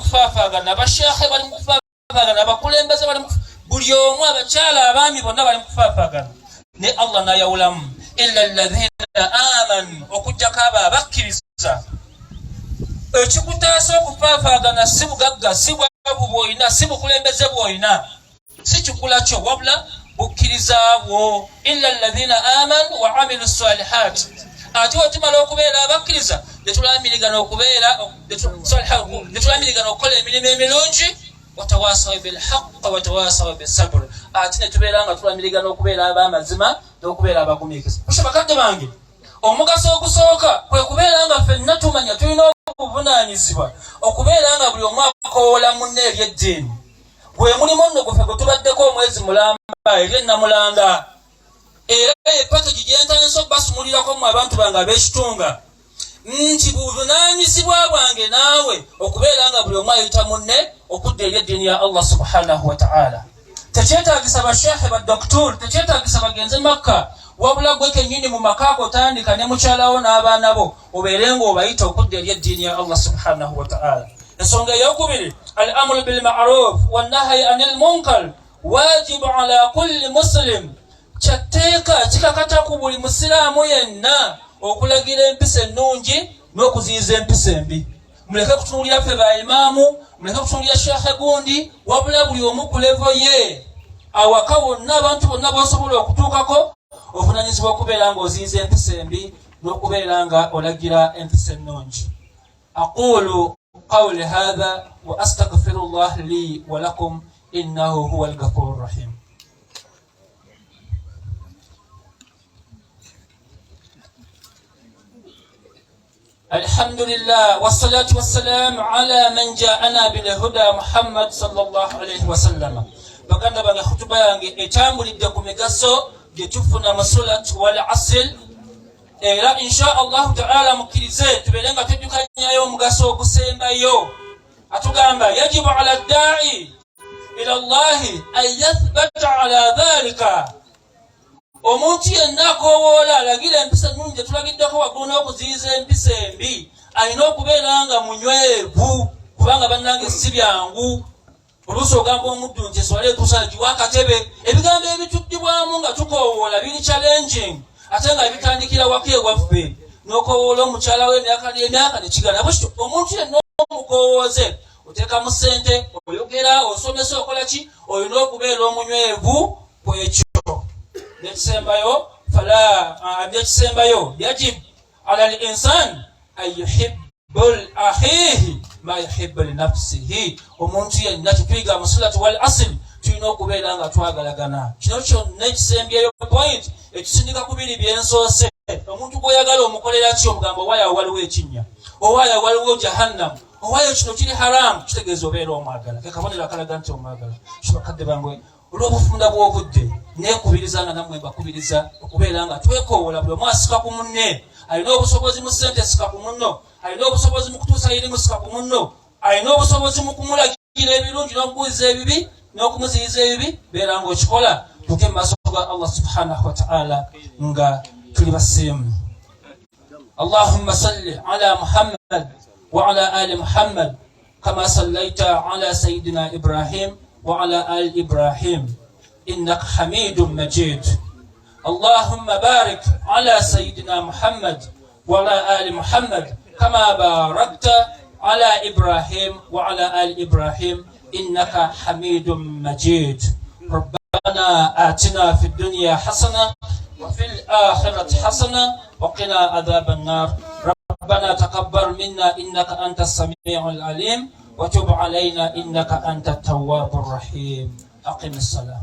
kufaafaagana, abasheekhe bali mu kufaafaagana, abakulembeze bali mu, buli omu, abakyala, abaami, bonna bali mu kufaafaagana. Ne Allah n'ayawulamu illa alladhina amanu, okugjako abo abakkiriza. Ekikutaasa okufaafaagana si bugagga, si bwavu bw'olina, si bukulembeze bw'olina, si kikula kyo, wabula bukkiriza bwo. Illa alladhina amanu wa amilu salihat. Ate wetumala okubeera abakkiriza, netulamirigana okubeera, netulamirigana okukola emirimu emirungi. Watawasaw bilhaq watawasaw bisabr. Ate netubeera nga tulamirigana okubeera ab'amazima n'okubeera abagumiikiriza. Kusha bakadde bange, omugaso ogusooka kwe kubeera nga ffenna tumanya tulina obuvunaanyizibwa okubeera nga buli omu akowoola munne eri eddiini. Gwe mulimu nno guffe gwe tubaddeko omwezi mulamba eri ennamulanga, era ye pakegi gyentandise okubasumulirako mu abantu bange ab'ekitunga, nti buvunaanyizibwa bwange naawe okubeera nga buli omu ayita munne okudda eri eddiini ya Allah subhanahu wataala. Tekyetagisa basheekhe, badokituri, tekyetagisa bagenze Makka, wabula gwe kennyini mu maka ago otandika ne mukyalawo n'abaana bo, obeere ng'obayita okudda eri eddiini ya Allah subhanahu wataala. Ensonga eyokubiri, al amru bilmaruf wannahayi anil munkar wajibu ala kulli muslim. Kyatteeka, kikakata ku buli musiraamu yenna okulagira empisa ennungi n'okuziyiza empisa embi. Muleke kutunuulira ffe ba imaamu, muleke kutunuulira sheekhe gundi, wabula buli omu ku levo ye, awaka wonna, abantu bonna bosobola okutuukako, ovunanyizibwa okubeera ng'oziyiza empisa embi n'okubeera nga olagira empisa ennungi. Aqulu qawli hatha wa astagfiru llah li wa lakum innahu huwa alghafuru rahim. الحمد لله والصلاة والسلام على من جاءنا بالهدى محمد صلى الله عليه وسلم. Baganda bange, khutuba yange etambulidde ku migaso gye tufuna mu sulat wal asr, era insha Allahu taala mukkirize tubeere nga tujjukanyayo omugaso ogusembayo. Atugamba yajibu ala ddai ila llahi an yathbata ala dhalika. Omuntu yenna akowoola alagira empisa ennungi gye tulagiddeko waggulu n'okuziyiza empisa embi alina okubeera nga munywevu, kubanga bannange si byangu. Oluusi ogamba omuddu nti eswala etuusa, giwa akatebe. Ebigambo ebituddibwamu nga tukowoola biri challenging, ate nga bitandikira waka ewaffe, n'okowoola omukyala we emyaka n'emyaka nekigana. Bwekityo omuntu yenna omukowooze, oteekamu ssente, oyogera, osomesa, okola ki, olina okubeera omunywevu ku ekyo. Nekisembayo, fala nekisembayo, yajib ala l insan an yuhibbu akhihi ma yuhibbu linafsihi. Omuntu yenna, kituyiga mu sulati wal asr, tulina okubeera nga twagalagana. Kino kyonna ekisembyeyo, point ekisindika ku biri byensoose, omuntu gw'oyagala omukolera ki? Omugamba owaayo waliwo ekinnya, owaayo waliwo jahannamu, owaayo kino kiri haramu, kitegeeza obeera omwagala. Ke kabonero akalaga nti omwagala. Kibakadde bange, olw'obufunda bw'obudde, neekubiriza nga nammwe mbakubiriza okubeera nga twekowoola, buli omu asika ku munne. Alina obusobozi mu ssente, sika ku munno. Alina obusobozi mu kutuusa irimu, sika ku munno. Alina obusobozi mu kumulagira ebirungi n'okubuuliza ebibi n'okumuziyiza ebibi, beera ng'okikola, tuke mu maaso ga Allah subhanahu wataala nga tuli basiimu. Allahumma salli ala Muhammad wa ala ali Muhammad kama sallaita ala sayidina Ibrahim wa ala ali Ibrahim innaka hamidun majid. Allahumma barik ala sayidina Muhammad wa ala ali Muhammad kama barakta ala Ibrahim wa ala ali Ibrahim innaka hamidun majid. Rabbana atina fi dunya hasana wa fil akhirati hasana wa qina adhaban nar. Rabbana taqabbal minna innaka anta as-sami'ul alim wa tub alayna innaka anta at-tawwabur rahim. Aqim as-salah.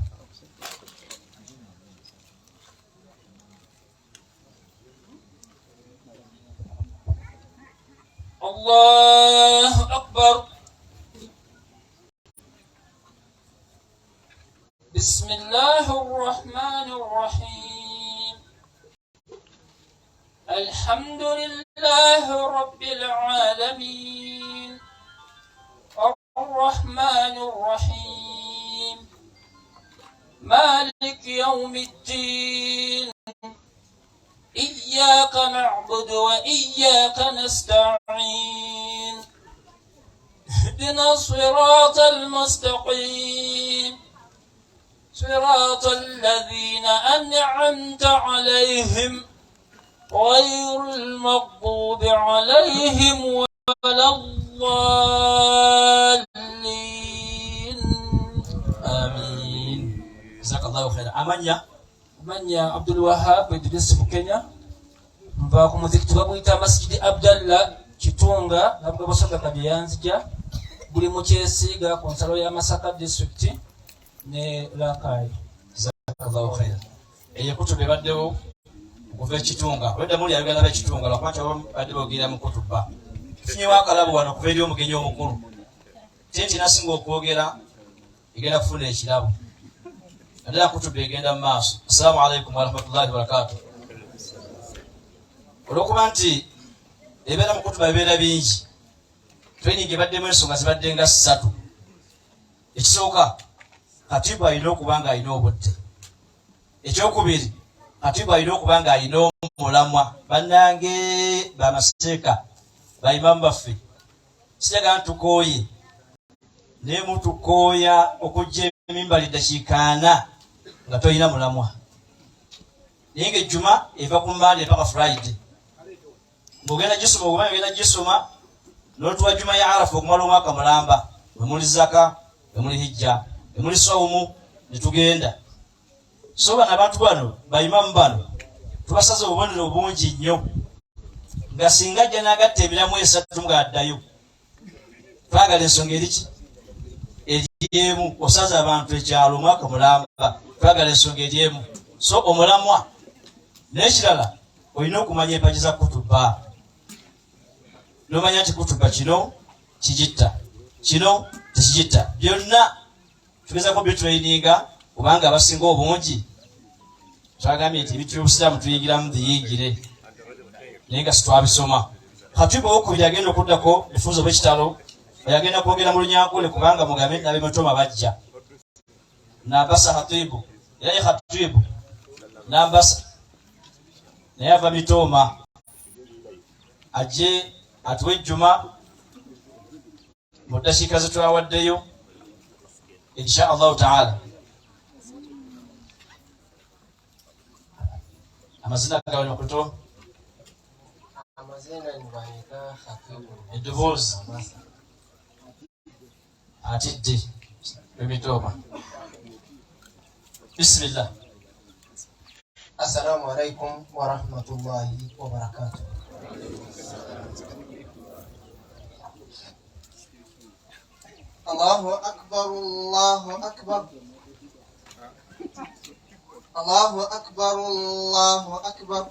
Allahu akbar. بسم الله الرحمن الرحيم. الحمد لله رب العالمين، الرحمن الرحيم، مالك يوم الدين، إياك نعبد وإياك نستعين. اهدنا الصراط المستقيم صراط الذين أنعمت عليهم غير المغضوب عليهم ولا الضالين. آمين. جزاك الله خيرا. Amanya? Manya Abdul Wahab Idris Bukenya, nva ku muzikiti baguyita Masjidi Abdallah Kitunga, nabwo Basoga Kabyanzija, guli mu Kyesiiga ku nsalo ya Masaka district ne Rakai. Jazakallahu khaira. Eyo kutuba ebaddewo okuva ekitunga olwedda muli ayogera bekitunga lwakuba nti badde bogerera mu kutuba. Tufunyewo akalabo wano okuva eri omugenyi omukulu tenti nasinga okwogera egenda kufuna ekirabo naddala kutuba egenda mu maaso. Assalamu alaikum warahmatullahi wabarakatu. Olwokuba nti ebeera mu kutuba ebeera bingi, training ebaddemu ensonga zibadde nga ssatu. Ekisooka, katibu alina okuba nga alina obudde. Ekyokubiri, katibu alina okuba nga alina omulamwa. Bannange bamaseeka, baimamu baffe, sijagala ntukooye, naye mutukooya okujja emimbali ddakiika ana nga tolina mulamwa. Naye nga ejjuma eva ku Mande mpaka Friday ng'ogenda gisoma, oba ogenda gisoma n'otuwa juma ya Arafa okumala omwaka mulamba, wemuli zaka, wemuli hijja, wemuli sawumu, netugenda. So bano abantu bano baimamu bano tubasaze obubonero bungi nnyo nga singa ajja n'agatta emiramu esatu ng'addayo. Twagala ensonga eriki eryemu, osaza abantu ekyalo omwaka mulamba, twagala ensonga eryemu. So omulamwa n'ekirala, olina okumanya empagi za kutuba, nomanya nti kutuba kino kigitta, kino tekigitta. Byonna tugezako bitraininga kubanga abasinga obungi twagambye nti ebintu byobusiraamu tuyingiramu biyingire, naye nga sitwabisoma. Khatibu owokubiri agenda okuddako efunza obwekitalo agenda kwogera mu Lunyankole kubanga mugambe nabemutoma bajja. Nambasa khatibu, era ye khatibu Nambasa naye ava Mitooma, ajje atuwe ejjuma mu ddakiika zetwawaddeyo insha Allahu taala. Amazina gawe makuto? Amazina nibanyita Khatibu. Eddoboozi. Atidde emitooma. Bisimillah. Assalamu alaikum warahmatullahi wabarakatuh. Allahu akbar, Allahu akbar, Allahu akbar, Allahu akbar.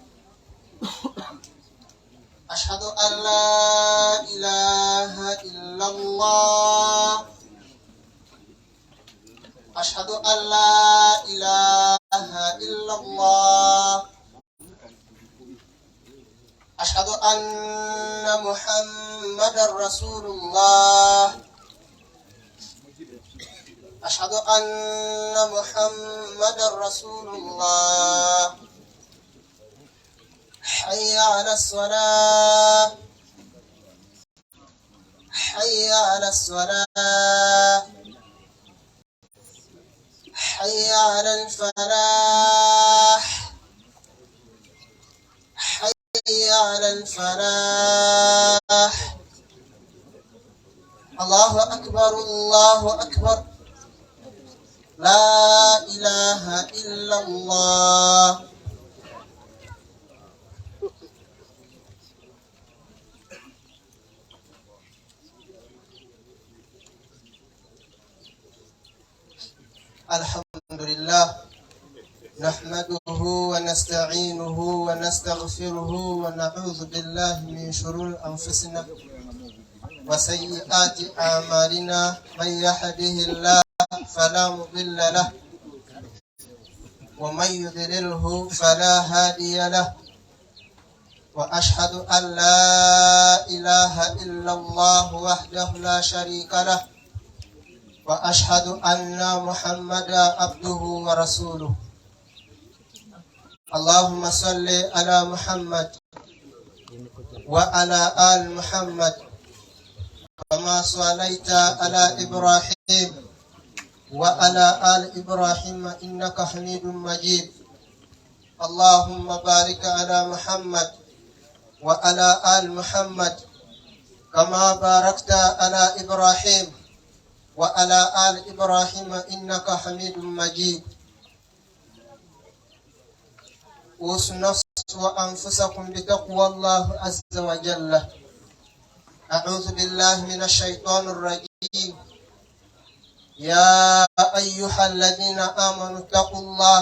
Ashhadu an la ilaha illa Allah. Ashhadu an la ilaha illa Allah. Ashhadu anna Muhammadan Rasulullah. Ashhadu anna Muhammadan Rasulullah. Hayya ala salah. Hayya ala salah. Hayya ala al-falah. Hayya ala al-falah. Allahu akbar, Allahu akbar. La ilaha illa Allah. Alhamdulillah, nahmaduhu wa nasta'inuhu wa nastaghfiruhu wa na'udhu billahi min shururi anfusina wa sayyiati a'malina. Man yahdihillahu fala mudilla lahu wa man yudlilhu fala hadiya lahu. Wa ashhadu an la ilaha illa Allah wahdahu la sharika lahu wa ashhadu anna Muhammadan abduhu wa rasuluhu. Allahumma salli ala Muhammad wa ala ali Muhammad. كما صليت على إبراهيم وعلى آل إبراهيم إنك حميد مجيد. اللهم بارك على محمد وعلى آل محمد كما باركت على إبراهيم وعلى آل إبراهيم إنك حميد مجيد. أوصوا نفس وأنفسكم بتقوى الله عز وجل. أعوذ بالله من الشيطان الرجيم. يا أيها الذين آمنوا اتقوا الله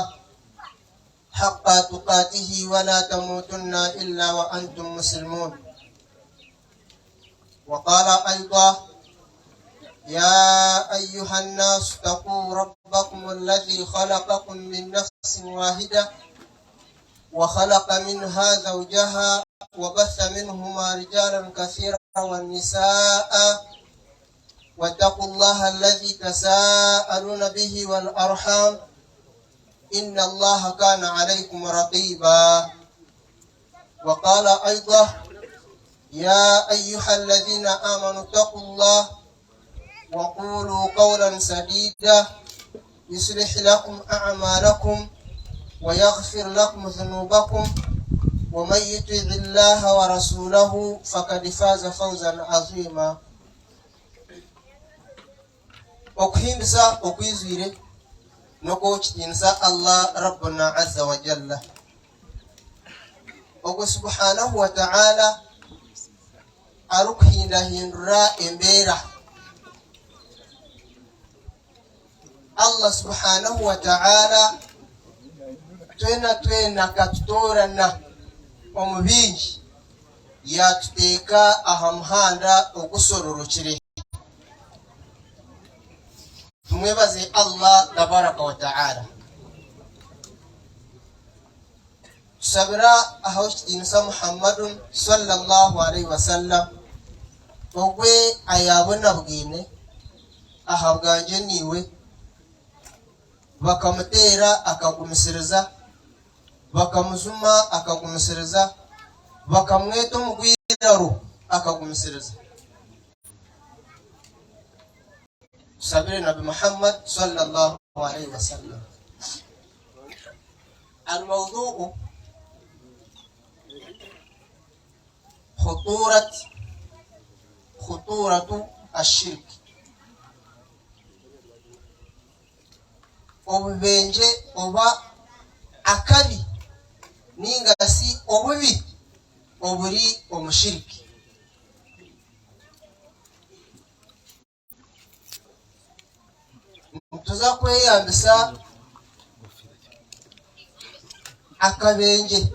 حق تقاته ولا تموتن إلا وأنتم مسلمون. وقال أيضا: يا أيها الناس اتقوا ربكم الذي خلقكم من نفس واحدة وخلق منها زوجها وبث منهما رجالا كثيرا والنساء واتقوا الله الذي تساءلون به والأرحام إن الله كان عليكم رقيبا. وقال أيضا: يا أيها الذين آمنوا اتقوا الله وقولوا قولا سديدا يصلح لكم أعمالكم ويغفر لكم ذنوبكم ومن يطع الله ورسوله فقد فاز فوزا عظيما. Okuhimbisa okwizwire n'okukitiinisa Allah Rabbuna Azza wa Jalla, ogwo subhanahu wa ta'ala arikuhindahindura embeera. Allah subhanahu wa ta'ala twena twena katutoorana omu bingi yatuteeka aha muhanda ogusororokire. Tumwebaze Allah tabaraka wa ta'ala. Tusabira aho ekitiinisa Muhammadun sallallahu alaihi wasallam, ogwe ayabonabwine aha bwangye niiwe, bakamuteera akagumisiriza, bakamuzuma akagumisiriza, bakamweta omugwiraro akagumisiriza. Tusabire Nabi Muhammad sallallahu alaihi wasallam. Almawduu khuturatu ashirk, obubenje oba akabi ninga si obubi oburi omushiriki. Tuza kweyambisa akabenje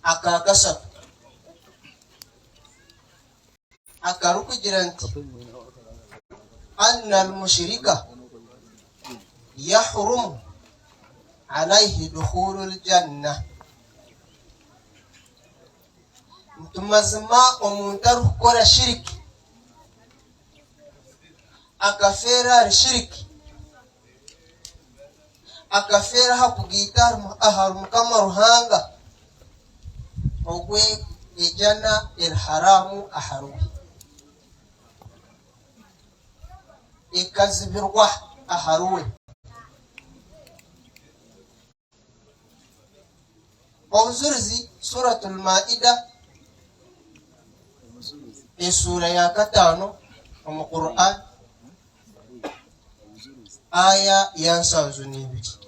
aka kasatu akarukugira nti anna almushrika yahrumu alayhi dukhulul janna. Ntumazima omuntu arikukora shiriki akafeera ari shiriki, akafeera aha kugiita ahari Mukama Ruhanga, ogwe ejana eri haramu ahariwe, ekazibirwa ahariwe. Obujurizi Suratul Maida esura ya 5 omu Qur'an aya ya 72.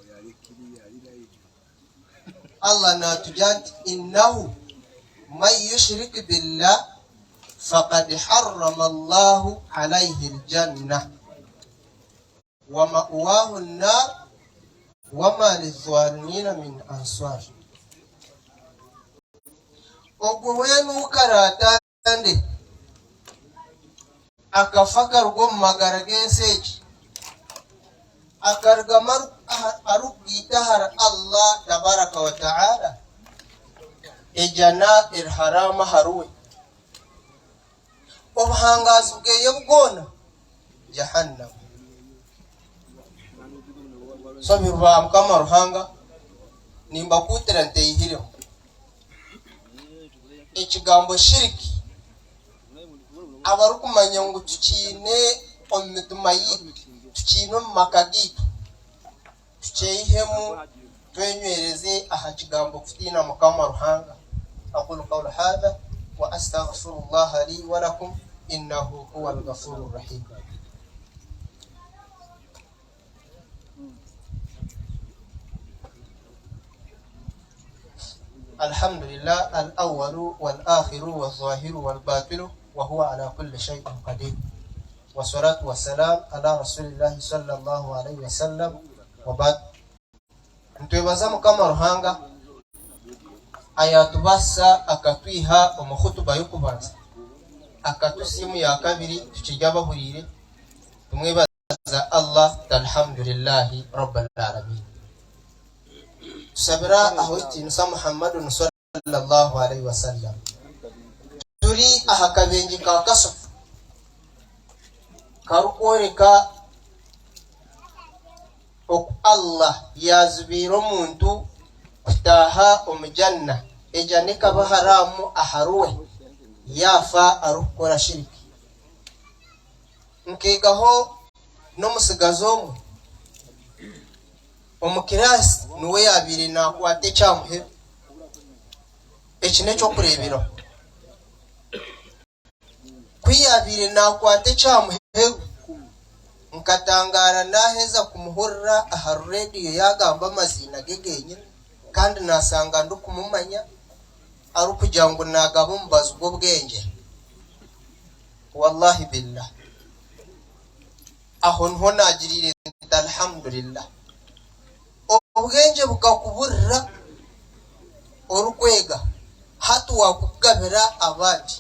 Allah natugira nti innahu man yushrik billah faqad harrama Allahu alayhi aljanna wa ma'wahu an-nar wa ma lidh-dhalimina min ansar. Ogwo wenukaratande akafa akaruga omu magara g'ensi egi, akarugama arikugiita ahari Allah tabaraka wa ta'ala, ejana eri haramu ahariwe, obuhangazi bweye bwona jahannam. So birwa Mukama Ruhanga nimbakutira nteihireho ekigambo shiriki Abarikumanya ngu tukiine omu mitima yaitu, tukiine omu maka gaitu, tukyeyihemu twenywereze aha kigambo kutiina Mukama Ruhanga. Aqulu qawli hadha wa astaghfirullaha li wa lakum innahu huwal ghafurur rahim. الحمد لله الأول والآخر والظاهر والباطن وهو على كل شيء قدير والصلاة والسلام على رسول الله صلى الله عليه وسلم وبعد. Nitwebaza Mukama Ruhanga ayatubasa akatwiha omu khutuba y'okubanza, akatusiimu ya kabiri tukirya abahuriire. Tumwebaza Allah, alhamdulillahi rabbil alamin. Tusabira aho ekitiinisa Muhammadun sallallahu alaihi wasallam. Turi aha kabenje ka kaso karikworeka oku Allah yazibiire omuntu kutaaha omu janna, ejanna ekaba haramu ahariwe yaafa arikukora shiriki. Nkeegaho n'omusigazi omwe omu kiraasi, niwe yaabaire naakwata ekyamuheru. Eki n'ekyokureeberaho. Ku yaabaire naakwata ekyamuheru, nkatangara naaheza kumuhurira aha rediyo yagamba amaziina ge genyine, kandi nasanga ndikumumanya, arikugira ngu naagaba omubazi gw'obwengye. Wallahi billah, aho niho naagiriire nti alhamdulillah. Obwengye bukakuburira orikwega, hati wakugabira abandi.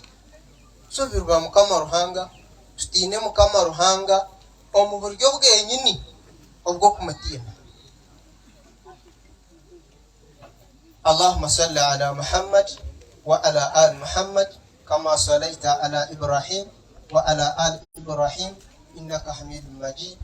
Tusubirwa Mukama Ruhanga, tutiine Mukama Ruhanga omu buryo bwenyini obw'okumutiina. Allahumma salli ala Muhammad wa ala ali Muhammad kama sallaita ala Ibrahim wa ala ali Ibrahim innaka Hamidum Majid.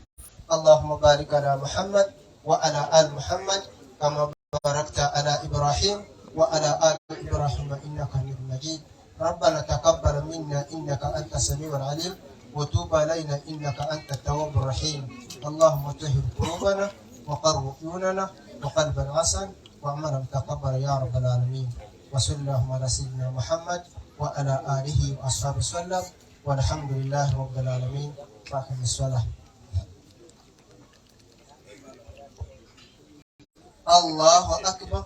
Allahumma barik ala Muhammad wa ala ali Muhammad kama barakta ala Ibrahim wa ala ali Ibrahim innaka Hamidum Majid. ربنا تقبل منا إنك أنت السميع العليم وتوب علينا إنك أنت التواب الرحيم. اللهم طهر قلوبنا وقر عيوننا وقلبا حسن وعملا تقبل يا رب العالمين. وصلى اللهم على سيدنا محمد وعلى آله وأصحابه وسلم، والحمد لله رب العالمين. وأقم الصلاة. الله أكبر.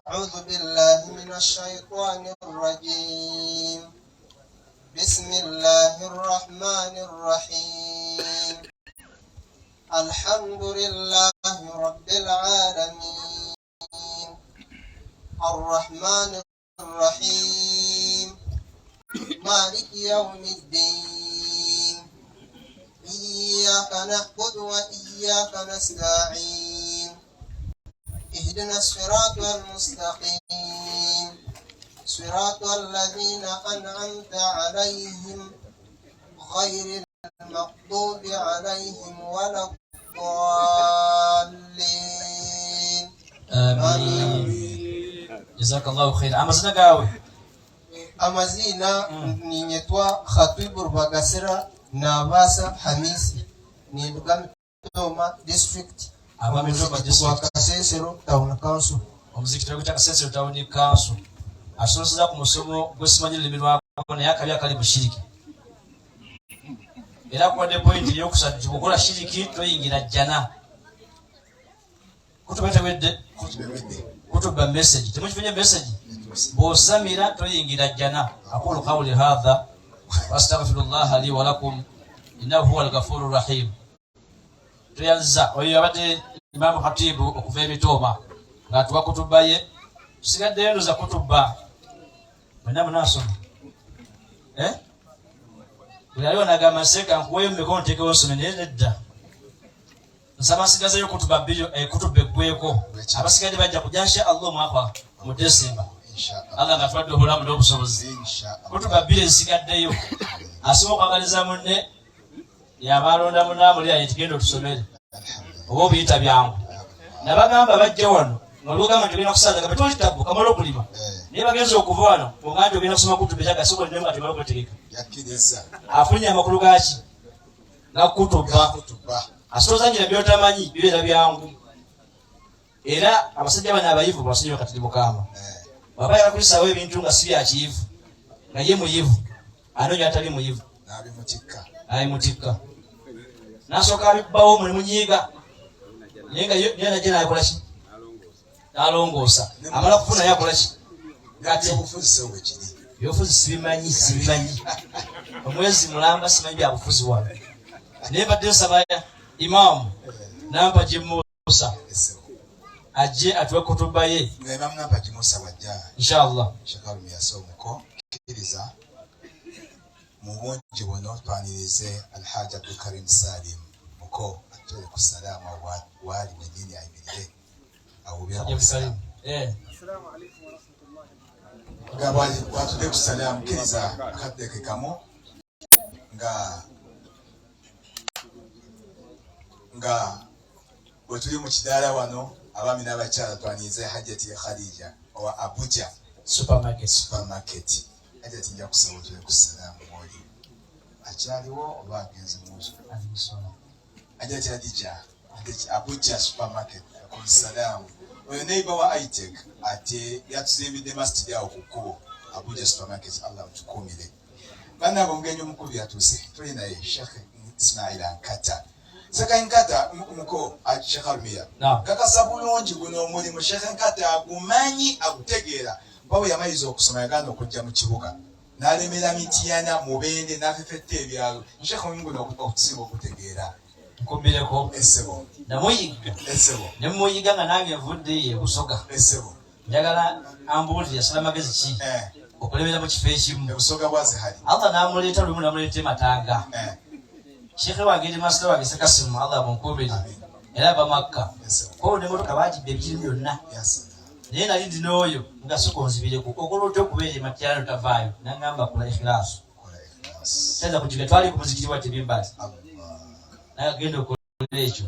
أعوذ بالله من الشيطان الرجيم. بسم الله الرحمن الرحيم. الحمد لله رب العالمين. الرحمن الرحيم. مالك يوم الدين. إياك نعبد وإياك نستعين. اهدنا الصراط المستقيم. صراط الذين أنعمت عليهم غير المغضوب عليهم ولا الضالين. Amin. Jazakallahu khair. Amazina gawe? Amazina ninyetwa Khatibu Rubagasira Nabasa Hamisi, ninduga Mitooma district, Aba Mitooma omuzikiti gwa district. Kasensero Town Council. Omuzikiti gwita Kasensero Town Council. Asomeseza ku musomo gwesimanyi lulimi lwako, naye akabi akali mu shiriki. Era kuwadde pointi eyokusatu nti bw'okola shiriki toyingira jjana. Kutuba tewedde kutuba message, temukifunye message? Bw'osamira toyingira jjana. Aqulu qawli hadha wastaghfirullaha li wa lakum innahu huwal ghafurur rahim. Tuyanza oyo abadde Imamu Khatibu okuva Emitooma ng'atuwa kutuba ye. Tusigaddeyo ndoza kutuba mwenna munaasoma, eh? Buli aliwo nagamba seeka nkuweyo mumikono nteekewo nsome, naye nedda, nsaba nsigazeyo kutuba bbiri, kutuba eggweko. Abasigadde bajja kujja insha Allah omwaka mu Desemba, Allah nga tuwadde obulamu n'obusobozi. Kutuba bbiri ezisigaddeyo, asobola okwagaliza munne yaba alonda munaamuli tugenda otusomere oba obuyita byangu. Nabagamba bajja wano nga olugamba nti ogenda kusaza nga toli tabu kamala okulima. Naye bagenze okuva wano oga nti ogenda kusoma kutuba ekyagasooka olinamu kati omala okwetegeka. Yakkiriza. Afunye amakulu gaki? Ga kutuba. Kutuba. Asooza ngira by'otamanyi bibeera byangu. Era abasajja bano abayivu basonyiwe kati Mukama. Bw'aba ayagala kuyisaawo ebintu nga si bya kiyivu, nga ye muyivu, anoonya atali muyivu. N'abimutikka. N'abimutikka. N'asooka abibbawo ne munyiiga. Naye nga ye najja n'akola ki? N'alongoosa. Amala kufuna ye akola ki? Kati obufuzi si bwe kiri. Ebyobufuzi sibimanyi, sibimanyi. Omwezi mulamba simanyi bya bufuzi wano. Naye mbadde nsaba imaamu nampa gye Musa ajje atuwe kutuba ye nga Imam Nampagi Musa bw'ajja inshallah. Sheikh Harumi Yasoomuko kkiriza mu bungi buno twanirize Alhaji Abdulkarim Salim muko atule ku salaamu waali wennyini ayimirire awubire ku salaamu. Nga bw'atudde ku salaamu kkiriza akadde ke kamu nga nga bwe tuli mu kidaala wano abaami n'abakyala twanirize Hajjati Khadija owa Abuja supermarket. Supermarket. Hajjati nja kusaba otule ku salaamu oli akyaliwo oba agenze mu Hajjati Khadija Abuja supermarket ku salaamu oyo neighbor wa ITEC ate yatuzimbidde masjid awo ku kkubo Abuja supermarket. Allah mutukuumire. Bannange omugenyi omukulu yatuuse tuli naye Sheikh Ismaila Nkata. Sheikh Nkata muko Sheikh Alumiya kakasa bulungi guno omulimu Sheikh Nkata agumanyi agutegeera kuba bwe yamaliriza okusoma yagaana okujja mu kibuga n'alemera Mityana Mubende n'afefetta ebyalo. Sheikh omulimu guno okusinga okutegeera. Nkumbireko. Essebo. Namuyigga. Essebo. Ne muyiga nga nange nvudde e Busoga. Essebo. Njagala ambuulire yasala magezi ki okulemera mu kifo ekimu. Obusoga bwa Zihari. Allah n'amuleeta lumu n'amuleeta e Matanga. Sheikh wange eri masita wange Sekasimu Allah amunkuumire. Era ava Makka. Ko n'emmotoka baagibba ebirimu byonna. Naye nali ndi n'oyo nga sooka onzibireko. Okola otya okubeera e Matyana totavaayo? N'angamba kola ikhlaasu. Tayinza kujjukira twali ku muzikiti wa Tebimbazi. N'agenda okola ekyo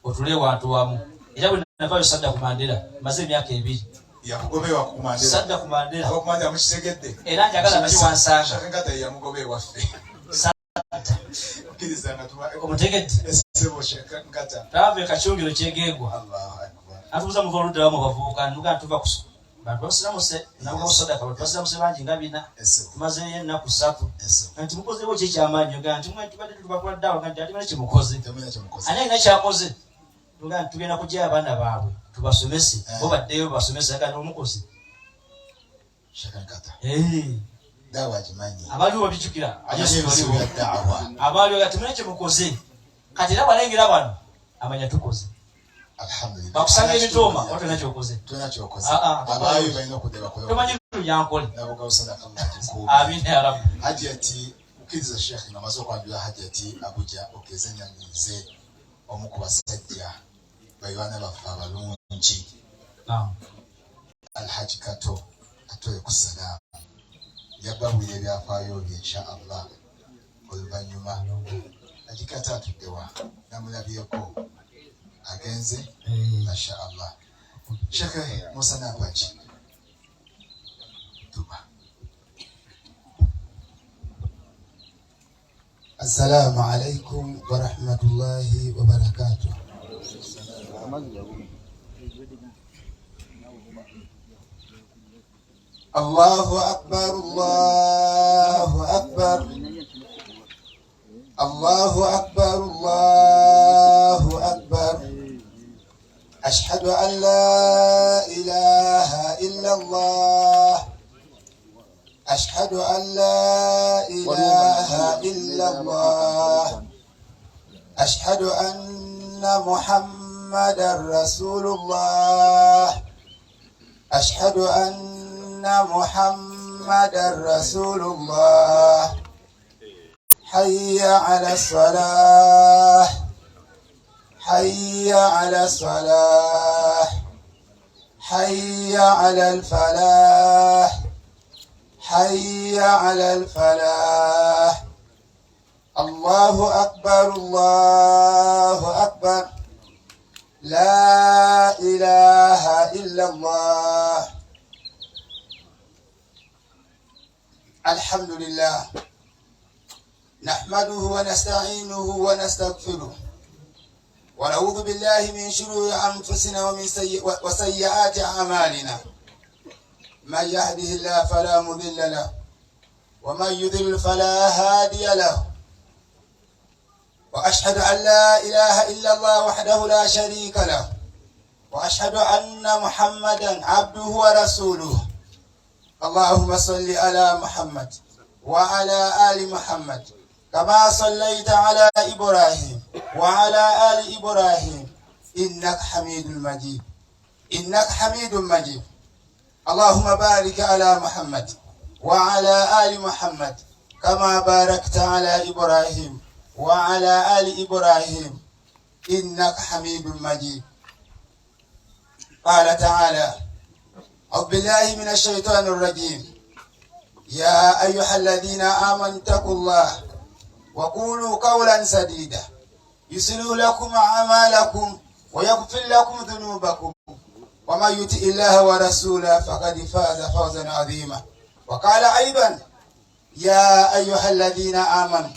otule ewantu wamu. Era bwe navaayo sadda ku Mandela, maze emyaka 2. Yakugoba ewa ku Mandela. Sadda ku Mandela. Aba ku Mandela mukitegedde. Era njagala manyi wansanga. Sheikh Nkata ye yamugoba ewaffe. Sadda. Okkiriza nga tuba Omutegedde. Essebo Sheikh Nkata. Twava e Kacungiro Kyegegwa. Allahu Akbar. Atubuuza muva oludda wamu bavubuka, nuga tuva ku bantu basiramuse, nabuga kusadaka, bantu basiramuse bangi nga 4. Tumazeeyo ennaku 3. Nti mukozeewo ki ekyamaanyi? Oga nti mwe tubadde tubakola ddawa, nga nti ate mulina kye mukoze. Ani alina ky'akoze? Tuga nti tugenda kuggyayo abaana baabwe tubasomese, bo baddeyo babasomese, aga nti omukoze. Sheikh Nkata. Daawa agimanyi. Abaliwo babijjukira. Amanyi ebizibu bya daawa. Abaliwo nga temulina kye mukoze. Kati era bw'alengera bano amanya tukoze. Alhamdulillah. Bakusanga ebitooma, oba tolina ky'okoze. Tolina ky'okoze. Abaayo balina okudda bakole. Tomanyi Lunyankole. Nabuga Usadaka Allah agikuume. Amiina ya Rabbi. Hajjati, okkiriza Sheikh nga amaze okwanjula Hajjati Abuja okkirize nyanirize omu ku basajja bayibaana baffe abalungi. Alhaji Kato atule ku salaamu. Nja babuulira ebyafaayo bye insha Allah oluvannyuma. Haji Kato atudde wa? Namulabyeko. Agenze? Masha Allah. Sheikh Musa Nampagi. Tuba. Assalamu alaikum wa rahmatullahi wa barakatuh. Allahu akbar, Allahu akbar. Allahu akbar, Allahu akbar. Ashhadu an la ilaha illa Allah. Ashhadu an la ilaha illa Allah. Ashhadu anna Muhammadan Rasulullah. Ashhadu anna Muhammadan Rasulullah. Hayya ala salah. Hayya ala salah. Hayya ala al-falah. Hayya ala al-falah. Allahu akbar, Allahu akbar. La ilaha illa Allah. الحمد لله نحمده ونستعينه ونستغفره ونعوذ بالله من شرور أنفسنا ومن وسيئات أعمالنا من يهده الله فلا مضل له ومن يضلل فلا هادي له وأشهد أن لا إله إلا الله وحده لا شريك له وأشهد أن محمدا عبده ورسوله اللهم صل على محمد وعلى آل محمد كما صليت على إبراهيم وعلى آل إبراهيم إنك حميد مجيد إنك حميد مجيد اللهم بارك على محمد وعلى آل محمد كما باركت على إبراهيم وعلى آل إبراهيم إنك حميد مجيد قال تعالى أعوذ بالله من الشيطان الرجيم يا أيها الذين آمنوا اتقوا الله وقولوا قولا سديدا يصلح لكم أعمالكم ويغفر لكم ذنوبكم ومن يطع الله ورسوله فقد فاز فوزا عظيما وقال أيضا يا أيها الذين آمنوا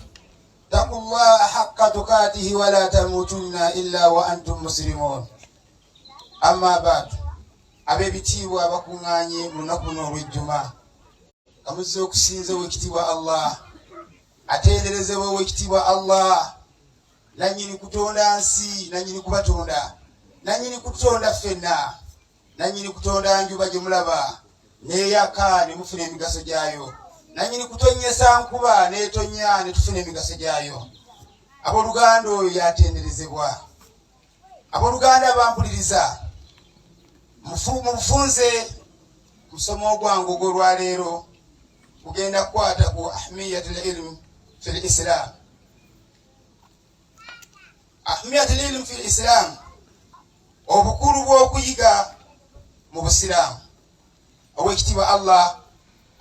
اتقوا الله حق تقاته ولا تموتن إلا وأنتم مسلمون أما بعد ab'ebitiibwa abakuŋŋaanye mu lunaku luno olw'ejjuma nga muzze okusinza ow'ekitiibwa Allah atenderezebwa ow'ekitiibwa Allah nanyini kutonda nsi nanyini kubatonda nanyini kutonda ffenna nanyini kutonda njuba gye mulaba neyaka ne mufuna emigaso gyayo nanyini kutonnyesa nkuba netonya ne tufuna emigaso gyayo abooluganda oyo yatenderezebwa Abooluganda bampuliriza, mu bufunze musomo ogwange ogw'olwaleero kugenda kukwata ku ahmiyatul ilm fil islam. Ahmiyatul ilm fil islam, obukulu bw'okuyiga mu Busiraamu. Owekitiibwa Allah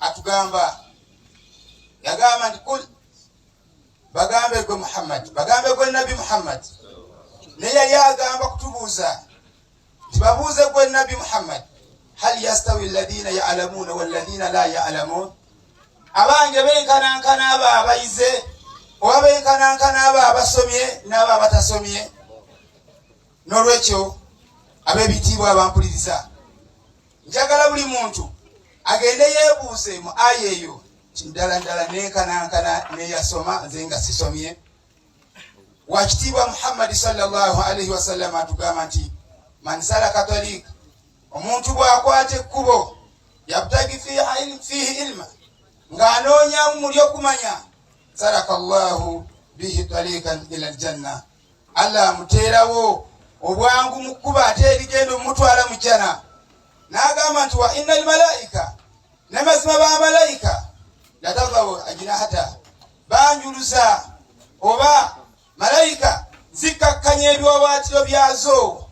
atugamba, yagamba nti kul bagambe gwe Muhammad, bagambe gwe Nabbi Muhammad. Naye yali agamba kutubuuza nti babuuze gwe Nabbi Muhammad, hal yastawi alladhina ya'lamuna walladhina la ya'lamun, abange benkanankana abo abayize oba benkanankana abo abasomye n'abo abatasomye. N'olwekyo ab'ebitiibwa abampuliriza, njagala buli muntu agende yeebuuze mu aya eyo nti ddala ddala nenkanankana neyasoma nze nga sisomye. Wakitiibwa Muhammadi sallallahu alaihi wasallam atugamba nti man salaka tariika, omuntu bw'akwata ekkubo yabtagi fiihi ilma, ng'anoonyamu muli okumanya, salaka Allahu bihi tariikan ila aljanna, Allah amuteerawo obwangu mu kkubo ate erigenda omutwala mu jjana. N'agamba nti wa inna almalaika, n'amazima ba malayika latadawu ajinahata, banjuluza oba malayika zikkakkanya ebiwawaatiro byazo.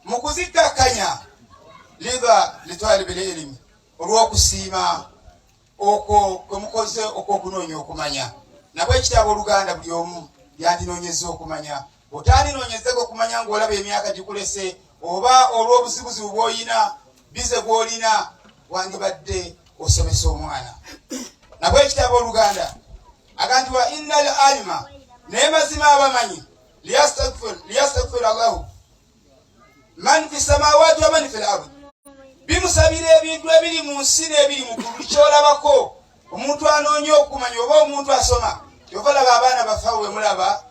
Mu kuzikkakkanya liba litwalibil ilimi, olw'okusiima okwo kwe mukoze okw'okunoonya okumanya. Nabwe ekitabo oluganda buli omu yandinoonyezza okumanya. Otandinoonyezeko okumanya ng'olaba emyaka gikulese oba olw'obuzibuzibu bw'olina, bize gw'olina, wandibadde osomesa omwana. Nabwe ekitabo oluganda aga nti wa innal alima, naye mazima abamanyi, liyastaghfir Allahu man fi samawati wa man fil ardi, bimusabira ebintu ebiri mu nsi n'ebiri mu ggulu. Kyolabako omuntu anoonya okumanya oba omuntu asoma, kyova laba abaana bafa we mulaba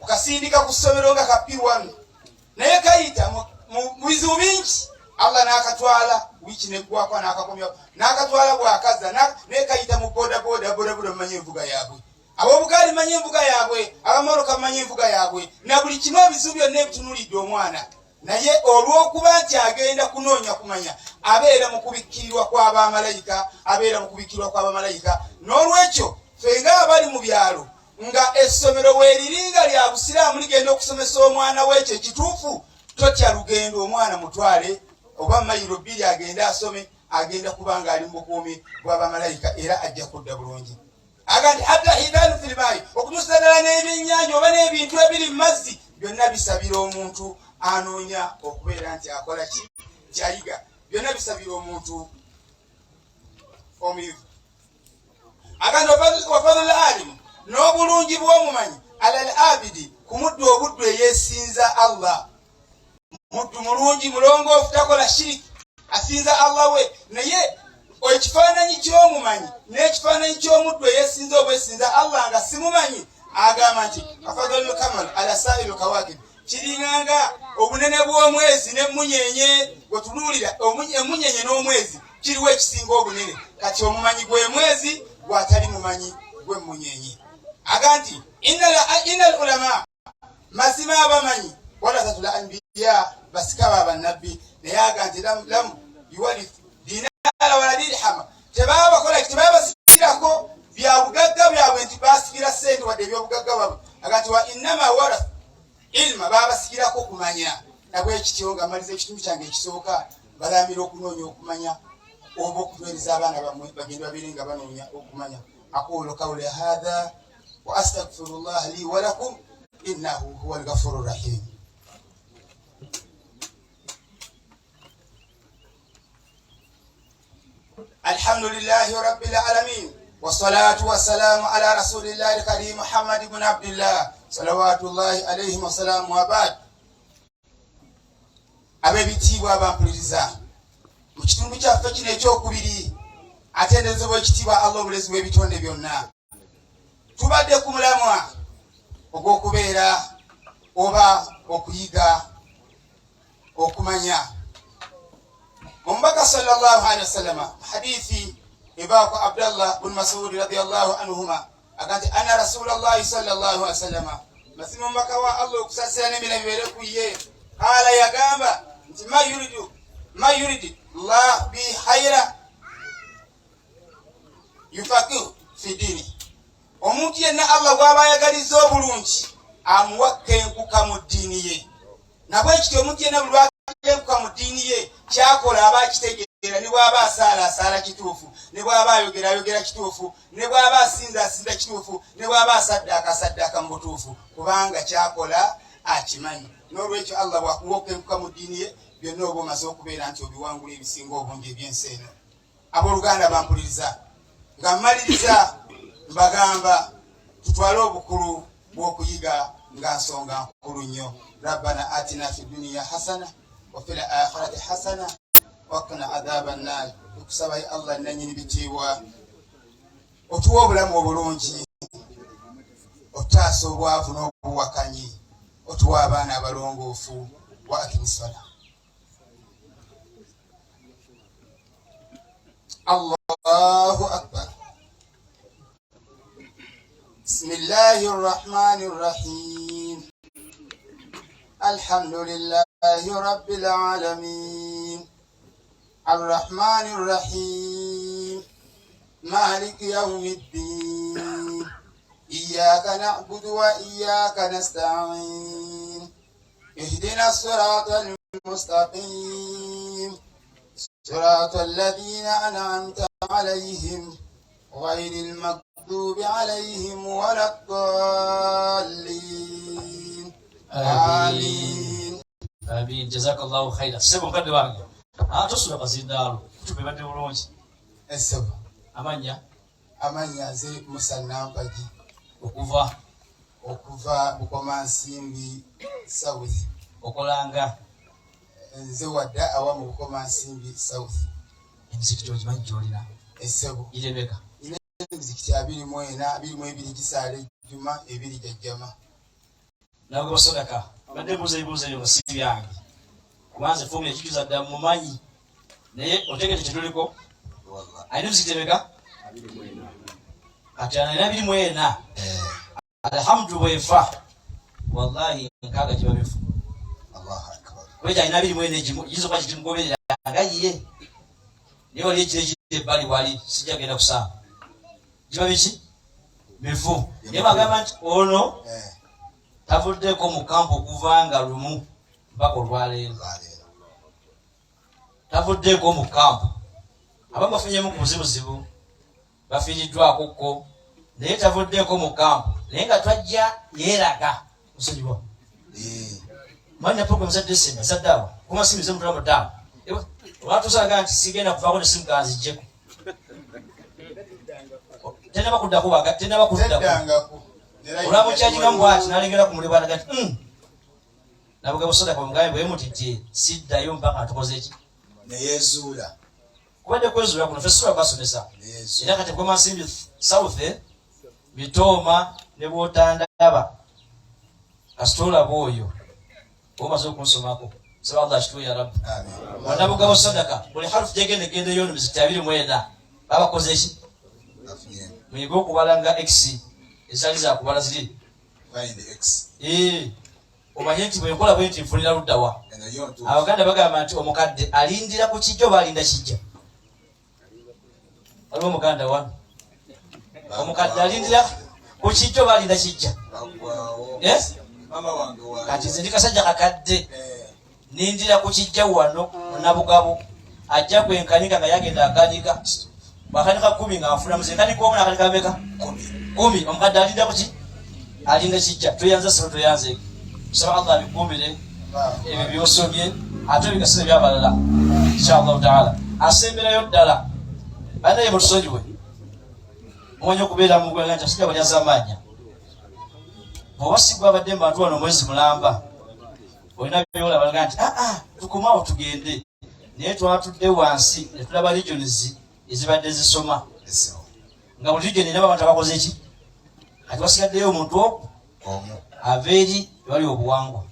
okasindika ku ssomero nga ka P1, naye kayita mu bizibu bingi, Allah n'akatwala wiiki neggwako n'akakomyawo n'akatwala bw'akazza, naye kayita mu bodaboda. Bodaboda mumanyi envuga yaabwe, ab'obugaali mumanyi envuga yaabwe, abamoroka mumanyi envuga yaabwe, na buli kimu ebizibu byonna ebitunulidde omwana. Naye olw'okuba nti agenda kunoonya kumanya, abeera mu kubikkirirwa kw'abamalayika, abeera mu kubikkirirwa kw'abamalayika. N'olwekyo ffe ng'abali mu byalo, nga essomero weeriri nga lya Busiraamu, ligenda okusomesa omwana w'ekyo ekituufu, totya lugendo, omwana mutwale oba mayiro 2 agende asome, agenda kuba ng'ali mu bukuumi bw'abamalayika era ajja kudda bulungi. Aga nti hatta hidanu fil maayi, okutuusa ddala n'ebyennyanja oba n'ebintu ebiri mu mazzi byonna bisabira omuntu anoonya okubeera nti akola ki, nti ayiga, byonna bisabira omuntu. Omuyivu agamba wafadhul alimu, n'obulungi bw'omumanyi, ala al abidi, ku muddu obuddu eyesinza Allah, muddu mulungi mulongoofu, takola shiriki, asinza Allah we. Naye ekifaananyi ky'omumanyi n'ekifaananyi ky'omuddu eyesinza obwesinza Allah nga simumanyi, agamba nti afadhalul kamal ala sairu kawakib, kiringanga obunene bw'omwezi n'emmunyenye. Gwetunuulira emmunyenye n'omwezi, kiriwo ekisinga obunene? Kati omumanyi gwe mwezi, gwatali mumanyi gw'emmunyenye. Aga nti inna al ulama, mazima abamanyi, warathatul anbiya, basika ba bannabbi. Naye aga nti lam yuwarith dinara wala dirhama, tebabakola, tebabasikirako bya bugagga byabwe nti basikira sente wadde ebyobugagga bwabwe. Aga nti wa innama warath ilma, babasikirako kumanya. Nabwekityo nga maliza ekitundu kyange ekisooka, balamira okunoonya okumanya oba okuweereza abaana bammwe bagende babeere nga banoonya okumanya. Aqulu qawli hatha wa astaghfirullah li wa lakum innahu huwa alghafuru rahim. Alhamdulillahi rabbil alamin, wassalatu wassalamu ala rasulillahi alkarim Muhammad ibn Abdillah salawatullahi alayhi wasalamu wabad. Ab'ebitiibwa abampuliriza mu kitundu kyaffe kino ekyokubiri, atenderezebwa ekitiibwa Allah omulezi w'ebitonde byonna. Tubadde ku mulamwa ogw'okubeera oba okuyiga okumanya. Omubaka sallallahu alaihi wasallama, hadithi evaako Abdallah bun Masudi radiallahu anhuma, aga nti anna rasulallahi sallallahu alaihi wasallama, mazima omubaka wa Allah okusasira n'emira bibeere ku ye, qaala, yagamba nti ma yuridu ma yuridi llah bi khaira yufakihu fi diini. Omuntu yenna Allah gw'aba ayagalizza obulungi amuwa kenkuka mu ddiini ye. Nabwekityo omuntu yenna buli lwakenkuka mu ddiini ye, kyakola aba akitegeera. Ne bw'aba asaala, asaala kituufu. Ne bw'aba ayogera, ayogera kituufu. Ne bw'aba asinza, asinza kituufu. Ne bw'aba asaddaaka, asaddaaka mu butuufu, kubanga kyakola akimanyi. N'olwekyo Allah bw'akuwa okukenkuka mu ddiini ye, byonna oba omaze okubeera nti obiwangula ebisinga obungi ebyensi eno. Abooluganda bampuliriza, nga mmaliriza mbagamba tutwale obukulu bw'okuyiga nga nsonga nkulu nnyo. Rabbana atina fi duniya hasana wa fil akhirati hasana wakina adhaba nnar. Tukusaba Allah nanyini bitiibwa otuwa obulamu obulungi, otaasa obwavu n'obuwakanyi, otuwa abaana abalongoofu. Wa akimisala. Allahu akbar. Bismillahi rrahmani rrahim. Alhamdulillahi rabbil alamin, arrahmani rrahim, maliki yaumi ddin, iyaka nabudu wa iyaka nastain, ihdina sirata almustaqim, صراط الذين أنعمت عليهم غير المغضوب عليهم ولا الضالين، آمين. Amin, jazakallahu khaira. Ssebo mukadde wange, tosula kazindaalo, kutuba ebadde bulungi. Esebo. Amannya? Amannya nze Musa Nampagi. Okuva? Okuva Bukomansimbi South. Okolanga? Nze wadda awa mu Bukomansimbi South. Emizikiti ogimanyi gyolina? Esebo. Giremeka? Emizikiti 24, 22 gisaala ejjuma, ebiri gyajjama. Nagoba sodaka. Badde mbuuza ebibuuzo ebyo nga si byange, kubanze foomu yakijuza dda mumanyi, naye otegete kyetuliko. Alina emizikiti emeka kati? Alina 24. Alhamdu bwefa wallahi 60 giba bifu. Allahu akbar. Kwekyo alina 24, egimu yinza okuba kitimugoberera nga ye, naye wali ekiro ekiri ebbali wali sijja genda kusanga giba biki bifu. Naye bagamba nti ono tavuddeko mu kampu okuva nga lumu mpaka olwaleero. Olwaleero. Tavuddeko mu kampu. Abamu bafunyemu ku buzibuzibu, bafiiriddwako kko, naye tavuddeko mu kampu. Naye nga twajja yeeraga musonyiwa. Mwanya program za December za dawa kuma simu zemu tulabo dawa olwatuusa aga nti sigenda kuvaako ne simu kanzijjeko. Tenaba kuddako waga, tenaba kuddako. Teddangako. Olaba okyagikamu bwati n'alengera ku mulimu alaga nti Nabugabo Sadaka omugambe bwe muti nti siddayo mpaka atukoze ki? Neyezuula. Kubadde kwezuula kuno ffe sobola kubasomesa. Neyezuula. Era kati Bukomansimbi South, Mitooma ne bw'otandaba kasita olaba oyo oba omaze okunsomako. Saba Allah akituwe ya Rabbi. Amin. Wanabugabo Sadaka buli harufu gyegenda egendeyo no mizikiti 24 babakoze ki? Bafunye. Muyige okubala nga X ezitali za kubala ziri. Find X. Omanye nti bwe nkola bwe nti nfunira ludda wa? Eno yo ntuufu. Abaganda bagamba nti omukadde alindira ku kijja oba alinda kijja? Waliwo omuganda wano. Omukadde alindira ku kijja oba alinda kijja? Baggwawo. Mama wange wa. Kati nze ndi kasajja kakadde. Nindira ku kijja wano mu Nabugabo. Ajja kwenkanika nga yagenda akanika. Bw'akanika 10 nga nfuna muze. Nkanika omu n'akanika ameka? 10. Omukadde alinda ku ki? Alinda kijja. Tweyanze ssebo, tweyanze. Tusaba Allah abikuumire ebyo by'osomye ate ebigasize by'abalala inshallah taala. Asemberayo ddala bannaye mutusonyiwe, mumanyi okubeera mu ggwanga nti abasajja balyazaamaanya. Bw'oba si gwe abadde mu bantu wano omwezi mulamba, olina by'olaba nga nti aa tukomawo tugende, naye twatudde wansi ne tulaba regions ezibadde zisoma nga buli region erina abantu abakoze ki. Kati wasigaddeyo omuntu ogwo omu ava eri ewali obuwangwa,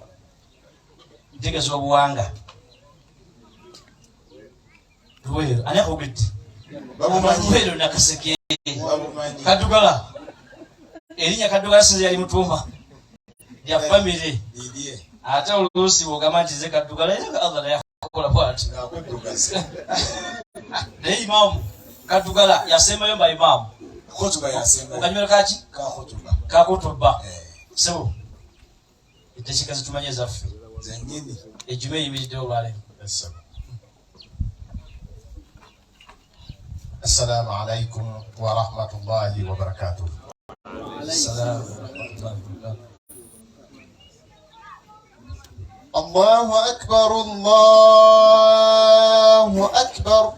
ntegeeza obuwanga Luweero. Ani akogedde? Bamumanyi. Luweero Nakaseke. Bamumanyi. Kaddugala. Erinnya Kaddugala sinze yali mutuuma lya famire. Lirye. Ate oluusi bw'ogamba nti nze Kaddugala, era nga Allah naye akola bw'ati. Ng'akuddugaza. Naye imaamu Kaddugala yasembayo mba imaamu. Khutuba yasembayo. Mukanyumero kaki? Ka khutuba. Ka khutuba. Sebo. Eddakiika zetumanyi ezaffe. Zennyini. Ejjuma eyimiridde olwaleero. Essebo. Assalamu alaikum wa rahmatullahi wa barakatuh. Assalamu alaikum wa rahmatullahi wa barakatuh. Allahu akbar, Allahu akbar.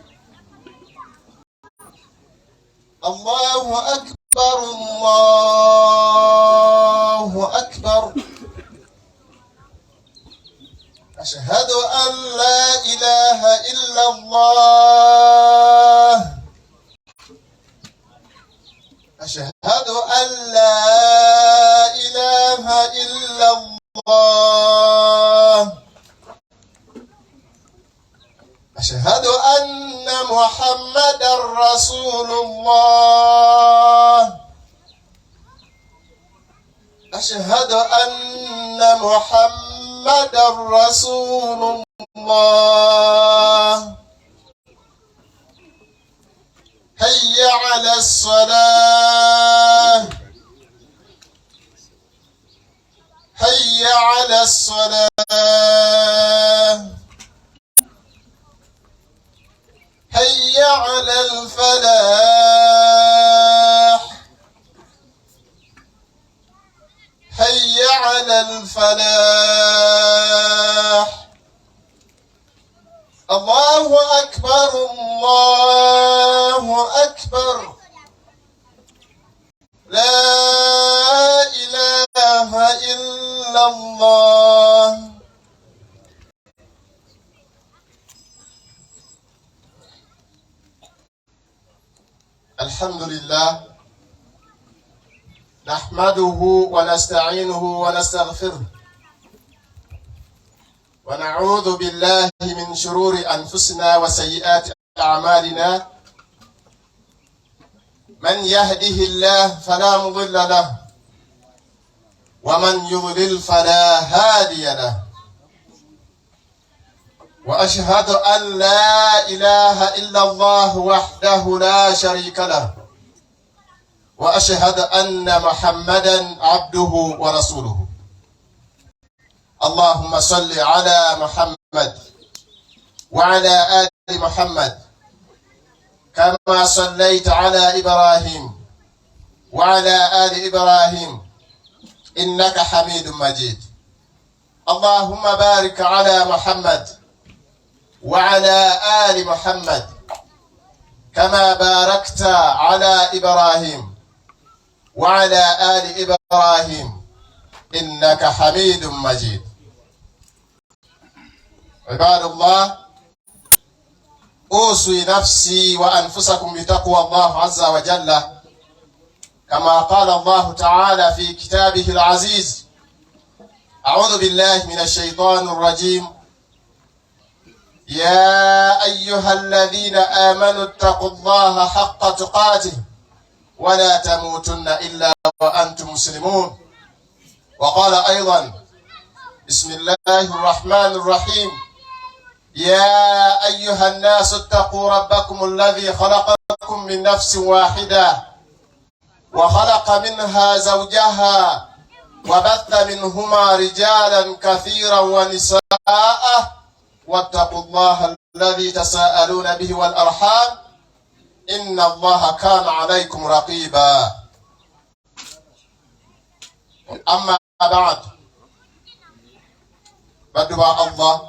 Allahu akbar, Allahu akbar. Ashhadu an la ilaha illa Allah. Ashhadu an la ilaha illa Allah. Ashhadu anna Muhammadan Rasulullah. Ashhadu anna Muhammadan Rasulullah. Hayya ala as-salah. Hayya ala as-salah. Hayya ala al-falah. Hayya ala al-falah. Allahu akbar, Allahu akbar. La ilaha illa Allah. Alhamdulillah. Nahmaduhu wa nasta'inuhu wa nastaghfiruh. Wa na'udhu billahi min shururi anfusina wa sayyiati a'malina. Man yahdihillahu fala mudilla lahu wa man yudlil fala hadiya lahu. Wa ashhadu an la ilaha illa Allah wahdahu la sharika lahu. Wa ashhadu anna Muhammadan abduhu wa rasuluhu. Allahumma salli ala Muhammad wa ala ali Muhammad kama sallaita ala Ibrahim wa ala ali Ibrahim innaka Hamidum Majid. Allahumma barik ala Muhammad wa ala ali Muhammad kama barakta ala Ibrahim وعلى آل إبراهيم إنك حميد مجيد. عباد الله، أوصي نفسي وأنفسكم بتقوى الله عز وجل، كما قال الله تعالى في كتابه العزيز: أعوذ بالله من الشيطان الرجيم، يا أيها الذين آمنوا اتقوا الله حق تقاته ولا تموتن إلا وأنتم مسلمون. وقال أيضا: بسم الله الرحمن الرحيم، يا أيها الناس اتقوا ربكم الذي خلقكم من نفس واحدة وخلق منها زوجها وبث منهما رجالا كثيرا ونساء واتقوا الله الذي تساءلون به والأرحام إن الله كان عليكم رقيبا. أما بعد، baddu ba Allah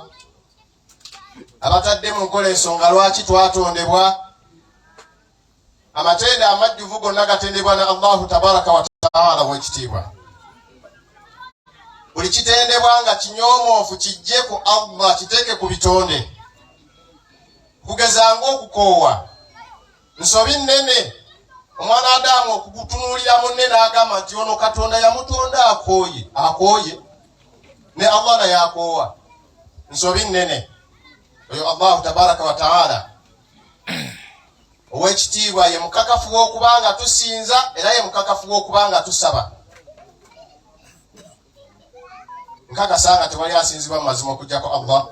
abatadde mu nkola ensonga lwaki twatondebwa, amatendo amajjuvu gonna gatendebwa na Allahu tabaraka wa taala w'ekitiibwa. Buli kitendebwa nga kinyoomoofu kijje ku Allah, kiteeke ku bitonde. Kugeza ng'okukoowa, nsobi nnene omwana Adamu okugutunuulira munne n'agamba nti ono Katonda yamutonda akooye, akooye ne Allah naye akoowa. Nsobi nnene. Oyo Allahu tabaraka wa taala ow'ekitiibwa ye mukakafu w'okuba nga tusinza, era ye mukakafu w'okuba nga tusaba. Nkakasa nga tewali asinzibwa mu mazima okuggyako Allah,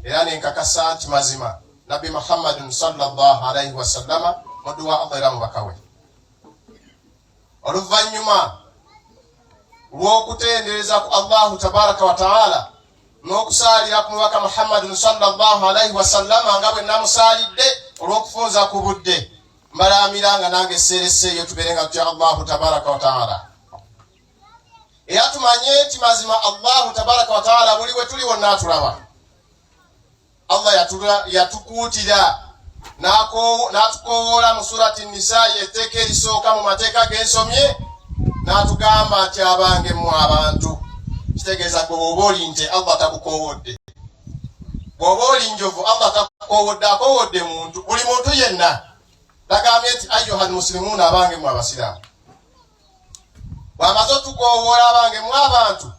era nenkakasa nti mazima Nabbi Muhammadun sallallahu alaihi wasallama muddu wa Allah era mubaka we. Oluvannyuma lw'okutendereza ku Allahu tabaraka wa taala n'okusaalira ku mubaka Muhammadun sallallahu alaihi wasallama nga bwe namusaalidde, olw'okufunza ku budde, mbalaamira nga nange seereseeyo tubeere nga tutya Allahu tabaraka wa taala, era tumanye nti mazima Allahu tabaraka wa taala buli bwe tuli wonna atulaba. Allah yatukuutira n'atukowoola mu surati Nisaayi, etteeka erisooka mu mateeka g'ensomye, n'atugamba nti abange mmwe abantu. Kitegeeza gwe bw'oba oli nte, Allah takukoowodde, bw'oba oli njovu, Allah takukoowodde, akoowodde muntu, buli muntu yenna. Tagambye nti ayuha almusilimuuna, abange mmwe abasiraamu. Bw'amaze otukoowoola abange mmwe abantu,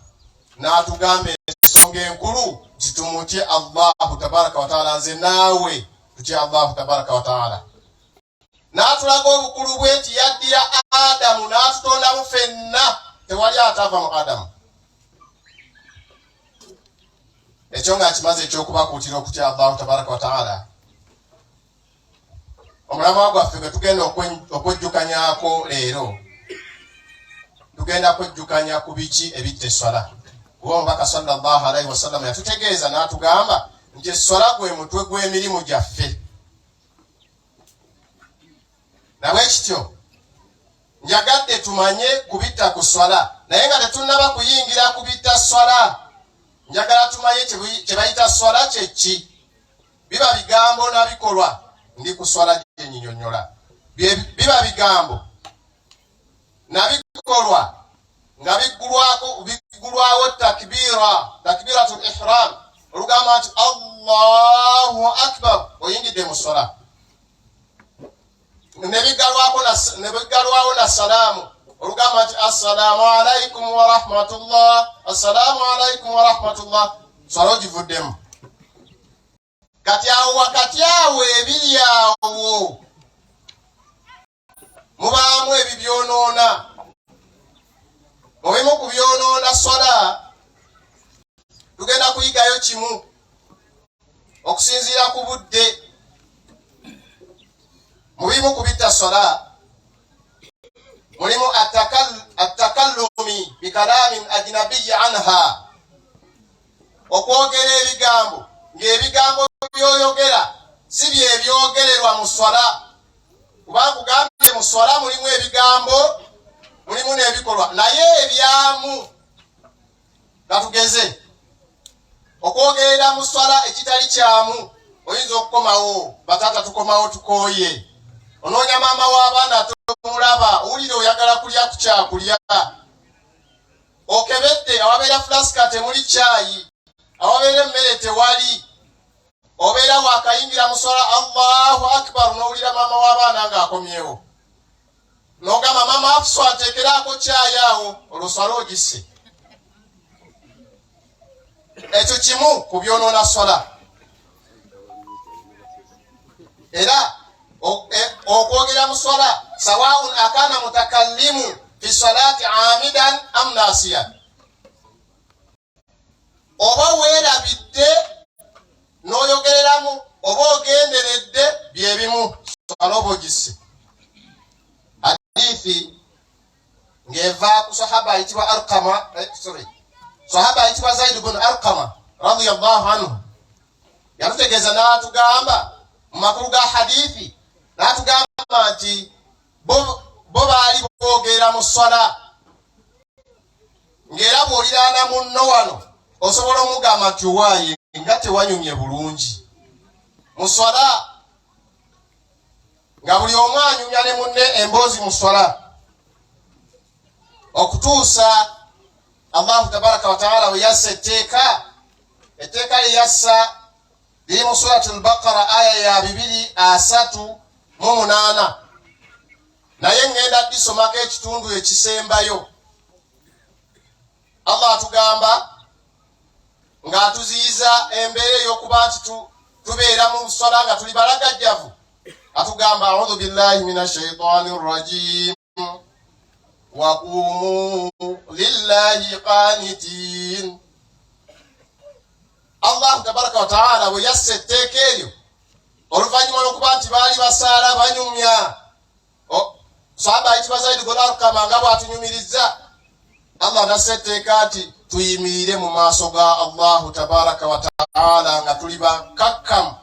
n'atugamba ensonga enkulu nti tumutye Allahu tabaraka wataala. Nze naawe tutye Allahu tabaraka wataala. N'atulaga obukulu bwe nti yaddira Adamu n'atutondamu ffenna, tewali atava mu Adamu. Ekyo nga nkimaze ekyokubakuutira okutya Allahu tabaraka wataala, omulamwa gwaffe gwe tugenda okwejjukanyako leero, tugenda kwejjukanya ku biki ebitta esswala, kuba omubaka sallallahu alaihi wasallam yatutegeeza n'atugamba nti esswala gwe mutwe gw'emirimu gyaffe. Nabwe kityo njagadde tumanye kubitta ku swala, naye nga tetunnaba kuyingira kubitta swala, njagala tumanye kye bayita swala kyeki. Biba bigambo na bikolwa. Ndi ku swala gyenyinyonnyola. Biba bigambo na bikolwa nga biggulwako, biggulwawo takbira, takbiratul ihram. Olugamba nti Allahu akbar, oyingidde mu swala. Ne biggalwawo na salaamu. Olugamba nti assalaamu alaikum warahmatullah, assalaamu alaikum warahmatullah, swala ogivuddemu. Kati awo wakati awo ebiri awo mubaamu ebibyonoona. Mu bimu ku byonoona swala tugenda kuyigayo kimu okusinziira ku budde. Mu bimu ku bitta swala mulimu attakallumi bikalaamin ajnabiyi anha, okwogera ebigambo ng'ebigambo by'oyogera si byebyogererwa mu swala, kubanga kugambye mu swala mulimu ebigambo, mulimu n'ebikolwa, naye ebyamu. Katugeze okwogerera mu swala ekitali kyamu, oyinza okukomawo, bataata tukomawo tukooye, onoonya maama w'abaana. tomulaba, owulira oyagala kulya ku kyakulya, okebedde awabeera fulasika temuli kyayi, awabeera emmere tewali, obeera wakayingira muswala Allahu akbar, n'owulira maama w'abaana ng'akomyewo, n'ogamba maama Afuswa nteekeraako kyayi awo, olwo swala ogisse. Ekyo kimu ku byonoona swala. Era okwogera mu swala, sawaun akana mutakallimu fi salati amidan am nasiyan, oba weerabidde n'oyogereramu oba ogenderedde, byebimu, swala oba ogisse. Hadithi ng'eva ku sahaba ayitibwa Arkama, sorry, sahaba ayitibwa Zaid bun Arkama radiyallahu anhu, yatutegeeza n'atugamba mu makulu ga hadithi, n'atugamba nti bo baali boogera mu swala, ng'era bw'oliraana munno wano osobola omugamba nti owaaye nga tewanyumye bulungi mu swala, nga buli omu anyumya ne munne emboozi mu swala, okutuusa Allahu tabaraka wataala bwe yassa etteeka. Etteeka lye yassa liri mu Surati Lbaqara, aya ya 238, naye ŋŋenda ddisomako ekitundu ekisembayo. Allah atugamba ng'atuziyiza embeera ey'okuba nti tubeera mu swala nga tuli balagajjavu. Atugamba, audhu billahi min ashaitani rrajim, waqumu lillahi qanitin. Allahu tabaraka wataala bwe yassa etteeka eryo oluvannyuma lw'okuba nti baali basaala banyumya, sahaba ayitibwa Zaidi bun Arkama nga bw'atunyumirizza, Allah nassa etteeka nti tuyimirire mu maaso ga Allahu tabaraka wataala nga tuli bakakkamu,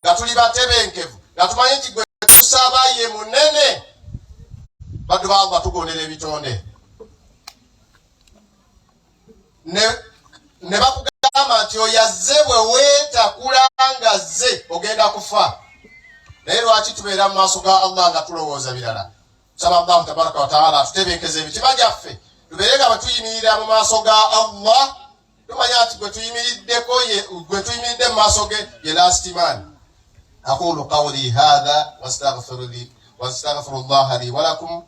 nga tuli batebenkevu, nga tumanyi nti gwe tusaba ye munene. Baddu ba Allah, tugondera ebitonde ne bakugamba nti oyo azze, bwe weetakula nga azze ogenda kufa. Naye lwaki tubeera mu maaso ga Allah nga tulowooza birala? Saba Allahu tabaraka wataala atutebenkeza emitima gyaffe, tubeere nga bwe tuyimirira mu maaso ga Allah tumanya nti gwe tuyimiriddeko, gwe tuyimiridde mu maaso ge ye last man. Aqulu qawli hadha wastaghfiru llaha li walakum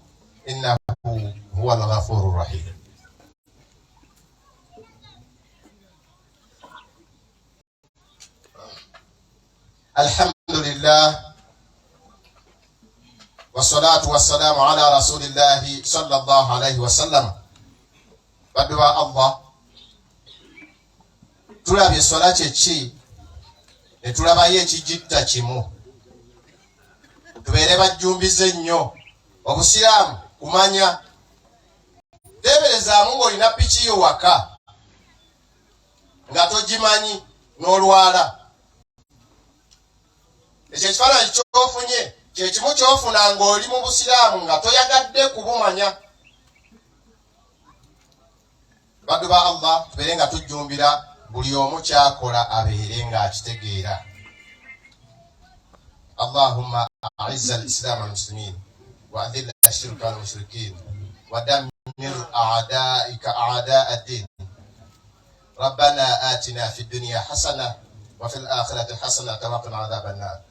innahu huwa alghafuru rahim. Alhamdulillah, wassalatu wassalamu ala rasulillahi sallallahu alaihi wasallam. Baddu ba Allah, tulabye eswala kyeki, ne tulabayo ekigitta kimu. Tubeere bajjumbize nnyo obusiraamu kumanya. Teeberezaamu ng'olina piki yo waka nga togimanyi n'olwala. Ekyo ekifaananyi kyofunye kyekimu kyofuna ng'oli mu busiraamu nga toyagadde kubumanya. Baddu ba Allah, tubeere nga tujjumbira buli omu kyakola abeere ng'akitegeera. Allahumma aizza alislamu walmuslimin wa adhilla ashirka walmushrikin wa dammir a'daika a'daa ad-din. ربنا آتنا في الدنيا حسنة وفي الآخرة حسنة وقنا عذاب النار.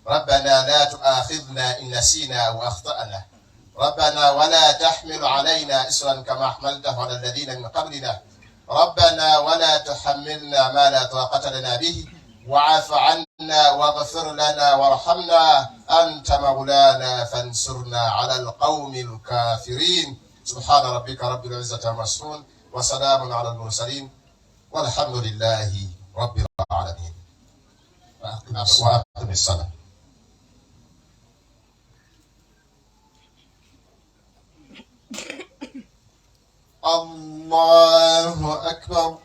ربنا لا تؤاخذنا إن نسينا أو أخطأنا. ربنا ولا تحمل علينا إصرا كما حملته على الذين من قبلنا. ربنا ولا تحملنا ما لا طاقة لنا به، واعف عنا واغفر لنا وارحمنا، أنت مولانا فانصرنا على القوم الكافرين. سبحان ربك رب العزة عما يصفون، وسلام على المرسلين، والحمد لله رب العالمين. وأقم الصلاة. الله أكبر.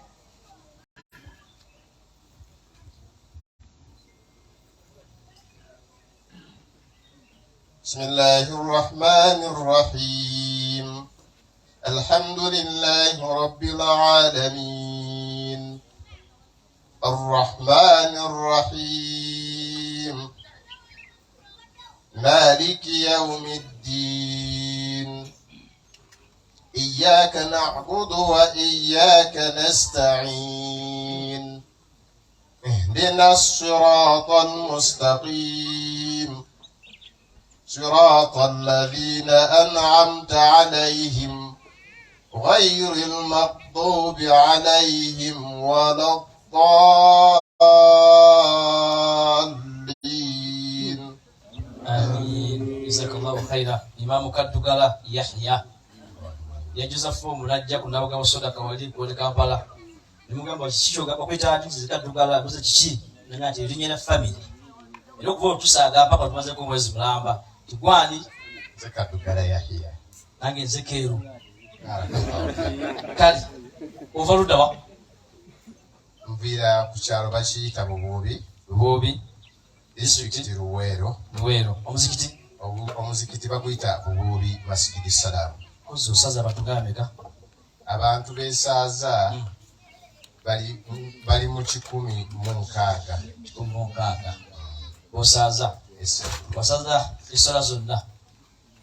بسم الله الرحمن الرحيم. الحمد لله رب العالمين، الرحمن الرحيم، مالك يوم الدين. إياك نعبد وإياك نستعين اهدنا الصراط المستقيم صراط الذين أنعمت عليهم غير المغضوب عليهم ولا الضالين. Amin. Jazakallahu khaira. Imamu Kaddugala Yahya yajuza foomu najja ku Nabugabo soda kawali kuwole Kampala, nemugamba kiki kyogamba kwita nti Kaddugala nze kiki, nanga nti erinnya lya family, era okuva otusaaga mpaka tumazeko omwezi mulamba tigwani. Nze Kaddugala Yahya. Nange nze Keeru. Kale ova luddawa? Nviira ku kyalo bakiyita Bubuubi. Bubuubi. Disitulikiti Luweero. Luweero. Omuzikiti? Omuzikiti baguyita Bubuubi Masigidi Salaamu. Kozzi osaza abantu nga bameka? Abantu b'esaaza bali mu 160. 160 osaaza? Wasaza eswala zonna?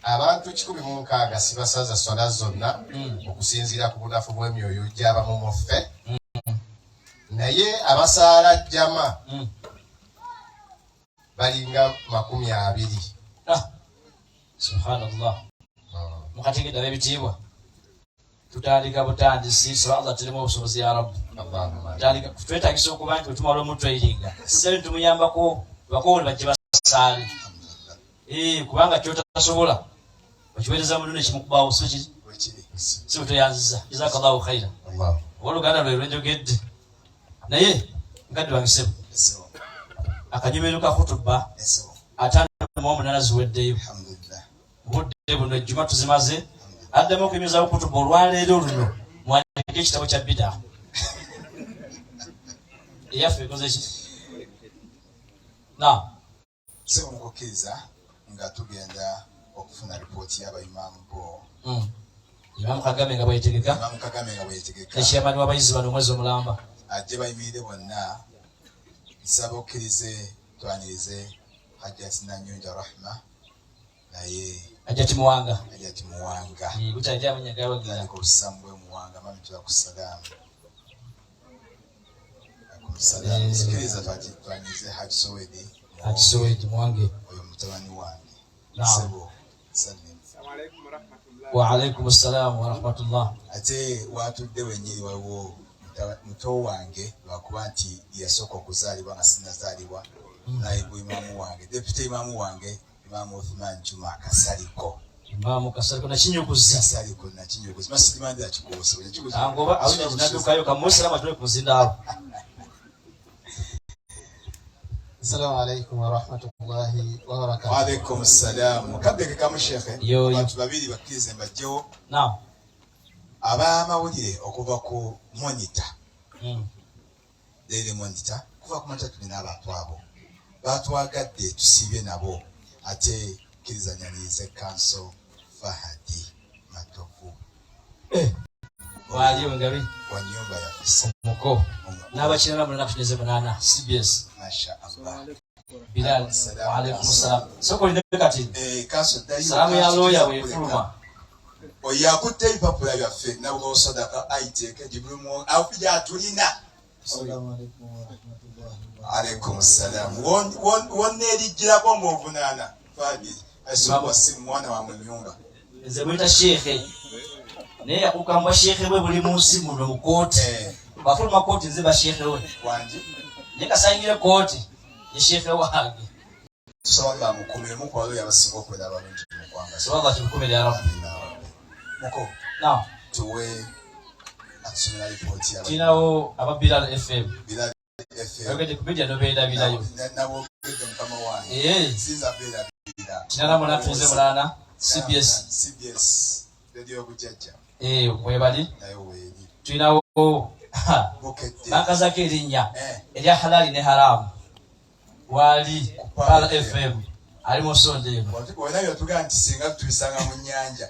Abantu 160 sibasaza swala zonna okusinziira ku bunafu bw'emyoyo gy'abamu mu ffe, naye abasaala jjama balinga 20. Subhanallah. Mukategedde ab'ebitiibwa, tutandika butandisi. Saba Allah teremu obusobozi ya Rabbi. Tandika twetagisa okuba nti wetumala omutraininga tuddayo nitumuyambako bakoole bajje basaale, kubanga kyotasobola okiweereza munno nekimukubawo. Si si bwe toyanziza. Jazakallahu khaira. Oluganda lwe lwenjogedde naye mukadde wange sebo, akanyumiro ka kutuba 58 ziweddeyo. Obudde buno ejjuma tuzimaze, addamu okuyimizawo kutuba olwaleero luno. Mwandike ekitabo kya bida eyaffe ekoze ki na Sebo, mukukkiriza nga tugenda okufuna ripooti y'abayimaamu bo. Imamu Kagame nga bweyetegeka. Imaamu Kagame nga bweyetegeka. Nekyamani w'abayizi bano omwezi omulamba. Ajje bayimirire bonna. Nsaba okkirize twanirize Hajjati Nanyunja Rahma, naye Hajjati Muwanga. Hajjati Muwanga. Bukyajja amanya gawagira. Tandika obusamu bwe Muwanga. Mami, tulakusalaamu. Salaamu. Sikiriza twanirize Haji Sowedi. Haji Sowedi Muwange. Oyo mutabani wange. Naam. Sebo, salim. Wa alaikum assalaamu warahmatullah. Ate watudde wenyini waliwo muto wange, lwakuba nti yasooka okuzaalibwa nga sinazaalibwa, naibu imaamu wange, deputy imaamu wange, Imaamu Uthman Juma Kasaliko. Imaamu Kasaliko Nakinyukuzi. Kasaliko Nakinyukuzi, Masidi mandi akikuusa. Angoba naddukayo kamusalama atule ku muzindaalo. Assalamu alaikum warahmatullahi wabarakatuh. Waalaikum salaamu. Kabbeke kamu, shekhe. Yo, yo. Abantu babiri bakkirize mbajjewo. Naam. Ab'amawulire okuva ku Monitor, Daily Monitor, kuva ku Monitor tulina abantu abo batwagadde tusiibye nabo. Ate kkirizanyanirize Kanso Fahadi Matovu. Wali wengabi. Wa nyumba yaffe. Muko n'abakirala 8 8 CBS. Masha Allah. Bilal, waalaikum salam. Soko olinde kati. Eh, Kanso ddayo. Salaamu ya Kanso looya tujja bwefuluma. kuleka. Oyo akutte ebipapula byaffe Nabugabo Sadaka aiteeke Jibrimu atulina. Assalamu alaikum warahmatullahi. Alaikum salam. Wonneerijjirako ng'ovunaana Fadi asobola si mwana wa mu nyumba. Nze muyita sheekhe, naye yakukamba sheekhe bwe buli mu nsi muno mu kooti. Bafuluma kooti nze basheekhe we. Wangi. Naye kasayingire kooti ye sheekhe wange. Tusaba Allah amukumire, mukwalo yabasinga okubeera abalungi mu ggwanga. Saba Allah kimukumire ya Rabbi. Muko. Naam. Tuwe atusomera lipooti yaba. Tulinawo aba Bilal FM. Bilal FM. Oyogedde ku media nobeerabirayo. Nabogedde mukama wange. Sinza beerabira. 88.8 CBS. CBS radio y'obujjajja. Mwebali. Nayo weeri. Tulinawo Bukedde. bankazako erinnya erya halali ne haramu, wali Pearl FM ali mu nsonda eno. Olina byotugamba nti singa tubisanga mu nnyanja.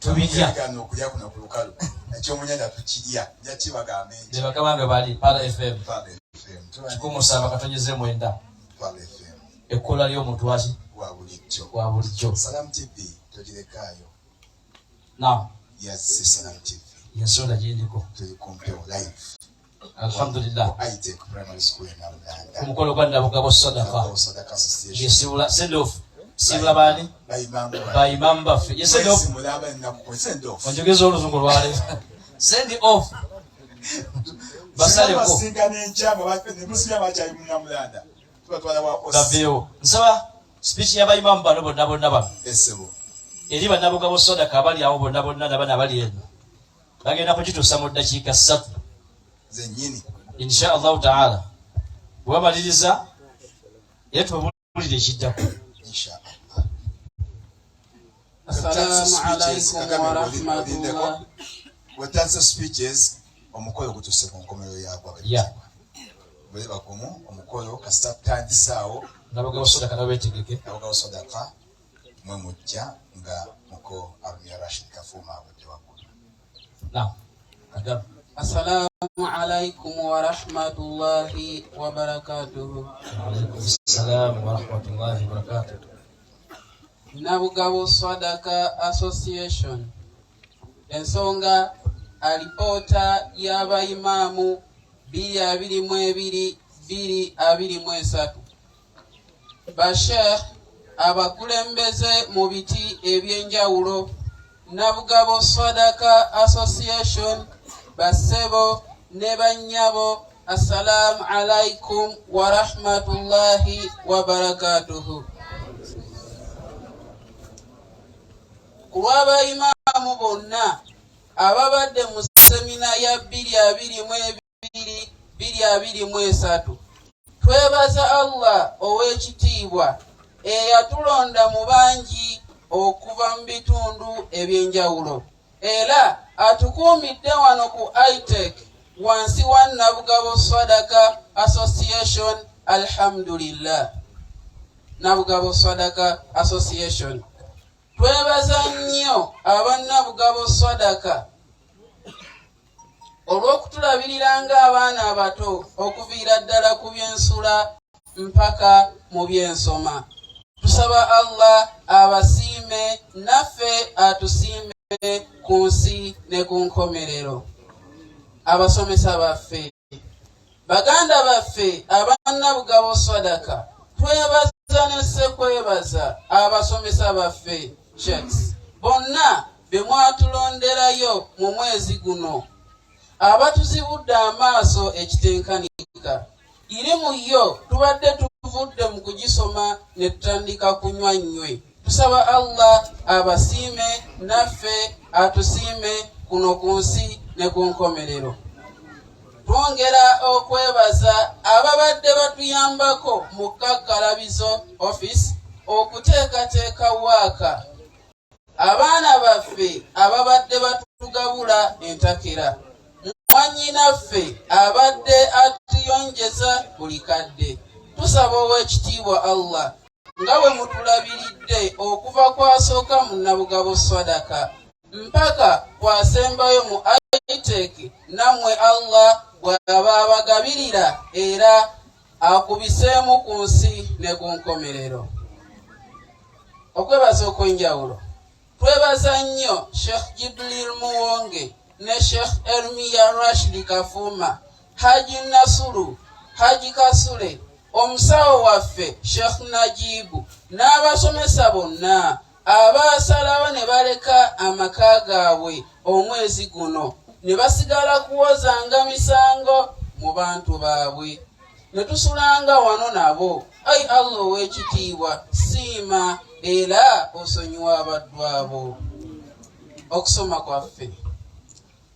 Tubirya. Tugana okulya kuno ku lukalu, ekyomunyanja tukirya, nja kibagambe nti Be bakama bange bali Pearl FM. Pearl FM. 107.9. Pearl FM. Ekkola ly'omuntu waki wa bulijjo. Wa bulijjo. Salam TV togirekaayo. Naam. Yazze Salam TV. Yensonda gyendiko. Tuli ku mpewo live. Alhamdulillah. Itech Primary School e Nabuganda. Ku mukolo gwa Nabugabo Sadaka. Sadaka Association. Yesibula send off. Sibula baani? Bayimamu baffe. Ye send off. Mulaba ennaku send off. Onjogeza oluzungu lwaleero. Send off. Basaleko. Basinkana enkya nga musibya bakyali mu Namulanda. Tubatwala wa OC. Baveewo. Nsaba speech y'abayimamu bano bonna bonna bano. Esebo. Eri bannabugabo Sadaka abali awo bonna bonna nabano abali eno. Bagenda kugituusa mu ddakiika ssatu zennyini insha Allahu taala. Bwe bamaliriza era tubabulire ekiddako insha Allah. Assalamu alaikum wa rahmatullah. Wetandise speeches omukolo gutuuse ku nkomerero yagwo Yeah. Bwe bagumu omukolo kasita tutandisaawo Nabugabo Sadaka nabo beetegeke. Nabugabo Sadaka mwe mujja nga muko Arumia Rashid Kafuuma abudde waggulu. Naam. Kagame. Assalamu alaikum wa rahmatullahi wa barakatuhu. Wa alaikum assalam wa rahmatullahi wa barakatuhu. Nabugabo Sadaka Association ensonga alipoota y'abayimaamu bbiri abiri mu ebiri bbiri abiri mu esatu. Basheikh abakulembeze mu biti eby'enjawulo Nabugabo Sadaka Association bassebo ne bannyabo assalamu alaikum wa rahmatullahi wa barakatuhu. Ku lw'abayimaamu bonna ababadde mu semina ya bbiri abiri mu ebiri bbiri abiri mu esatu twebaza Allah ow'ekitiibwa eyatulonda mu bangi okuva mu bitundu eby'enjawulo era atukuumidde wano ku ITEC wansi wa Nabugabo Sadaka Association. Alhamdulillah. Nabugabo Sadaka Association twebaza nnyo aba Nabugabo Sadaka olw'okutulabirira ng'abaana abato okuviira ddala ku by'ensula mpaka mu by'ensoma. Tusaba Allah abasiime naffe atusiime ku nsi ne ku nkomerero. Abasomesa baffe, baganda baffe aba Nabugabo Sadaka twebaza ne ssekwebaza abasomesa baffe sheikhs bonna be mwatulonderayo mu mwezi guno abatuzibudde amaaso ekitenkanika. Irimu yo tubadde tuvudde mu kugisoma ne tutandika kunywa nnywe. Tusaba Allah abasiime naffe atusiime kuno ku nsi ne ku nkomerero. Twongera okwebaza ababadde batuyambako mu kakkalabizo office okuteekateeka waaka abaana baffe ababadde batugabula entakera, mwannyinaffe abadde atuyonjeza buli kadde. Tusaba ow'ekitiibwa Allah nga bwe mutulabiridde okuva kwasooka mu Nabugabo Sadaka mpaka kwasembayo mu ITEC, nammwe Allah bw'aba abagabirira era akubiseemu ku nsi ne ku nkomerero. Okwebaza okw'enjawulo twebaza nnyo Sheikh Jibril Muwonge ne Sheikh Ermiya Rashid Kafuuma, Haji Nasuru, Haji Kasule, omusawo waffe Sheikh Najibu n'abasomesa bonna abaasalawo ne baleka amaka gaabwe omwezi guno ne basigala kuwozanga misango mu bantu baabwe ne tusulanga wano nabo. Ai Allah ow'ekitiibwa, siima era osonyiwa abaddu abo. Okusoma kwaffe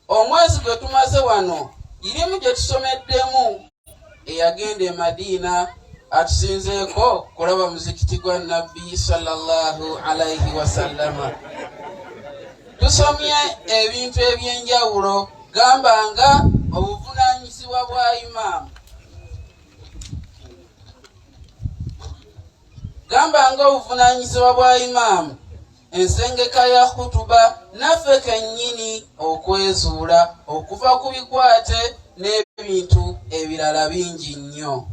omwezi gwe tumaze wano irimu gye tusomeddemu eyagenda e Madiina atusinzeeko kulaba muzikiti gwa Nabbi sallallahu alaihi wasallama. Tusomye ebintu eby'enjawulo gamba nga obuvunaanyizibwa bwa imaamu, gamba nga obuvunaanyizibwa bwa imaamu, ensengeka ya khutuba, naffe kennyini okwezuula okuva ku bikwate n'ebintu ebirala bingi nnyo.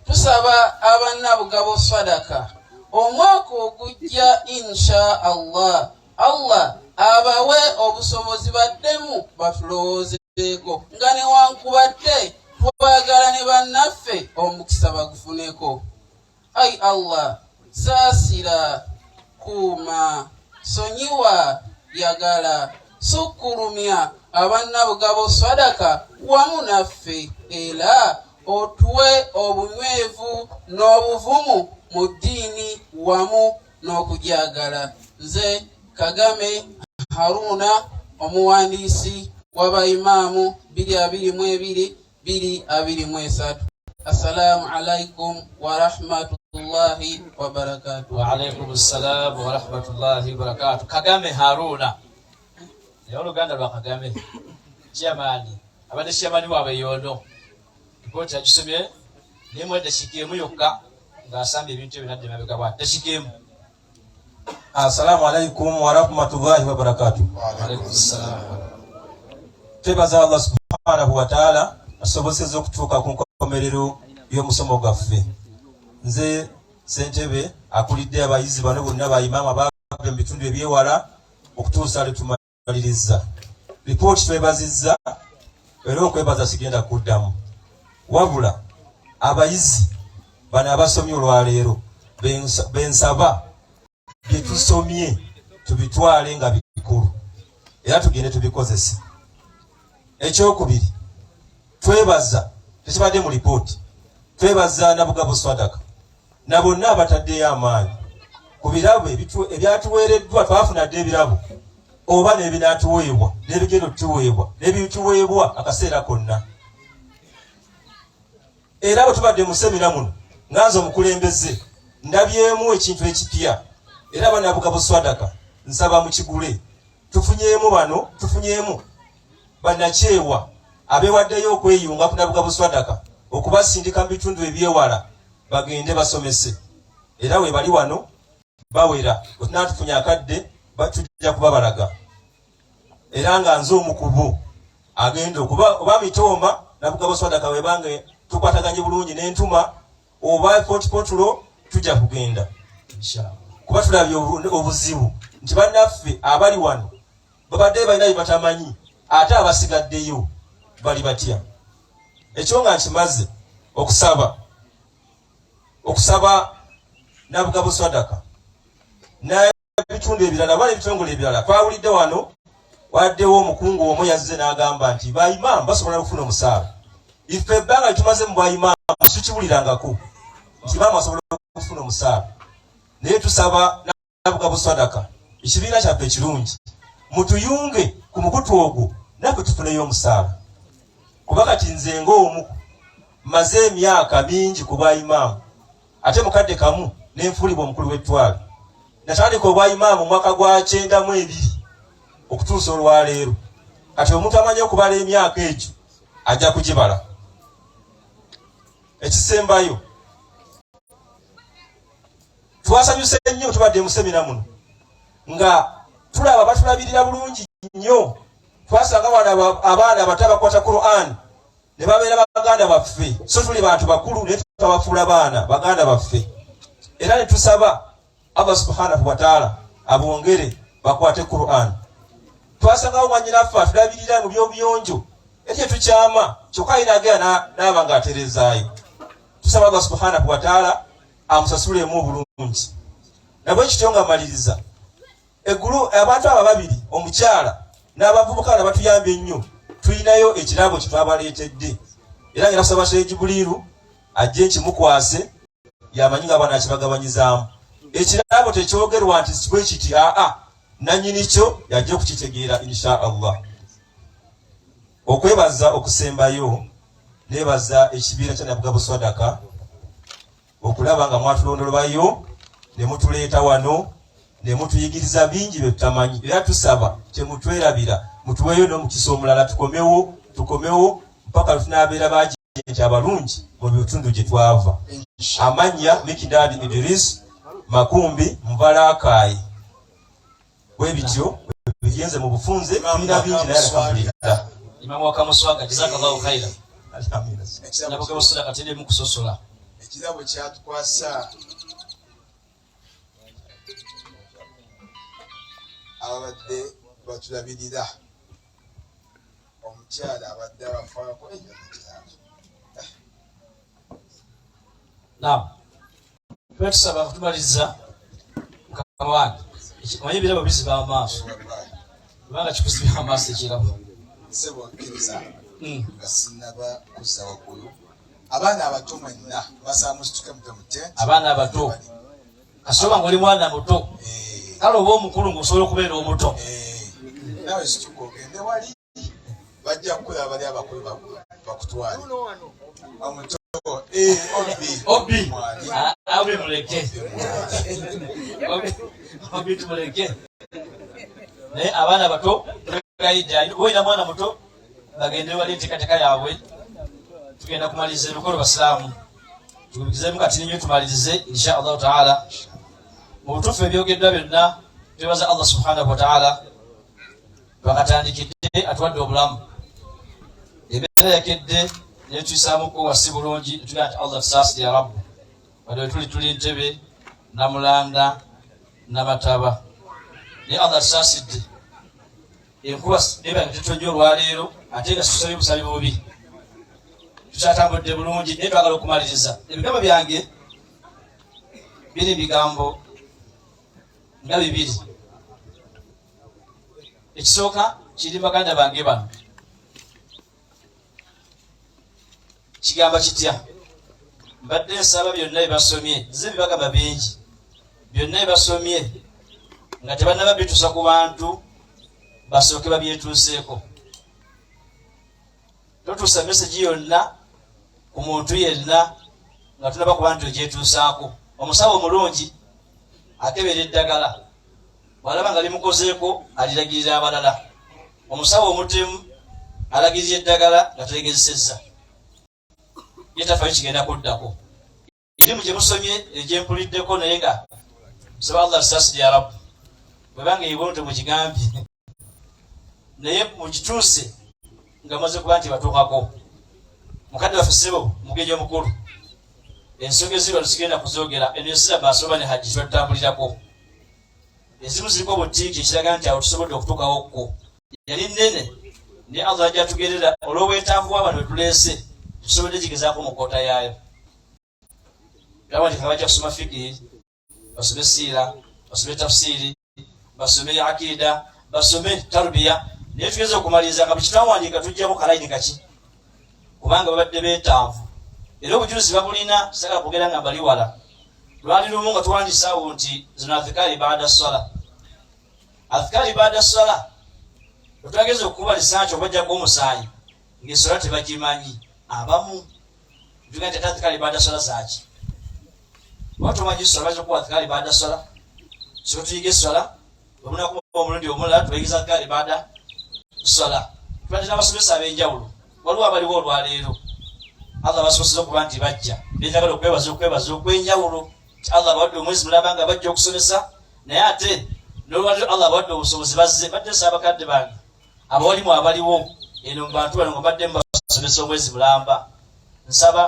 Tusaba abannabugabo Sadaka omwaka ogujja insha Allah Allah abawe obusobozi baddemu batulowoozeeko nga newankubadde twagala ne bannaffe omukisa bagufuneko. Ai Allah, saasira, kuuma, sonyiwa, yagala, sukkulumya abannabugabo swadaka wamu naffe era otuwe obunywevu n'obuvumu mu ddiini wamu n'okugyagala. Nze Kagame Haruna, omuwandiisi w'abayimaamu 2022 2023. Assalamu alaikum warahmatullahi wabarakatuh. Waalaikum ssalam warahmatullahi wabarakatuh. Kagame Haruna, naye oluganda lwa Kagame chairman, abadde chairman waabwe yono. Ripooti yagisomye naye mu eddakiika emu yokka ng'asambye ebintu ebyo nadda emabega bwa ddakiika emu. Assalamu alaikum warahmatullahi wabarakatuh. Waalaikum ssalam. Twebaza Allah subhanahu wa ta'ala asobosezza okutuuka ku nkomerero y'omusomo gwaffe. Nze ssentebe akulidde abayizi bano bonna ba imaama baava mu bitundu ebyewala okutuusa lwe tumalirizza. Lipooti twebazizza era okwebaza sigenda kuddamu, wabula abayizi bano abasomye olwaleero bensaba bye tusomye tubitwale nga bikulu era tugende tubikozese. Ekyokubiri, twebaza tekibadde mu lipooti, twebaza Nabugabo Swadaka na bonna abataddeyo amaanyi ku birabo ebyatuweereddwa. Twafuna dda ebirabo oba n'ebinaatuweebwa n'ebigenda otuweebwa n'ebituweebwa akaseera konna. Era bwe tubadde mu semina muno nga nze omukulembeze ndabyemu ekintu ekipya, era Banabugabo Swadaka nsaba mukigule. Tufunyeemu bano, tufunyeemu bannakyewa abeewaddeyo okweyunga ku Nabugabo Swadaka okubasindika mu bitundu ebyewala bagende basomese, era we bali wano bawera. Bwe tunaatufunye akadde tujja kubabalaga, era nga nze omu ku bo agenda okuba oba mitooma Nabugabo Swadaka webanga tukwataganye bulungi n'entuma oba Fort Portal tujja kugenda, kuba tulabye obuzibu nti bannaffe abali wano babadde balina bye batamanyi, ate abasigaddeyo bali batya? Ekyo nga nkimaze, okusaba Nabugabo Swadaka n'ebitundu ebirala oba n'ebitongole ebirala. Twawulidde wano waddewo omukungu omu yazze n'agamba nti baimaamu basobola okufuna omusaala. Ife ebbanga lyetumaze mu bwaimaamu tukiwulirangako nti imaamu asobola okufuna omusaala, naye tusaba Nabugabo Swadaka, ekibiina kyaffe ekirungi, mutuyunge ku mukutu ogwo naffe tufuneyo omusaala, kuba kati nze ng'omu maze emyaka mingi ku bwaimaamu ate mukadde kamu nenfuulibwa omukulu w'ettwale. Natandika obwaimaamu omwaka gwa 92 okutuusa olwaleero. Kati omuntu amanyi okubala emyaka egyo ajja kugibala. Ekisembayo, twasanyuse nnyo tubadde mu semina muno nga tulaba batulabirira bulungi nnyo. Twasanga wano abaana abato abakwata Quran ne babeera baganda baffe, so tuli bantu bakulu naye tutabafuula baana, baganda baffe, era ne tusaba Allah subhanahu wataala abongere bakwate Quran. Twasangawo mwanyinaffe atulabirira mu byobuyonjo ekyo tukyama, kyokka alina agenda naaba nga aterezaayo. Tusaba Allah subhanahu wataala amusasulemu obulungi. Nabwe kityo nga maliriza eggulu, abantu abo babiri, omukyala n'abavubuka na batuyambye ennyo, tulinayo ekirabo kye twabaleetedde, era ngenda kusaba Sheikh Jibuliru ajje nkimukwase, yamanyi nga banakibagabanyizaamu. Ekirabo tekyogerwa nti bwe kiti, aa nannyini kyo yajja okukitegeera insha Allah. Okwebaza okusembayo, nebaza ekibiina kya Nabugabo Swadaka okulaba nga mwatulondolobayo ne mutuleeta wano ne mutuyigiriza bingi bye tutamanyi, era tusaba temutwerabira, mutuweeyo n'omukisa omulala tukomewo, tukomewo mpaka lwe tunaabeera bagenti abalungi mu bitundu gye twava. Amannya Mikidadi Idris Makumbi Nvalakaayi. Bwe bityo bigenze mu bufunze, tulina bingi naye alhamdulillah. Imamu wa Kamuswaga, jazakallahu khaira. Nabugabo Swadaka tedemu kusosola. Ekirabo kyatukwasa ababadde Batulabirira omukyala abadde abafaako Naam. Tuba tusaba kutumaliriza mukama wange. Omanyi ebirabo biziba amaaso. Kubanga kikuzibya amaaso ekirabo. Ssebo kkiriza hmm. nga sinnaba kuzza waggulu. Abaana abato mwenna basaba musituke muve mu tent. Abaana abato. Kasooba ng'oli mwana muto. Eh. Kale oba omukulu ng'osobola okubeera omuto. Eh. Nawe situka ogende wali. Bajja kukulaba bali abakulu bakutwale. Omuto eh, obi. Obi. Ah, obi muleke. Obi tumuleke. Naye abaana bato twegayidde olina mwana muto bagende wali enteekateeka yaabwe tugenda kumaliriza emikolo basiraamu tugumikizeemu kati nnyo tumalirize insha allahu taala mu butuufu ebyogeddwa byonna twebaza allah subhanahu wataala Twakatandikidde atuwadde obulamu embeera yakedde netuyisaamuko wasi bulungi netugamba nti Allah tusaasire ya Rabbu wadde wetuli tuli ntebe namulanda namataba naye Allah tusaasidde enkuba neba nga tetonnya olwaleero ate nga situsabye busabi bubi tukyatambudde bulungi naye twagala okumaliriza ebigambo byange biri bigambo nga bibiri Ekisooka kiri baganda bange bano kigamba kitya mbadde nsaba byonna byebasomye nze bibagamba bingi byonna byebasomye nga tebanaba bituusa ku bantu basooke babyetuuseeko totuusa mesegi yonna ku muntu yenna nga tunaba kuba nti ogyetuusaako omusawo omulungi akebera eddagala bwalaba nga limukozeeko aliragirira abalala omusawo omutemu alagirira eddagala nga teregezesezza ye tafayo kigenda kuddako Erimu gye musomye egyempuliddeko naye nga nsaba Allah tusasire ya Rabbi bwebanga ebonto mukigambye naye mukituuse nga maze kuba nti batuukako mukadde waffe ssebo mugenyi omukulu ensonga eziri wano sigenda kuzoogera eno esira maasoba ne hajji twatutambulirako ezimu ziriko butiiki ekiraga nti awo tusobodde okutuukawo kko yali nnene naye Allah ajja tugerera olw'obwetaavu bw'abantu betuleese tusobodde gigezaako mu kkoota yaayo Bawandiika bajja kusoma fikihi, basome siira, basome tafsiiri, basome akiida, basome tarbiya, naye tugeze okumaliriza nga bwekitwawandiika tujjako kalayini kaki kubanga babadde beetaavu era obujulizi babulina sagala kwogera nga mbali wala lwali lumu nga tuwandiisaawo nti zino adhikaari baada swala adhikaari baada swala wetwageza okukuba lisaaki obajjako omusaayi ngaeswala tebagimanyi abamu Juga nti adhikaari baada swala zaki oba tomanyi swala bayinza okuwa adhikaari baada swala soka tuyiga eswala omunaku omulundi omulala tubayigiza adhikaari baada swala tubadde n'abasomesa ab'enjawulo waliwo abaliwo olwaleero Allah basoboseza okuba nti bajja benjagala okwebaza okwebaza okwenjawulo nti Allah abawadde omwezi mulaba nga bajja okusomesa naye ate n'olwaleero Allah abawadde obusobozi bazze badde nsaba bakadde bange Abawalimu abaliwo eno mu bantu bano nga mbadde mbasomesa omwezi mulamba nsaba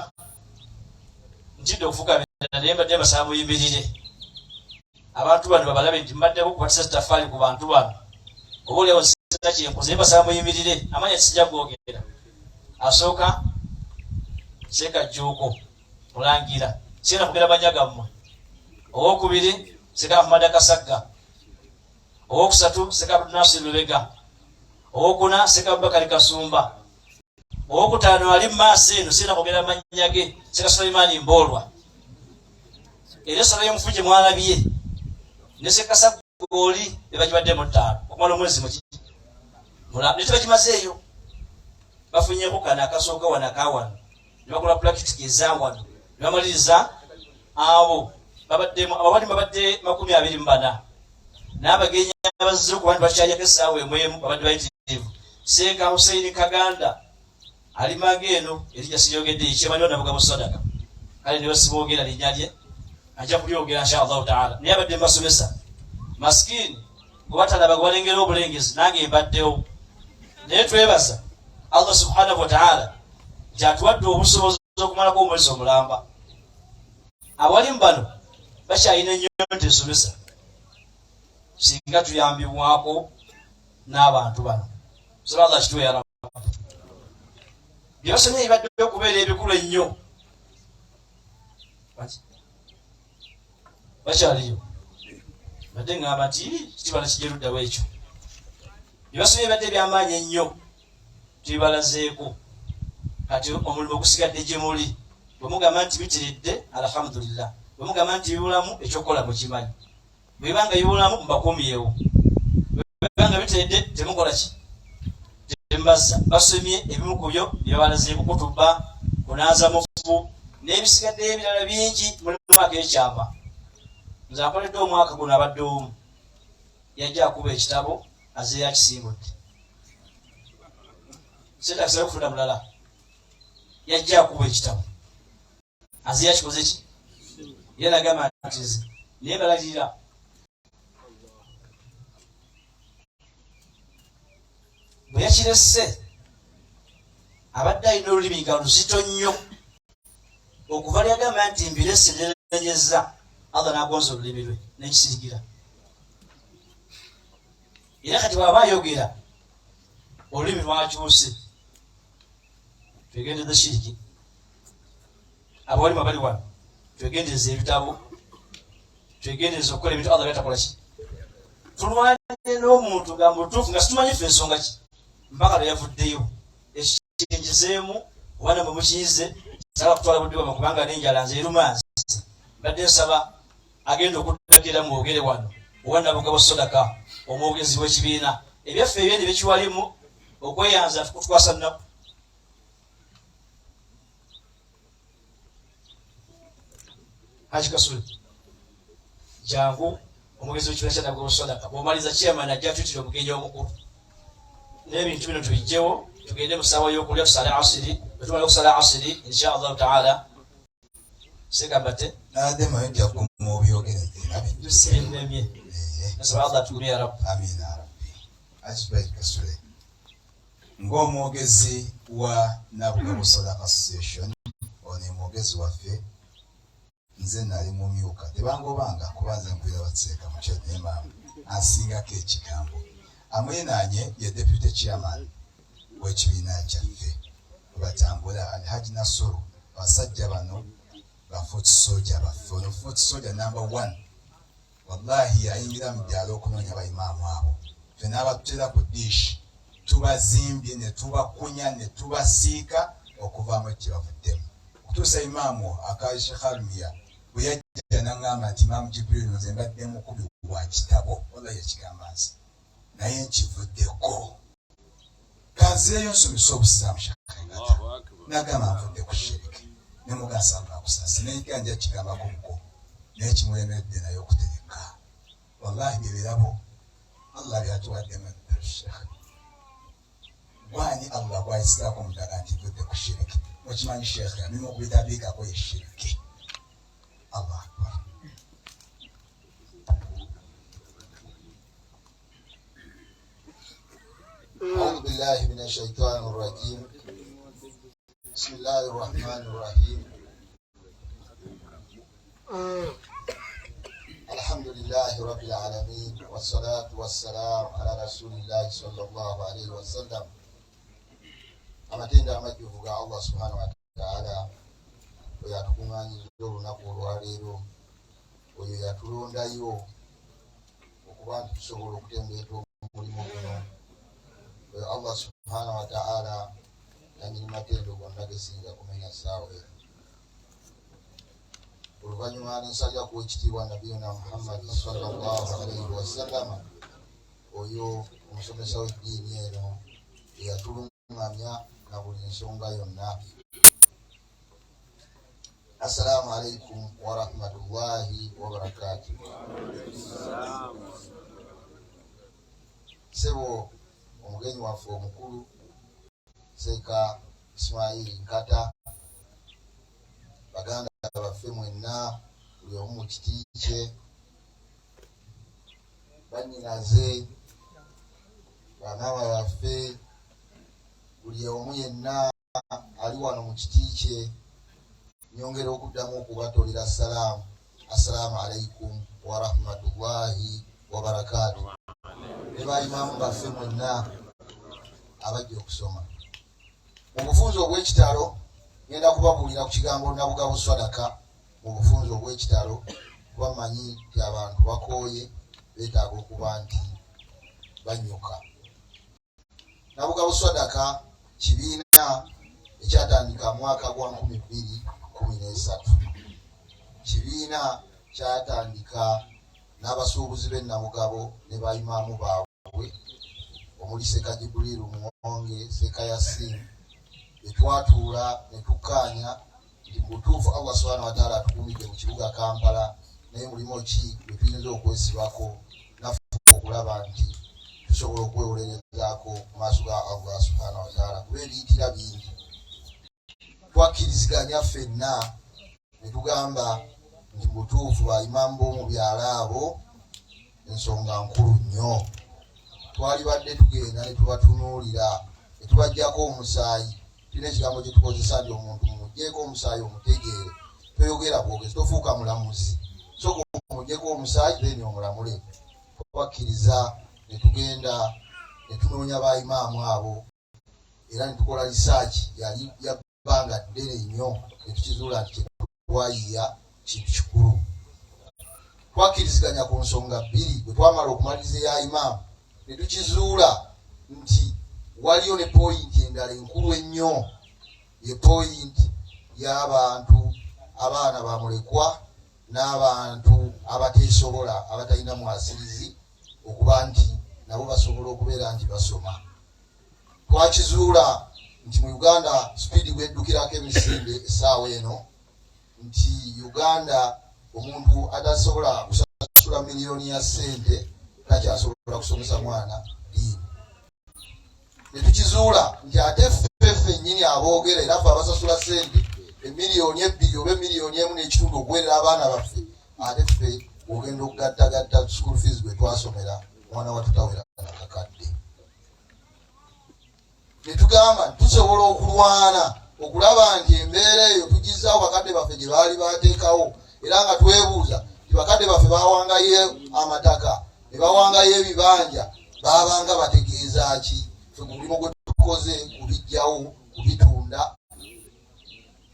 ntidde okufukamira naye mbadde mbasaba muyimirire abantu bano babalabe nti mbaddeko okukwatisa tafaali ku bantu bano oba oliawo sina kyenkoze naye mbasaba muyimirire amanya kisijja kwogera asooka seeka jjuuko mulangira sigenda kugera manya gammwe owokubiri seeka ahmada kasagga Owokusatu Seka Abdunasir Lubega, owokuna Seka Abubakari Kasumba, owokutaano ali mu maaso eno sirina kwogera mannya ge Seka Sulaimaani Mboolwa. Era essala y'omufu gye mwalabye ne Seka Saggooli be bagibadde mu ttaano okumala omwezi muki naye tebagimazeeyo bafunyeeko kano akasooka wano akawano ne bakola pulakitiki eza wano ne bamaliriza abo babaddemu abawali babadde 24 n'abagenyi abazze okuba nti bakyalyako essaawa emu emu babadde bayitirivu seeka huseini kaganda alimanga eno erinnya siryogedde ekyemanyiwa nabugabo sadaka kale niwe simwogera linnya lye ajja kulyogera insha allahu taala naye abadde mbasomesa masikini gwe batalaba gwe balengera obulengezi nange mbaddewo naye twebaza allah subhanahu wataala nti atuwadde obusobozi okumalako omwezi omulamba abalimu bano bakyalina ennyonta esomesa singa tuyambibwako N'abantu bano nsaba Allah kituwe ya Rabbi. Bye basomye bibadde okubeera ebikulu ennyo. Bakyaliyo badde ŋŋamba nti kibala kijja luddawo ekyo. Bye basomye bibadde eby'amaanyi ennyo, tubibalazeeko. Kati omulimu ogusigadde gye muli, bwe mugamba nti bitiridde, alhamdulillah. Bwe mugamba nti bibulamu, ekyokukola mukimanyi. Bwe biba nga bibulamu, mubakumyewo. Bwe biba nga biteredde, temukola ki, temubazza. Basomye ebimu ku byo byebabalazeeko, kutuba, kunaaza mufu n'ebisigaddeyo ebirala bingi. Mulimu ak'ekyama. Nze akoledde omwaka guno abadde omu yajja akuba ekitabo, azeeyo akisimbudde, setakisabe kufuna mulala. Yajja akuba ekitabo, azeeyo akikoze ki, ye nagamba nti nze naye balagirira. Bwe yakiresse, abadde alina olulimi nga luzito nnyo. Okuva lyagamba nti mbiresse nerenyeza, Allah n'agonza olulimi lwe nekisirigira. Era kati bw'aba ayogera olulimi lwakyuse. Twegendereza shiriki. Abawalimu abali wano, twegendereza ebitabo, twegendereza okukola ebintu Allah byatakola ki. Tulwane n'omuntu nga mutuufu nga situmanyi ffe ensonga ki mpaka lwe yavuddeyo. Ekinjizeemu oba namwe mukiyize. Saba kutwala budde bwamwe kubanga n'enjala nze eruma. Nze mbadde nsaba agenda okuddakira mwogere wano owa Nabugabo Sodaka, omwogezi w'ekibiina. Ebyaffe ebyeni bikiwalimu okweyanza kutukwasa nnaku. Haji Kasule, jangu, omwogezi w'ekibiina kya Nabugabo Sodaka. Bw'omaliza, chairman ajja atuyitire omugenyi omukulu n'ebintu bino tubijjewo, tugende mu ssaawa y'okulya, tusale asiri. Bwe tumala okusala asiri, insha Allahu taala, segambate. Nabadde manyi ojja kuguma obyogere era bijjuse. Binnemye. Nasaba Allah atugumye ya Rabbi. Amiina ya Rabbi. Azubair Kasule ng'omwogezi wa Nabugabo Sadaka Association, ono ye mwogezi waffe. Nze nali mumyuka, tebangobanga kuba nze nkubira baseeka mukyo, naye maama asingako ekigambo. Amulinaanye ye deputy chairman w'ekibiina kyaffe webatambula, Alhaji Nasuru. Abasajja bano ba foot soldier baffe. Ono foot soldier number one, wallahi, yayingira mu byalo okunoonya bayimaamu abo. Ffe n'abatutera ku dish, tubazimbye ne tubakunya ne tubasiika okuvaamu ekyo kye bavuddemu okutuusa imaamu akashekhalmiya bwe yajja naŋŋamba nti, "Imaamu Jibril, nze mbadde mukubi wa kitabo." Wallahi yakigamba nze, naye nkivuddeko, kanzireyo nsomesa obusiraamu. Shekengata nagamba nvudde ku shiriki, nemugansanga akusasi naye nja kigambako muko, naye kimulemedde naye okutereka. Wallahi bye birabo Allah byatuwaddemu. Shekh gwani Allah gwayisirako omudaga nti nvudde ku shiriki. Mukimanyi shekhe amimu okubitabiikako ye shiriki. Allah akbar. أعوذ بالله من الشيطان الرجيم. بسم الله الرحمن الرحيم. الحمد لله رب العالمين، والصلاة والسلام على رسول الله صلى الله عليه وسلم. Amatendo amajjuvu ga Allah subhanahu wataala, oyo atukuŋŋanyiza olunaku olwaleero, oyo yatulondayo okuba nti tusobola okutembeeta omulimu guno, oyo Allah subhanahu wataala nanyini matendo gonna gesinza kumenya ssaawa eno. Oluvannyuma nensalira kuwa ekitiibwa nabiyuna Muhammadi sallallahu alaihi wasallama, oyo omusomesa w'eddiini eno eyatuluŋŋamya na buli nsonga yonna. Assalamu alaikum warahmatullahi wabarakatu. Sebo omugenyi waffe omukulu Seeka Ismaili Nkata, baganda baffe mwenna buli omu mu kiti kye, bannyinaze, bamaama baffe, buli omu yenna ali wano mu kiti kye, nyongera okuddamu okubatolera salaamu. Assalaamu alaikum warahmatullahi wabarakaatu. Ne baimaamu baffe mwenna abajja okusoma mu bufunze obw'ekitalo, ngenda kubabuulira ku kigambo Nabugabo Swadaka mu bufunze obw'ekitalo, kuba mmanyi nti abantu bakooye, beetaaga okuba nti banyuka. Nabugabo Swadaka kibiina ekyatandika mwaka gwa 2013. Kibiina kyatandika n'abasuubuzi b'e Nabugabo ne bayimaamu baabwe, omuli Seka Jibuliru Muwonge, Seka Yasin, etwatuula ne tukkaanya nti mu butuufu Allah subhanahu wataala atukuumidde mu kibuga Kampala, naye mulimu ki gwe tuyinza okwesibako naffe okulaba nti tusobola okwewolerezaako mu maaso ga Allah subhanahu wataala, kuba ebiyitira bingi. Twakkiriziganya ffenna ne tugamba nti mu butuufu baimaamu b'omu byalo abo ensonga nkulu nnyo, twalibadde tugenda ne tubatunuulira ne tubaggyako omusaayi. Tulina ekigambo kye tukozesa nti omuntu mumugyeko omusaayi omutegeere, toyogera bwogezi, tofuuka mulamuzi, soka omugyeko omusaayi then omulamule. Twakkiriza ne tugenda ne tunoonya ba imaamu abo era ne tukola risaaki yali ya bbanga ddene nnyo, ne tukizuula nti kyetwayiya kintu kikulu. Twakkiriziganya ku nsonga bbiri. Bwe twamala okumaliriza eya imaamu, ne tukizuula nti waliyo ne poyinti endala enkulu ennyo, ye poyinti y'abantu abaana bamulekwa n'abantu abateesobola, abatalina mwasirizi, okuba nti nabo basobola okubeera nti basoma. Twakizuula nti mu Uganda sipiidi bweddukirako emisinde essaawa eno, nti Uganda omuntu atasobola kusasula miliyoni ya ssente takyasobola kusomesa mwana diini. Ne tukizuula nti ate ffe ffennyini aboogera era ffe abasasula ssente emiliyoni 2 oba emiliyoni 1.5 okuweerera abaana baffe, ate ffe ogenda okugattagatta school fees gwe twasomera omwana watutawera nakakadde. Ne tugamba nti tusobola okulwana okulaba nti embeera eyo tugizaawo bakadde baffe gye baali bateekawo, era nga twebuuza nti bakadde baffe bawangayo amataka ne bawangayo ebibanja, baabanga bategeeza ki? Ffe ku mulimu gwe tukoze kubijjawo, kubitunda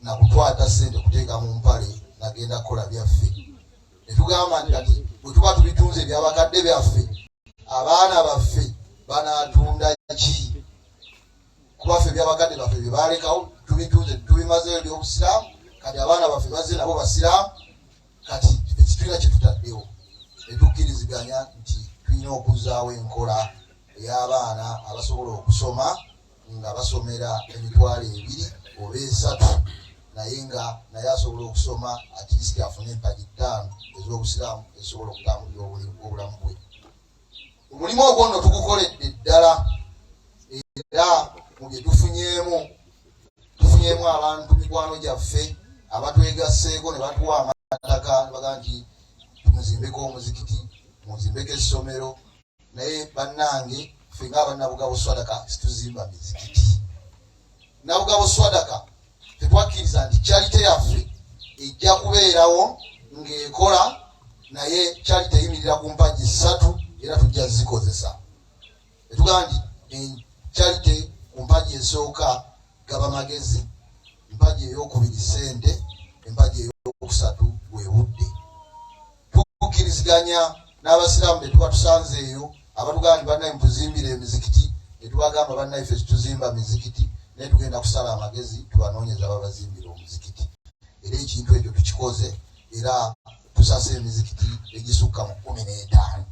na kukwata ssente kuteeka mu mpale nagenda kukola byaffe. Ne tugamba nti kati bwe tuba tubitunze ebyabakadde byaffe, abaana baffe banaatunda ki? Kuba ffe ebyabakadde baffe bye baalekawo tubitunze, tubimazeeyo ebyobusiraamu, kati abaana baffe bazze nabo basiraamu, kati ekitulina kye tutaddewo. Ne tukkiriziganya nti tulina okuzzaawo enkola ey'abaana abasobola okusoma nga basomera 2000 oba 3000, naye nga naye asobola okusoma at least afune empagi 5 ez'obusiraamu ezisobola okutambulira obulamu bwe. Omulimu ogwo nno tugukoledde ddala, era mu bye tufunyeemu, tufunyeemu abantu mikwano gyaffe abatwegasseeko ne batuwa amataka ne bagamba nti tumuzimbeko omuzikiti, muzimbeko essomero. Naye bannange, ffe ng'abannabugabo Swadaka situzimba mizikiti. Nabugabo Swadaka tetwakkiriza nti charity yaffe ejja kubeerawo ng'ekola, naye charity eyimirira ku mpagi 3 era tujja zikozesa. Etugamba nti charity ku mpagi esooka gaba magezi, empagi eyokubiri ssente, empagi eyokusatu bwe budde. Tukkiriziganya n'abasiraamu be tuba tusanze eyo abatugamba nti bannaye mutuzimbire emizikiti, ne tubagamba bannaye ffe situzimba mizikiti, naye tugenda kusala amagezi tubanoonyeza babazimbire omuzikiti. Era ekintu ekyo tukikoze, era tusase emizikiti egisukka mu 15.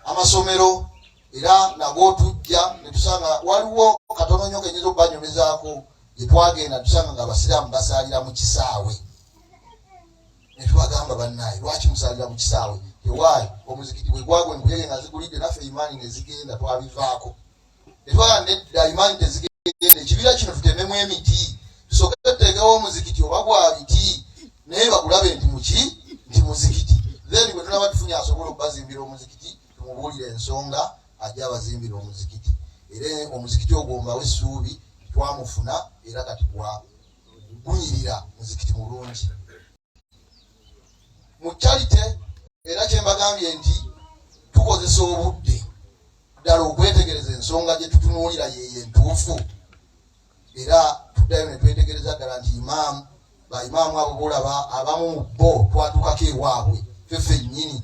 Amasomero era nago tujja ne tusanga waliwo katono nnyo kenyinza okubanyumizaako gye twagenda tusanga nga abasiraamu basaalira mu kisaawe, ne tubagamba bannaaye lwaki musaalira mu kisaawe? Tewaayi omuzikiti bwe gwagwa enkuyege nga zigulidde naffe imaani ne zigenda, twabivaako. Ne twagamba nedda, imaani tezigenda, ekibira kino tutememu emiti tusooke tuteekewo omuzikiti oba gwa biti, naye bagulabe nti muki nti muzikiti, then bwe tunaba tufunye asobola okubazimbira omuzikiti tumubuulire ensonga ajje abazimbira omuzikiti. Era omuzikiti ogwo mbawo essuubi twamufuna, era kati gwa gunyirira, muzikiti mulungi. Mu charity era kyembagambye nti Tukozesa obudde ddala okwetegereza ensonga gye tutunuulira yeeyo entuufu, era tuddayo ne twetegereza ddala nti imaamu, ba imaamu abo bolaba abamu mu bo twatuukako ewaabwe ffe ffennyini,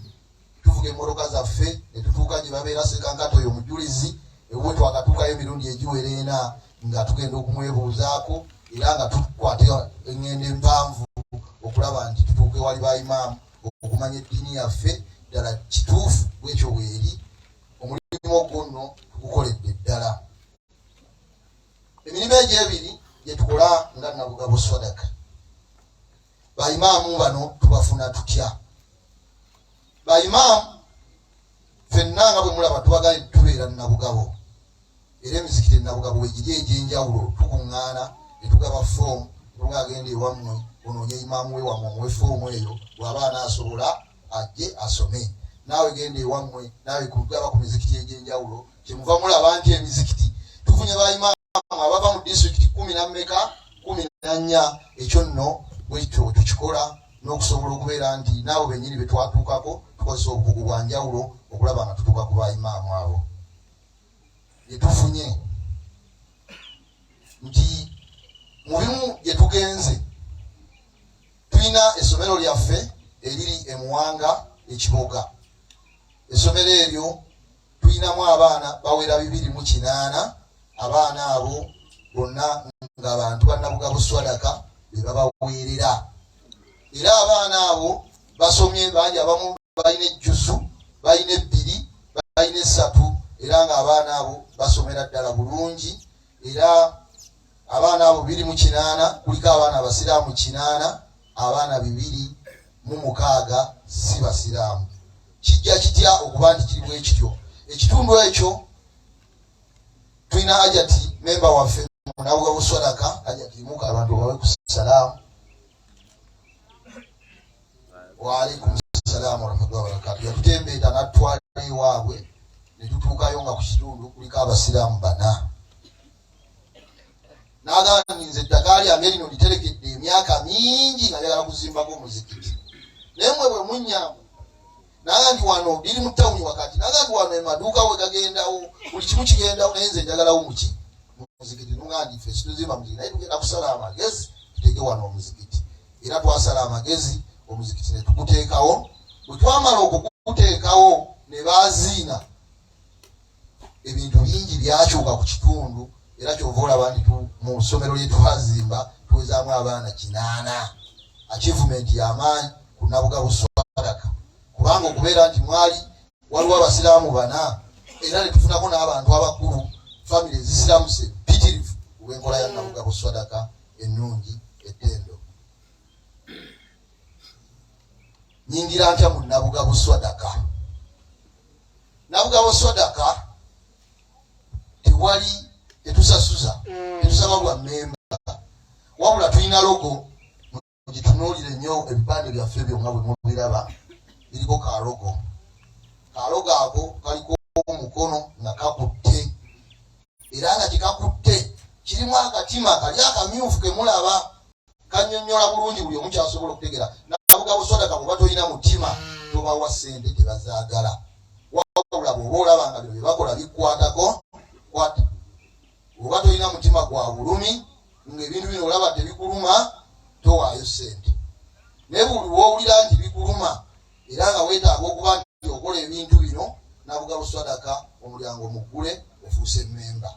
tuvuga emmotoka zaffe ne tutuuka gye babeera. Sekankata oyo omujulizi ewuwe twakatuukayo emirundi egiwera ena nga tugenda okumwebuuzaako, era nga tukwata eŋŋendo empanvu okulaba nti tutuuka ewali ba imaamu okumanya eddiini yaffe ddala kituufu bwekyo bweri. Omulimu ogwo nno tugukoledde ddala. Emirimu egyo ebiri gye tukola nga Nabugabo Swadaka. Baimaamu bano tubafuna tutya? Baimaamu fenna nga bwe mulaba tubagale tubeera Nabugabo, era emizikiti Nabugabo wegiri egy'enjawulo, tukuŋŋaana ne tugaba foomu. Olunga agenda ewammwe onoonye imaamu we wammwe omuwe foomu eyo, bw'aba anaasobola ajje asome. Naawe genda ewammwe, naawe kugaba ku mizikiti egy'enjawulo. Kyemuva mulaba nti emizikiti tufunye ba imaamu abava mu disitulikiti kumi na mmeka? 14. Ekyo nno bwekityo bwe tukikola, n'okusobola okubeera nti n'abo bennyini be twatuukako tukozesa obukugu bwa njawulo okulaba nga tutuuka ku ba imaamu abo. Bye tufunye nti mu bimu gye tugenze, tulina essomero lyaffe eriri e Muwanga ekiboga. Essomero eryo tulinamu abaana bawera 208. Abaana abo bonna nga bantu bannabugabo swadaka be babaweerera, era abaana abo basomye bangi, abamu balina ejjusu, balina ebbiri, balina esatu, era nga abaana abo basomera ddala bulungi. Era abaana abo 208, kuliko abaana abasiraamu 80, abaana 206 si basiraamu. Kijja kitya okuba nti kiri bwe kityo? Ekitundu ekyo tulina ajati memba waffe munabuga buswadaka. Ajati, imuka abantu bawe ku salaamu. Waalaikum salaamu warahmatullahi wabarakatu. Yatutembeeta natutwala ewaabwe ne tutuukayo nga ku kitundu kuliko abasiraamu bana. N'agamba nti nze ettaka lyange lino literekedde emyaka mingi nga njagala kuzimbako omuzikiti, naye mwe bwe munnyamba. Naga nti wano liri mu tawuni wakati, naga nti wano emaduuka we gagendawo, buli kimu kigendawo, naye nze njagalawo muki? Muzikiti. Nuga nti ffe situzimba muzikiti, naye tugenda kusala amagezi tuteeke wano omuzikiti. Era twasala amagezi omuzikiti ne tuguteekawo. Bwe twamala okuguteekawo ne baziina, ebintu bingi byakyuka ku kitundu, era kyova olaba nti mu ssomero lye twazimba tuwezaamu abaana 80. Achievement y'amaanyi ku Nabugabo Swadaka, kubanga okubeera nti mwali waliwo abasiraamu bana, era ne tufunako n'abantu abakulu, famire ezisiramuse mpitirivu olw'enkola ya Nabugabo Swadaka ennungi ettendo. Nyingira ntya mu Nabugabo Swadaka? Nabugabo Swadaka tewali, tetusasuza, tetusaba bwa memba, wabula tulina logo. Mugitunuulire nnyo, ebipande byaffe byonna bwe mubiraba biriko ka logo. Ka logo ako kaliko omukono nga kakutte, era nga kyekakutte kirimu akatima kali akamyufu kemulaba, kanyonnyola bulungi buli omu kyasobola okutegera. Nabugabo Swadaka, bw'oba tolina mutima tobawa ssente, tebazaagala. Wabula bw'oba olaba nga bino bye bakola bikkwatako, kwata. Bw'oba tolina mutima gwa bulumi, ng'ebintu bino olaba tebikuluma, towaayo ssente. Naye buli lw'owulira nti bikuluma era nga weetaaga okuba nti okola ebintu bino, Nabugabo Swadaka omulyango muggule, ofuuse memba.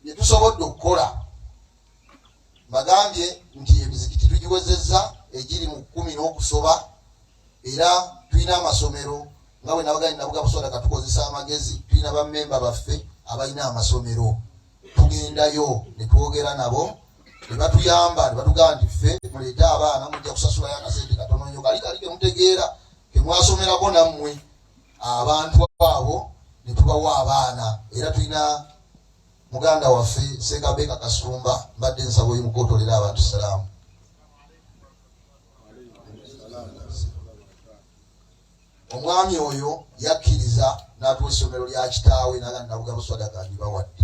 Bye tusobodde okukola, mbagambye nti emizikiti tugiwezezza egiri mu 10 n'okusoba, era tulina amasomero nga bwe nabagambye. Nabugabo Swadaka tukozesa amagezi, tulina bammemba baffe abalina amasomero, tugendayo ne twogera nabo ne batuyamba ne batugamba nti ffe muleete abaana, mujja kusasulayo akasente katono nnyo kali kali kemutegeera kemwasomerako nammwe. Abantu abo ne tubawa abaana, era tulina muganda waffe Sekabeeka Kasumba, mbadde nsaba oyo mukotolera abantu salaamu. Omwami oyo yakkiriza n'atuwa essomero lya kitaawe, naga Nabugabo Swadaka ndibawadde,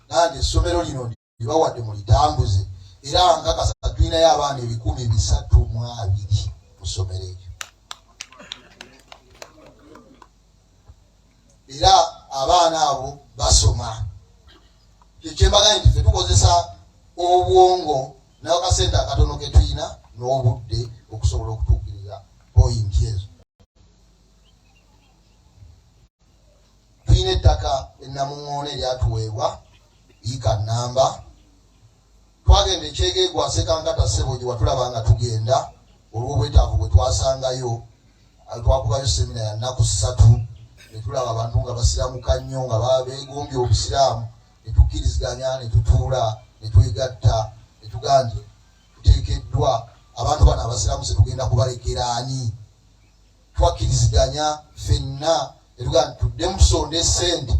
nandi essomero lino ndibawadde mulitambuze. Era nkakasa tulinayo abaana 320 mu ssomero eryo, era abaana abo basoma. Kyekyembaganye nti ffe tukozesa obwongo n'akasente akatono ke tulina n'obudde okusobola okutuukiriza poyinti ezo. Tulina ettaka enamuŋoona eryatuweebwa yiika namba. Twagenda ekyegeegwa sekankata ssebo gye watulaba nga tugenda olw'obwetaavu bwe twasangayo. Twakubayo semina ya nnaku 3 ne tulaba abantu nga basiramuka nnyo, nga beegombye obusiraamu, ne tukkiriziganya ne tutuula ne twegatta ne tugamba nti tuteekeddwa abantu bano abasiraamu se tugenda kubalekera ani. Twakkiriziganya ffenna ne tugamba nti tuddemu tusonde essente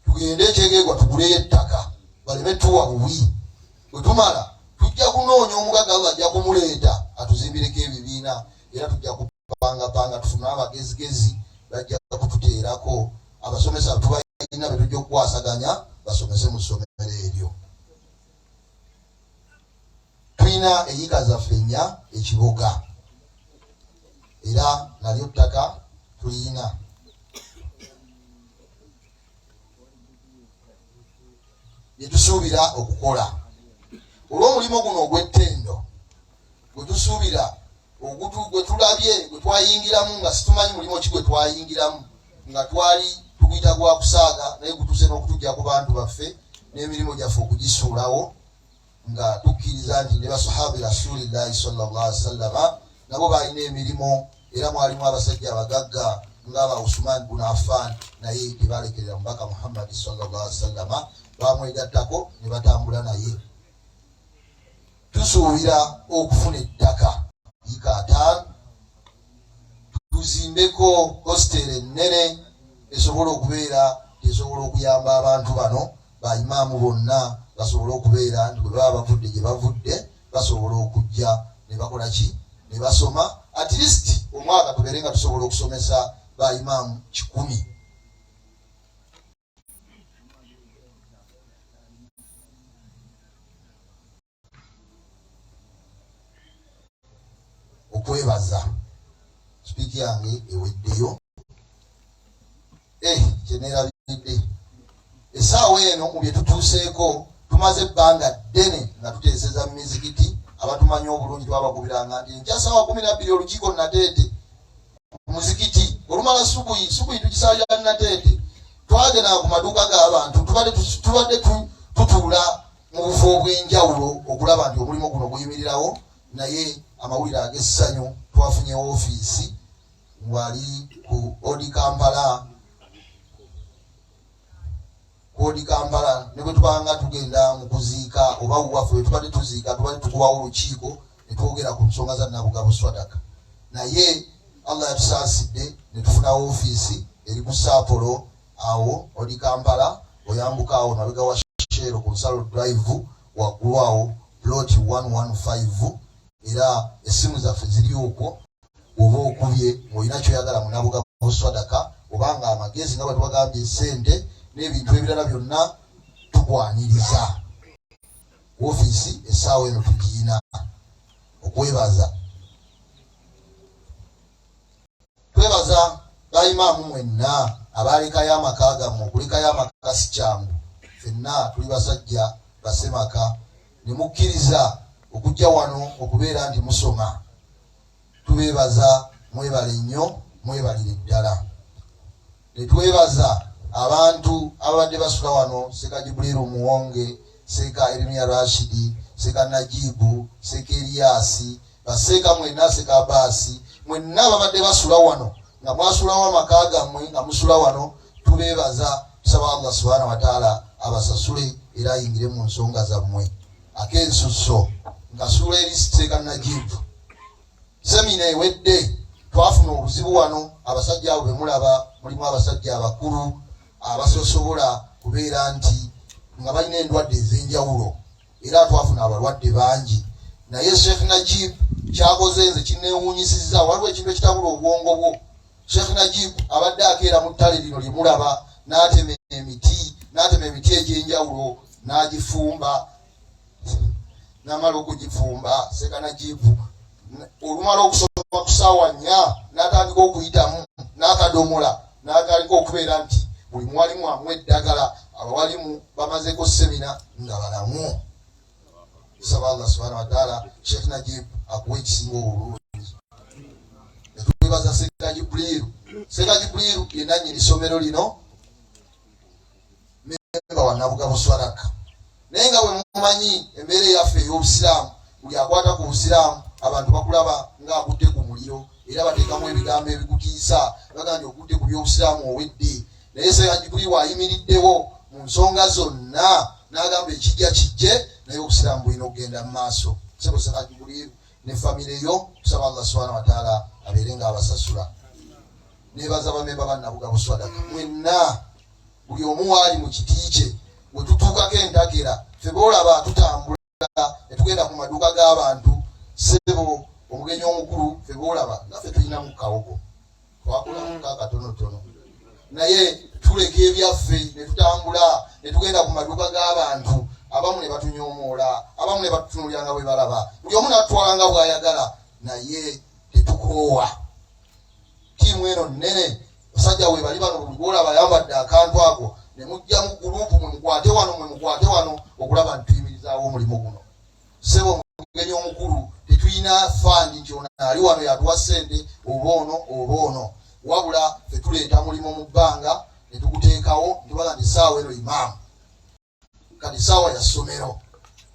tugende ekyegeegwa tuguleyo ettaka baleme tuwa buwi, bwe tumala tujja kunoonya omugagga, Allah ajja kumuleeta atuzimbireko ebibiina, era tujja kupangapanga tufune abagezigezi bajja kututeerako abasomesa tubalina be tujja okukwasaganya basomese mu ssomero eryo. Tulina eyiika zaffe nnya ekiboga, era nalyo ttaka tulina. Bye tusuubira okukola olw'omulimu guno ogw'ettendo gwe tusuubira gwe tulabye gwe twayingiramu nga situmanyi mulimu ki gwe twayingiramu, nga twali tuguyita gwa kusaaga, naye gutuuse n'okutujja ku bantu baffe n'emirimu gyaffe okugisuulawo, nga tukkiriza nti ne basahabi rasulillahi sallallahu alaihi wasallama nabo balina emirimu, era mwalimu abasajja abagagga nga ba Usman bun Affan, naye tebalekerera mubaka Muhammadi sallallahu alaihi wasallama, bamwegattako ne batambula naye. Tusuubira okufuna ettaka yiika 50 tuzimbeko hositeri ennene esobola okubeera esobola okuyamba abantu bano ba imaamu bonna basobole okubeera nti bwe baba bavudde gye bavudde basobola okujja ne bakola ki ne basoma. At least omwaka tubeere nga tusobola okusomesa ba imaamu 100. Okwebaza sipiiki yange eweddeyo. Kyeneerabidde essaawa eno mu bye tutuuseeko, tumaze ebbanga ddene nga tuteeseza mu mizikiti. Abatumanyi obulungi twabakubiranga nti enkya ssaawa 12 olukiiko Nateete ku muzikiti, olumala subuyi subuyi tukisalira Nateete. Twagenda ku maduuka g'abantu, tubadde tutuula mu bufo obw'enjawulo okulaba nti omulimu guno guyimirirawo. Naye amawulire ag'essanyu, twafunye ofiisi wali ku Odi Kampala, ku Odi Kampala, ne bwe tubanga tugenda mu kuziika oba waffe bwe tubadde tuziika, tubadde tukubawo olukiiko ne twogera ku nsonga za Nabugabo Swadaka. Naye Allah yatusaasidde ne tufuna ofiisi eri ku Saapolo awo Odi Kampala, oyambuka awo mabega wa Shell ku Nsalo Drive waggulu awo plot 115, era essimu zaffe ziri okwo. Oba okubye ng'olina kyoyagala mu Nabugabo Swadaka, oba nga amagezi nga bwe tubagambye, essente n'ebintu ebirala byonna, tukwaniriza. Ofiisi essaawa eno tugiyina. Okwebaza, twebaza bayimaamu mwenna abalekayo amaka gammwe. Okulekayo amaka si kyangu, ffenna tuli basajja basemaka, ne mukkiriza okujja wano okubeera nti musoma. Tubeebaza, mwebale nnyo, mwebalire ddala. Ne twebaza abantu ababadde basula wano, Seeka Jibuliru Muwonge, Seeka Erimiya Rashidi, Seeka Najibu, Seeka Eriyasi, baseeka mwenna, Seeka Abaasi, mwenna ababadde basula wano nga mwasulawo amaka gammwe nga musula wano, tubeebaza. Tusaba Allah subhanahu wataala abasasule era ayingire mu nsonga zammwe. Ak'ensusso nkasuula eri Seeka Najibu. Semina ewedde twafuna obuzibu wano, abasajja abo bemulaba, mulimu abasajja abakulu abasosobola kubeera nti nga balina endwadde ez'enjawulo, era twafuna abalwadde bangi. Naye Sheikh Najib kyakoze nze kinneewuunyisizza. Waliwo ekintu ekitabula obwongo bwo. Sheikh Najib abadde akeera mu ttale lino lye mulaba, n'atema emiti, n'atema emiti egy'enjawulo, n'agifumba, Namala okugifumba sekanajibu olumala okusoma ku saawa nnya n'atandika okuyitamu n'akadomola n'atandika okubeera nti buli muwalimu amuwa eddagala, abawalimu bamazeko semina nga balamu. Tusaba Allah subhanahu wataala Sheikh Najib akuwa ekisinga obulungi. Netwebaza Seka Jibriru. Seka Jibriru ye nannyini ssomero lino, memba wa Nabugabo Swaraka. Naye nga bwe mumanyi embeera eyaffe ey'obusiraamu, buli akwata ku busiraamu abantu bakulaba ng'akutte ku muliro, era bateekamu ebigambo ebikutiisa, baga nti okutte ku by'obusiraamu owedde. Naye Seka Jibriru ayimiriddewo mu nsonga zonna n'agamba ekijja kijje, naye obusiraamu bulina okugenda mu maaso. Sebo Seka Jibriru ne famire yo, tusaba Allah subhanahu wataala abeere ng'abasasula. Nebaza bamemba ba Nabugabo Swadaka mwenna, buli omu waali mu kiti kye. We tutuukako entakera, ffe boolaba tutambula ne tugenda ku maduuka g'abantu. Ssebo omugenyi omukulu, ffe boolaba naffe tulinamu kawogo, twakolamuko akatonotono, naye tuleka ebyaffe ne tutambula ne tugenda ku maduuka g'abantu. Abamu ne batunyoomoola, abamu ne batutunuulira nga bwe balaba, buli omu n'atutwala nga bw'ayagala, naye tetukoowa. Ttiimu eno nnene, basajja weebali bano, buli gw'olaba ayambadde akantu ako ne mujjamu guluupu, mwe mukwate wano, mwe mukwate wano, okulaba nti tuyimirizaawo omulimu guno. Ssebo omugenyi omukulu, tetulina fandi nti ono ali wano yatuwa ssente oba ono oba ono, wabula ffe tuleeta mulimu mu bbanga ne tuguteekawo ntubaga nti essaawa eno imaamu, kati ssaawa ya ssomero,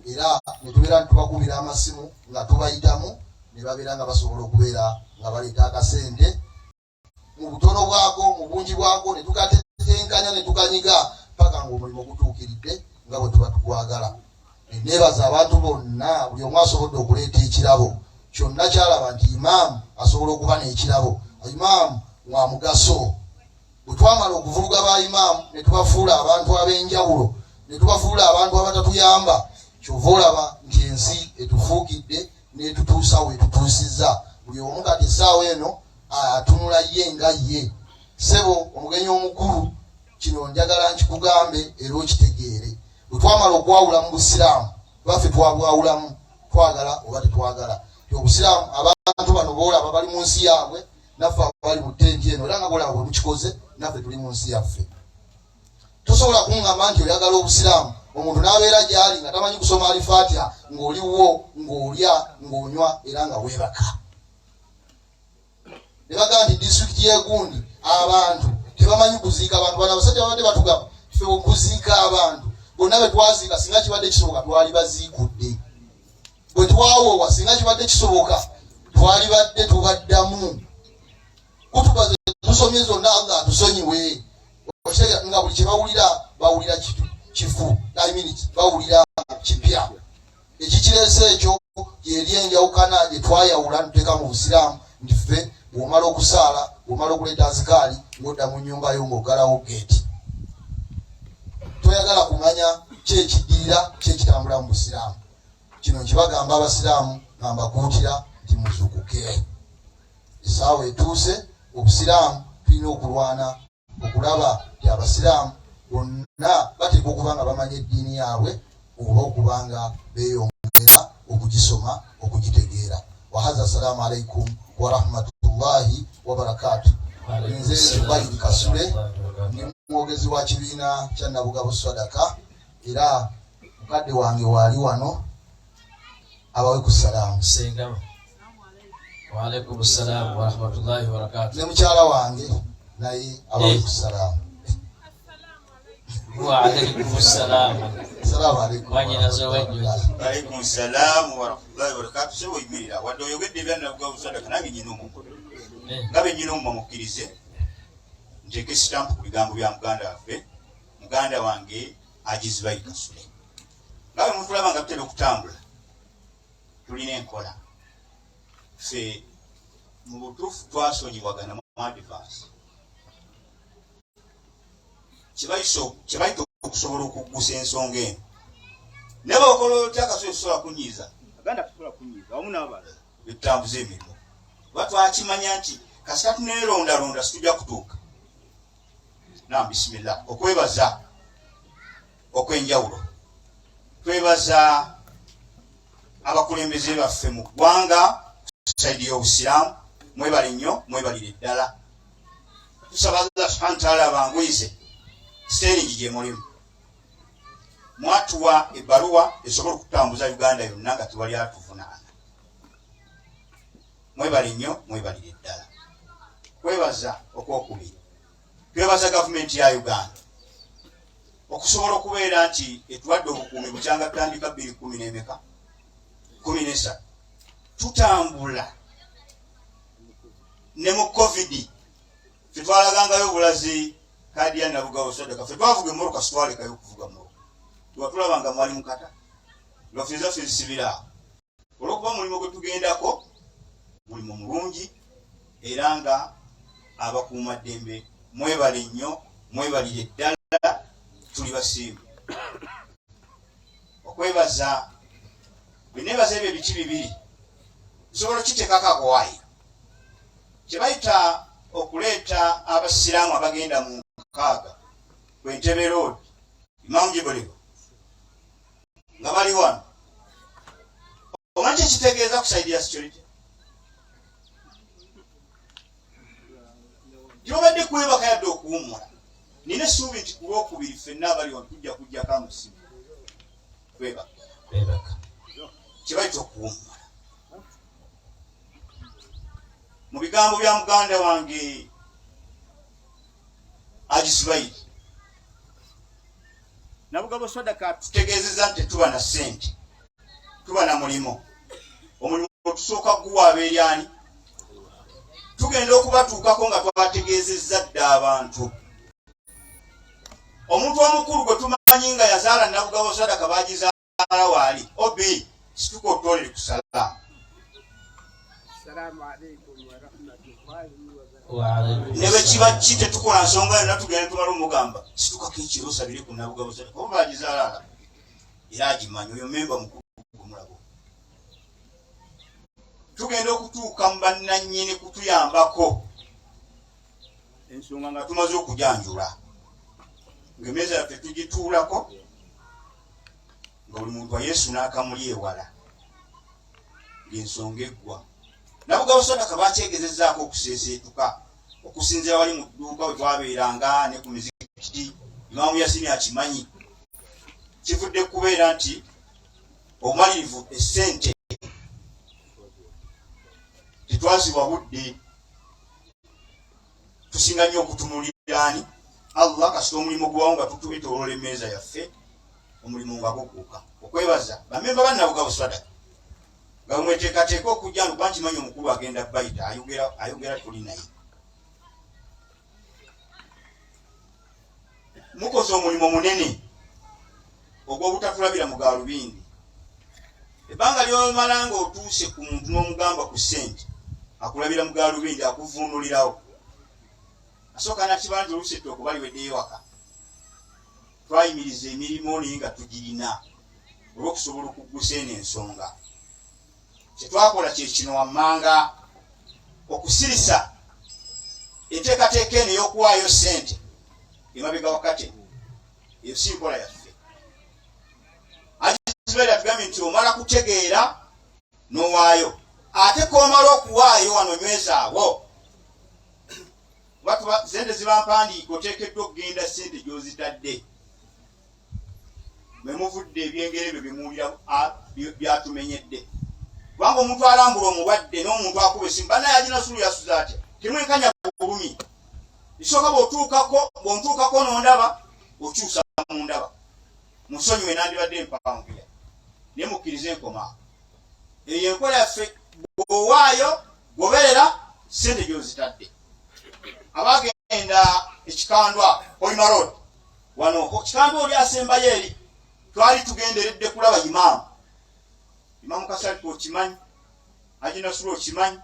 era ne tubeera ntubakubira amasimu nga tubayitamu ne babeera nga basobola okubeera nga baleeta akasente mu butono bwako, mu bungi bwako, ne tukatetenkanya ne tukanyiga paka ng'omulimu gutuukiridde nga bwe tuba tugwagala. Neebaza abantu bonna, buli omu asobodde okuleeta ekirabo kyonna kyalaba nti imaamu asobola okuba n'ekirabo. Imaamu wa mugaso. Bwe twamala okuvuluga ba imaamu ne tubafuula abantu ab'enjawulo, ne tubafuula abantu abatatuyamba, kyova olaba nti ensi etufuukidde n'etutuusa wetutuusizza. Buli omu kati essaawa eno atunula ye nga ye. Ssebo omugenyi omukulu, kino njagala nkikugambe era okitegeere. Bwe twamala okwawula mu busiraamu, baffe twabwawulamu twagala oba tetwagala, ti obusiraamu abantu bano boolaba bali mu nsi yaabwe, naffe abali mu ttenti eno, era nga bolaba bwe mukikoze, naffe tuli mu nsi yaffe. Tosobola kuŋŋamba nti oyagala obusiraamu omuntu n'abeera gy'ali nga tamanyi kusoma Alifatiha, ng'oliwo ng'olya ng'onywa era nga weebaka. Ne bagamba nti disitulikiti y'egundi abantu tebamanyi kuziika abantu. Bano abasajja babadde batugamba ffe okuziika abantu bonna be twaziika, singa kibadde kisoboka twali baziikudde, bwe twawoowa singa kibadde kisoboka twalibadde tubaddamu. Kutuba ze tusomye zonna Allah atusonyiwe. Okitegeera nga buli kye bawulira bawulira kifu, I mean bawulira kipya. Ekikireese ekyo yeri enjawukana gye twayawula ntuteeka mu busiraamu nti ffe bw'omala okusaala, bw'omala okuleeta azikaali, ng'odda mu nnyumba yo ng'oggalawo geeti, toyagala kumanya ki ekiddirira, ki ekitambula mu busiraamu. Kino nkibagamba abasiraamu nga mbakuutira nti muzukuke, essaawa etuuse. Obusiraamu tulina okulwana okulaba nti abasiraamu bonna bateekwa okuba nga bamanya eddiini yaabwe oba okuba nga beeyongera okugisoma, okugitegeera. Wahaza, assalaamu alaikum warahmatullahi wabarakatu. Nze Zubairi Kasule, ndi mwogezi wa kibiina kya Nabugabo Swadaka, era mukadde wange waali wano abawe ku salaamu. Waalaikum salaam warahmatullahi wabarakatuh. Ne mukyala wange naye abawe ku salaamu. Waalaikum salaam. Salaamu alaikum. Mwanyinaze ow'ennyonyi. Waalaikum salaam warahmatullahi wabarakatuh. Sebo yimirira, wadde oyogedde ebya Nabugabo Sadaka, nange nyina omumwa. Nga bwe nyina omumwa, mukkirize nteeke sitampu ku bigambo bya muganda waffe, muganda wange Ajizibayi Kasule. Nga bwe mutulaba nga tutera okutambula, tulina enkola. Ffe mu butuufu twasonyiwagana mu advance, kyebayita okusobola okuggusa ensonga eno. Naye bwokola otya Kasule, tusobola kunyiiza aganda, tusobola kunyiiza wamu n'abalala betutambuza emirimu, kuba twakimanya nti kasita tuneerondalonda situjja kutuuka. Nam bisimillah, okwebaza okwenjawulo, twebaza Abakulembeze baffe mu ggwanga saidi y'Obusiraamu, mwebale nnyo, mwebalire ddala. Tusaba Allah subhanahu wataala abanguyize siteringi gye mulimu. Mwatuwa ebbaluwa esobola okutambuza Uganda yonna nga tewali atuvunaana. Mwebale nnyo, mwebalire ddala. Kwebaza okwokubiri, twebaza gavumenti ya Uganda okusobola okubeera nti etuwadde obukuumi bukyanga tutandika bbiri kumi n'emeka kumi n'esatu tutambula ne mu Covid fetwalagangayo obulazi kaadi ya Nabugabo Sadaka. Fe twavuga emmotoka, sitwalekayo okuvuga mmotoka, twatulaba nga mwali mukata nga fe zaffe zisibira awo olwokuba omulimu gwe tugendako mulimu mulungi. Era nga abakuumaddembe mwebale nnyo, mwebalire ddala, tuli basiimu. Okwebaza bwe neebaza ebyo ebiki bibiri nsobola okiteekako akawaayi kye bayita okuleeta abasiraamu abagenda mu nkaaga ku Entebe Road, Imamu Jibuligo nga bali wano. Omanyi kyekitegeeza ku saidi ya security? Tebabadde kwebaka yadde okuwummula. Nina essuubi nti ku Lwokubiri ffenna abali wano tujja kujjako amusimu kwebaka, kyebayita okuwummula. Mu bigambo bya muganda wange Ajizubairi Nabugabo Swadaka, tutegeezeza nti tetuba na ssente, tuba na mulimu. Omulimu tusooka guwa abeeryani, tugenda okubatuukako nga twategeezezza dda abantu. Omuntu omukulu gwe tumanyi nga yazaala Nabugabo Sadaka bagizaala waali obi situka otwolere ku salaamu. Ne bwe kiba ki, tetukola nsonga yonna, tugenda tumala omugamba situkako ekiro osabire ku Nabugabo Sadaka oba bagizaala ala era agimanyi oyo memba mukulu gumulabo. Tugenda okutuuka mu bannannyini kutuyambako ensonga nga tumaze okujanjula, ng'emmeeza yaffe tugituulako nga buli muntu ayesu n'akamuli ewala ng'ensonga eggwa. Nabugabo Sadaka bakyegezezaako okuseeseetuka okusinziira wali mu dduuka we twabeeranga ne ku mizikiti. Imaamu Yasini akimanyi, kivudde kubeera nti obumalirivu essente tetwaziwa budde. Tusinga nnyo okutunulira ani? Allah. Kasita omulimu gubawo nga tutwetoloola emmeeza yaffe, omulimu nga gugguka. Okwebaza bamemba ba Nabugabo Sadaka nga bwemweteekateeka okujja no, kuba nkimanyi omukulu agenda bayita ayogera, ayogera tuli naye. Mukoze omulimu munene ogw'obutatulabira mu gaalubindi. Ebbanga ly'omala ng'otuuse ku muntu n'omugamba ku ssente, akulabira mu gaalubindi, akuvuunulirawo, asooka nakibala nti oluusi ettooke oba liweddeyo waka. Twayimiriza emirimu naye nga tugirina olw'okusobola okuggusa eno ensonga. Kyetwakola kye kino wammanga: okusirisa enteekateeka eno ey'okuwaayo ssente emabega wakati, eyo si nkola yaffe. Ajizubairi atugambye nti omala kutegeera n'owaayo, ate k'omala okuwaayo wano nywezaawo, kuba sente ziba mpandiika, oteekeddwa okugenda sente gy'ozitadde. Mwe muvudde ebyengera ebyo byemuwulira byatumenyedde, kubanga omuntu alambula omulwadde n'omuntu akuba esimu banaye aginasulu yasuza atya, temwenkanya bulumi. Ekisooka, bw'otuukako, bw'ontuukako n'ondaba okyusa mundaba, musonyiwe nandibadde mpanvuya, naye mukkirize enkoma eyo enkola yaffe. Bw'owaayo, goberera sente gy'ozitadde. Abagenda Ekikandwa, Hoima Road wano Kikandwa oli asembayo eri, twali tugenderedde kulaba imaamu, Imaamu Kasalika okimanyi, Ajinasula okimanyi,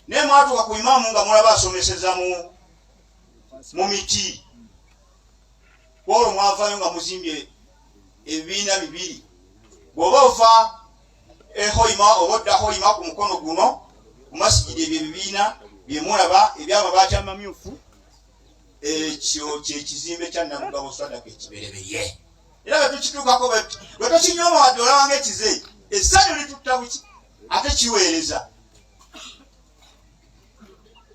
naye mwatuuka ku imaamu nga mulaba asomeseza mu miti. Kwolwo mwavayo nga muzimbye ebibiina bibiri. Bw'oba ova ehoima oba odda Hoima ku mukono guno ku masigidi, ebyo ebibiina byemulaba ebyamabaati amamyufu, ekyo kyekizimbe kya Nabugabo Sadaka ekibereberye. Era bwetukituukako bwe tokinyooma wadde olabanga ekizeeyi. Essanyu litutta buki ate kiweereza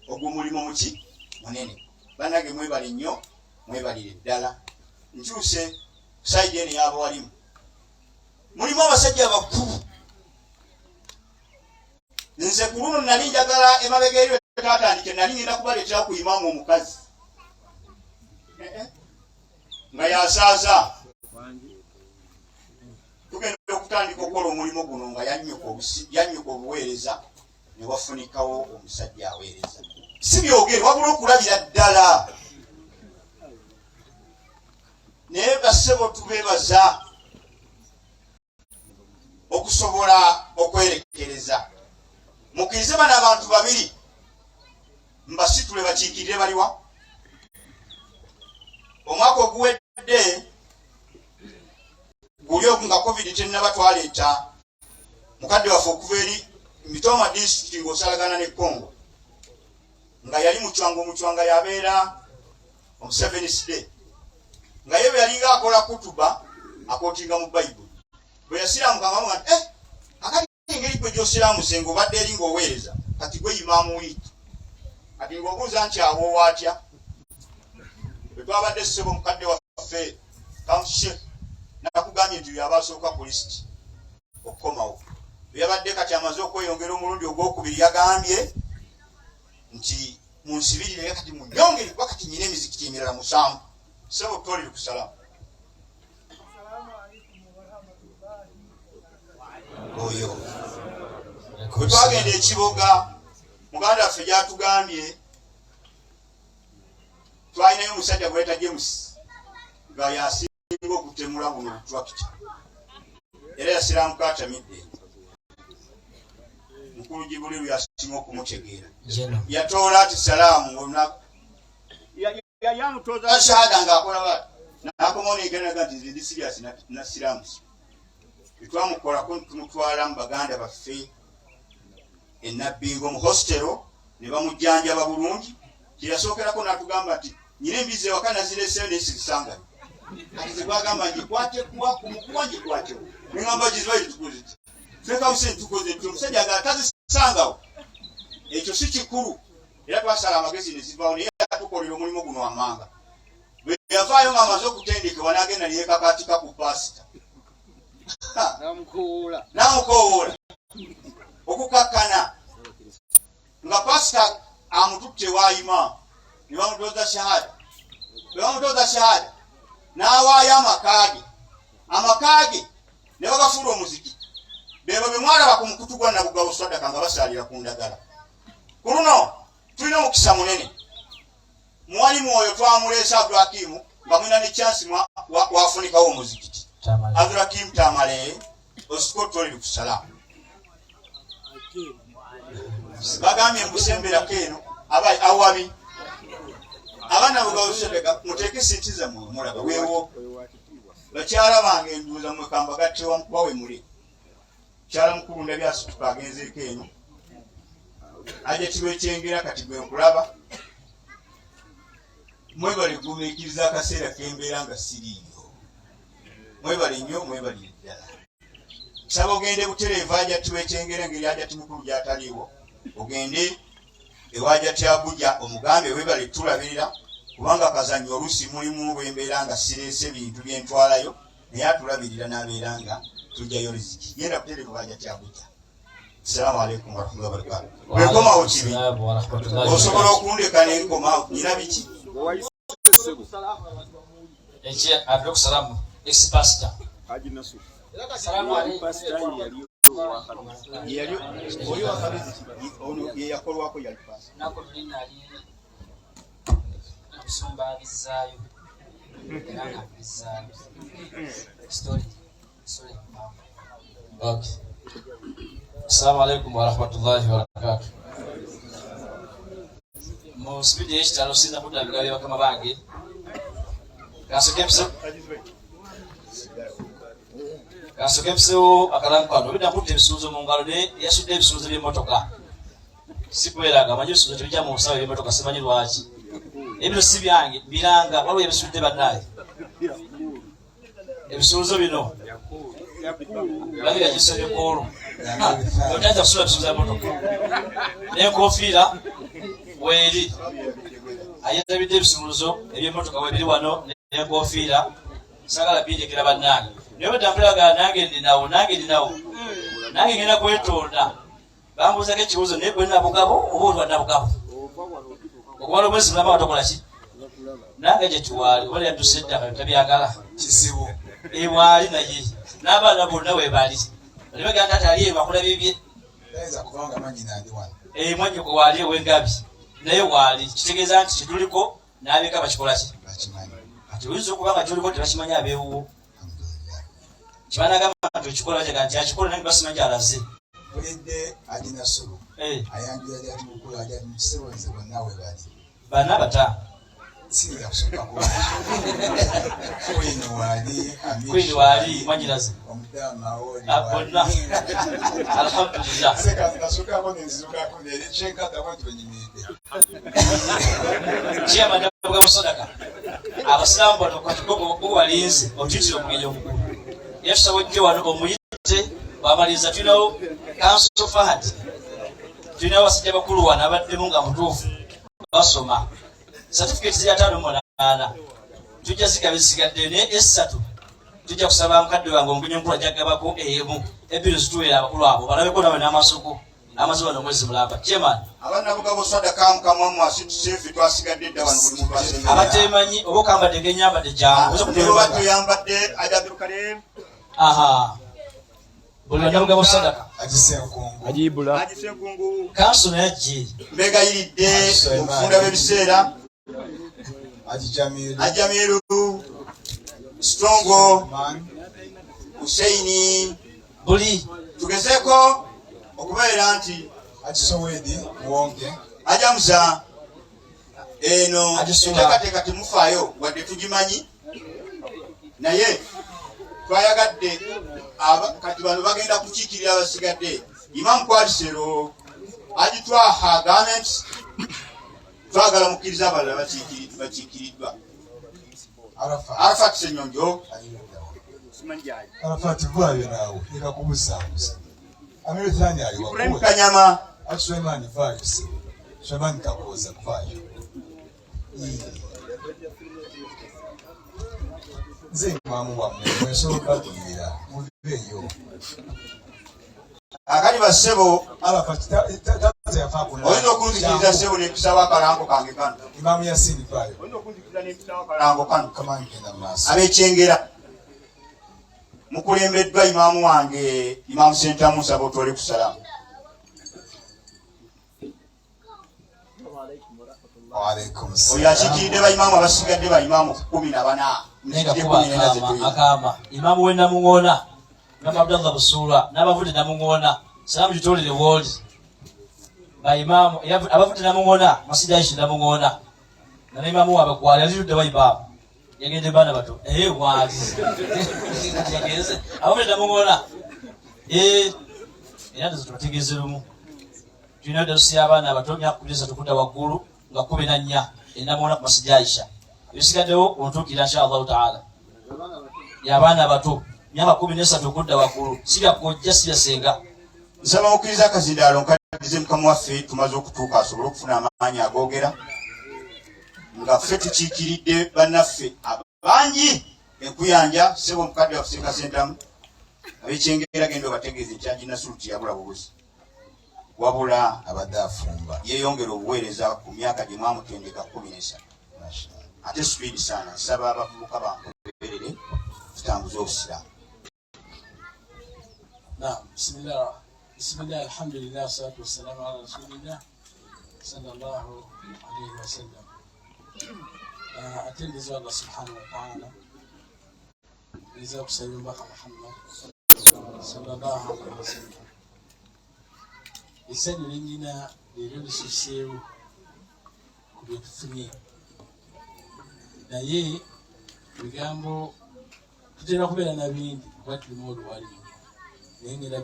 ogwo mulimu muki munene. Banange mwebale nnyo, mwebalire ddala. Nkyuse saidi eno ey'abawalimu, mulimu abasajja abakulu. Nze ku luno nali njagala emabega eri tatandike, nali ngenda kubaleetera ku imaamu omukazi nga yasaaza. Tugenda okutandika okukola omulimu guno nga yannyuka obuweereza ne wafunikawo omusajja aweereza. Si byogere wabula okulabira ddala. Naye bassebo tubeebaza okusobola okwerekereza. Mukkirize bano abantu babiri mbasitule bakiikirire baliwa. Omwaka oguwedde guli ogu nga covid tennaba, twaleeta mukadde waffe okuva eri Mitoma disitulikiti ng'osalagana ne Congo, nga yali mucwanga. Omucwanga yabeera omusevenisde, nga ye bwe yalinga akola kutuba akootinga mu Bayibuli. Bwe yasiraamuka nga bamuga nti eh, akati engeri gwe gy'osiraamuse ng'obadde eri ng'oweereza, kati gwe imaamu wiitu. Kati ng'obuuza nti awoowa atya? Bwe twabadde ssebo mukadde waffe kanshe nakugambye nti yaba asooka ku lisiti okukomawo. Bwe yabadde kati amaze okweyongera omulundi ogwokubiri, yagambye nti munsibirire kati munyongere kuba kati nyina emizikiti emirala 7. Sebo toliri kusalamu oyo. Bwe twagenda ekiboga, muganda waffe gyatugambye twalinayo omusajja gweta James nga yasinga okutemula buno obutrakita, era yasiramuka atamidde. Mukulu Jibuliru yasinga okumutegeera, yatoola ati salaamu yali amutooza shahada ng'akola bati n'akomawo negenaga nti nze ndi sirias nasiramusi. Tetwamukolako, tumutwala mu baganda baffe enabbingo mu hostelo ne bamujjanjaba bulungi. Kyeyasookerako n'atugamba nti nyina embizi ewaka nazireseyo naye sizisangayo, kati zegwagamba ngikwate kuwa kumukuwa ngikwatewo. Neŋamba gizibaire tukoze fekawuse tukoze nti omusajja agala tazisangawo, ekyo si kikulu. Era twasala amagezi ne zivaawo, naye atukolera omulimu guno amanga. Bwe yavaayo ng'amaze okutendekebwa n'agenda ne yeekakaatika ku paasita n'amukowoola okukakkana nga paasita amututte wa imaamu ne bamutooza shahada. Bwe bamutooza shahada n'awaayo amaka ge, amaka ge ne bagafuula omuzikiti. Bebo be mwalaba ku mukutu gwa Nabugabo Sadaka nga basaalira ku ndagala. Ku luno tulina omukisa munene, muwalimu oyo twamuleese Abdulhakimu nga mulina ne chansi wafunikawo omuzikiti. Abdulhakimu Tamale, osituka otutolere ku salaamu. Bagambye nkusemberako eno abayi awabi abaana bugawusedeka muteeke sente zammwe mulaba weewo bakyala bange nduuza mwekamba gattewa mukuba we muli. Kyala mukulu ndabye asituka agenzeeko eno aja kibekyengera kati gwe nkulaba. Mwebale gumiikiriza akaseera kembeera nga siriiyo. Mwebale nnyo, mwebalire ddala. Nsaba ogende butereevu aja tiwekyengera engeri aja timukulu gyataliiwo, ogende ewaja tyabuja omugambe webale tulabirira, kubanga kazanyo oluusi mulimu bwembeera nga sireese bintu byentwalayo, naye atulabirira n'abeera nga tujjayo riziki. Genda butereevu aja tyabuja. Assalamu alaikum warahmatullahi wabarakatuh. Bwenkomawo kibi osobola okundeka nenkomawo nyina biki Salamu ex pastor yali oyo wakabizi ono ye yakolwako yali pastor. Nako luli nali omusumba abizzaayo era nga abizzaayo story story mpanvu. Okay. Assalamu alaikum warahmatullahi wabarakatuh. Mu sipidi ey'ekitalo sinza kudda bigambo bya bakama bange. Kansooke mpisewo akalamu kano. Obidda nkutta ebisuuzo mu ngalo naye yasudde ebisuuzo by'emmotoka. Sikweraga manyi ebisuuzo tebijja mu nsawo y'emmotoka, simanyi lwaki. Ebino si byange, mbiranga waliwo ebisudde bannaaye. Ebisuuzo bino. Bagira gisomye kwolwo otayinza kusula bisuza motoka n'enkofiira weeri ayerabidde ebisumuluzo eby'emmotoka webiri wano n'enkofiira sagala bindekera bannange naye bwetambulagala nange ndinawo nange ndinawo nange ngenda kwetonda bambuuzako ekibuuzo naye gwe nabugabo oba oli wa nabugabo okumala omwezi mulamba nga tokola ki nange gye kiwaali oba yadduse edda nga tabyagala kizibu ewaali naye n'abaana bonna webali olibagamba taata ali eyo bakola bibye tayinza kubanga manyina ndi wano eh, mwannyoko waali ewengabi naye waali kitegeeza nti kyetuliko n'abeeka bakikola ki kati oyinza okuba nga kyoliko tebakimanyi abeewuwo kibanagamba nti okikola bajaga nti akikola nange basimanyi gyalaze mpulidde ajinasulu eh. ayanjula gyatubukula ajati mukisebo nze bonna webali bana bata siyinza kusukka kwini waali kwini waali mwanyiraze omudaama ah, bonna alhamdulillah nasukako nenzirukako nerekyenkatako nti wenyimiridde chairman Nabugabo Sadaka abasiraamu bano kati balinze otuyitire omugenyi omukulu era tusaba ojje wano omuyite bwamaliriza tulinawo kanso Fahad tulinawo abasajja bakulu wano abaddemu nga mutuufu basoma certificate ziri 58 tujja zigaba ezisigaddeyo naye essatu tujja kusaba mukadde wange omugenyi omukulu ajja kugabako emu ebbiri zituweera abakulu abo balabeko nawe n'amaaso go amaze wano omwezi mulamba chairman abanabugabo sadaka mukama wamwe asituseefe twasigadde dda wano buli muntu asemberera abatemanyi oba okambadde genyambadde jangu oza kuteeba tuyambadde ajabdulkarim aha buli banabugabo sadaka agisenkungu ajibula agisenkungu kanso naye ajje mbegayiridde okufunda b'ebiseera ajijamiru ajamiru strongo huseini buli tugezeeko okubeera nti ajisowedi muwonge ajamuza eno Ajisula. enteekateeka temufaayo wadde tugimanyi naye twayagadde kati bano bagenda kukiikirira abasigadde imamu kwalisero agitwaha garments twagala mukkiriza abalala bakiikiriddwa Arafat Senyonjo Arafat vaayo naawe leka kubuzaabuza Amiru Thani ali Ibrahim Kanyama Ati Suleiman vaayo ssebo Suleiman Kakooza vaayo nze imaamu wammwe mwensobola okubagulirira muveeyo Akati bassebo oyinza okunzikiriza ssebo nempisawo akalango kange kano Imaamu Yasini vaayo oyinza okunzikiriza nempisawo akalango kano kamanyi genda mu maaso abekyengera mukulembeddwa imaamu wange imaamu Sentamu nsaba otwole ku salaamu oyo akiikiridde baimaamu abasigadde baimaamu 14 akaama imaamu we Namuŋoona imaamu Abdallah Busuula n'abavudde Namuŋoona salaamu gitolere wooli baimaamu abavudde Namuŋoona masidi Aisha Namuŋoona nana imaamu waabwe kwali alituddewa imaamu yagende baana bato naye waali yagenze abavudde Namuŋoona era ndoza tubategeeze lumu tulina darusi y'abaana abato myaka 13 kudda waggulu nga 14 enamuona ku masidi Aisha ebisigaddewo ontuukira insha Allahu taala y'abaana abato myaka 13 okudda waggulu si bya kojja si bya senga nsaba mukkiriza akazindaalo nkaddize mukama waffe tumaze okutuuka asobole okufuna amaanyi agoogera nga ffe tukiikiridde bannaffe abangi enkuyanja ssebo omukadde waffe Ssekasentamu abekyengera genda obategeeze nti Haji Nasulu teyabula bubuzi wabula abadde afumba yeeyongera obuweereza ku myaka gye mwamutendeka 13 ate sipiidi saana nsaba abavubuka bangoberere tutambuze obusiraamu Naam, bismillah, bismillah, alhamdulillah, salatu wassalamu ala rasulillah sallallahu alayhi wasallam. Atendereza Allah subhanahu wa ta'ala neza okusaba omubaka Muhammad sallallahu alayhi wasallam. Essanyu lyenyina leero lisuseewo ku bye tufunye, naye ebigambo tutera kubeera na bingi kuba tulimu oluwali, naye ngenda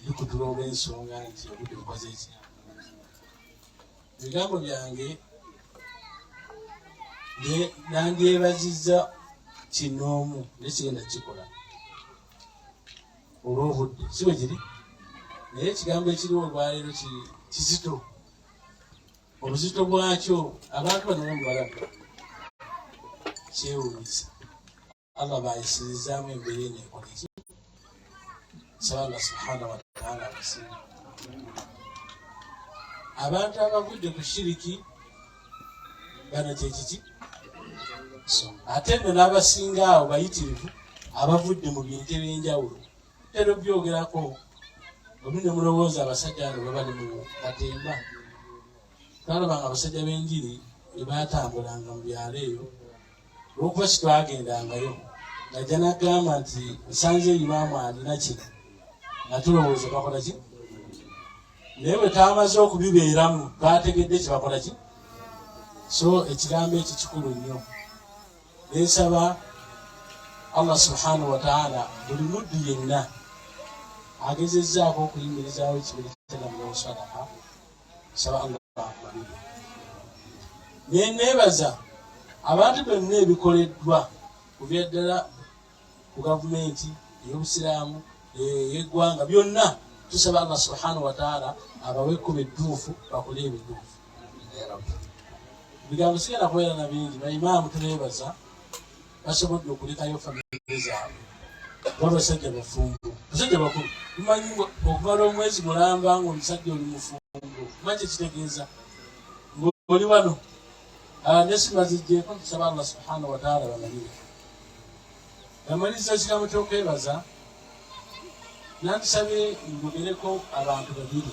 bikutula olw'ensonga nti obudde bukoze ki. Ebigambo byange nandyebazizza kinoomu naye kigenda kikola. Olw'obudde si bwe kiri, naye ekigambo ekiriwo olwaleero kizito. Obuzito bwakyo abantu bano bamubalaba kyewuunyisa. Allah bayisirizaamu embeera eno ekola eki? Nsaba Allah subhanahu wataala abasiime. Abantu abavudde ku shiriki bano kyekiki, ate nno n'abasinga awo bayitirivu abavudde mu bintu ebyenjawulo. Tera obyogerako obi ne mulowooza abasajja bano babali mu katemba. Twalabanga abasajja b'enjiri ebatambulanga mu byalo eyo, olwokuba kitwagendangayo ngajja nagamba nti nsanze imaamu alina kino, nga tulowooza bakola ki, naye bwe twamaze okubibeeramu twategedde kyebakola ki. So ekigambo ekyo kikulu nnyo. Nensaba Allah subhanahu wataala buli muddu yenna agezezzaako okuyimirizaawo ekibiri kyanamulowsadaka, saba Allah amumalire. Neneebaza abantu byonna ebikoleddwa kubya ddala ku gavumenti ey'obusiraamu ey'eggwanga byonna. Tusaba Allah subhanahu wataala abawe ekkuba edduufu bakole ebituufu. Ebigambo sigenda kubeera na bingi. Baimaamu tubeebaza, basobodde okulekayo famire zaabwe kuba basajja bafumbo, basajja bakulu. Tumanyi okumala omwezi mulamba nga omusajja oli mufumbo, manyi kyekitegeeza ngaoli wano nesima zijjeeko. Tusaba Allah subhanahu wataala bamalire bamaliriza ekigambo ky'okwebaza. Nandisabye njogereko abantu babiri,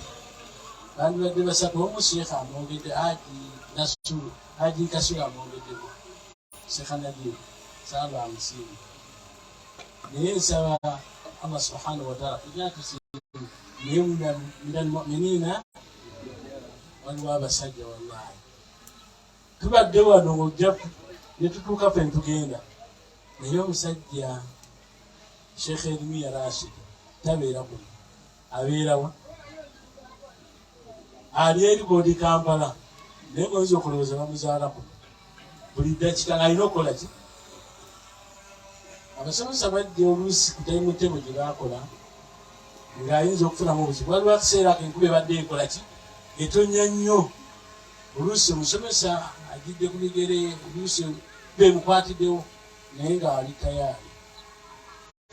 bandibadde basatu. Omu sheekha amwogedde, Haji Nasulu, Haji Kasulu amwogeddeko, Sheekha Nadir saaba amusiime. Naye nsaba Allah subhanahu wataala tusiime, naye min almuminina waliwo abasajja, wallahi tubadde wano ng'ojja ne tutuuka ffe ntugenda, naye omusajja Sheekh Erimiya Rashid tabeera kuno, abeerawa? Ali eri godi Kampala, naye ngoyinza okulowooza bamuzaala kuno. Buli ddakika ng'alina okukola ki? Abasomesa bajja oluusi ku tayimutebo gye bakola ng'ayinza okufunamu obuzibu. Waliwo akaseera ako enkuba ebadde ekola ki, etonya nnyo, oluusi omusomesa ajjidde ku bigere, oluusi bemukwatiddewo, naye nga ali tayaali.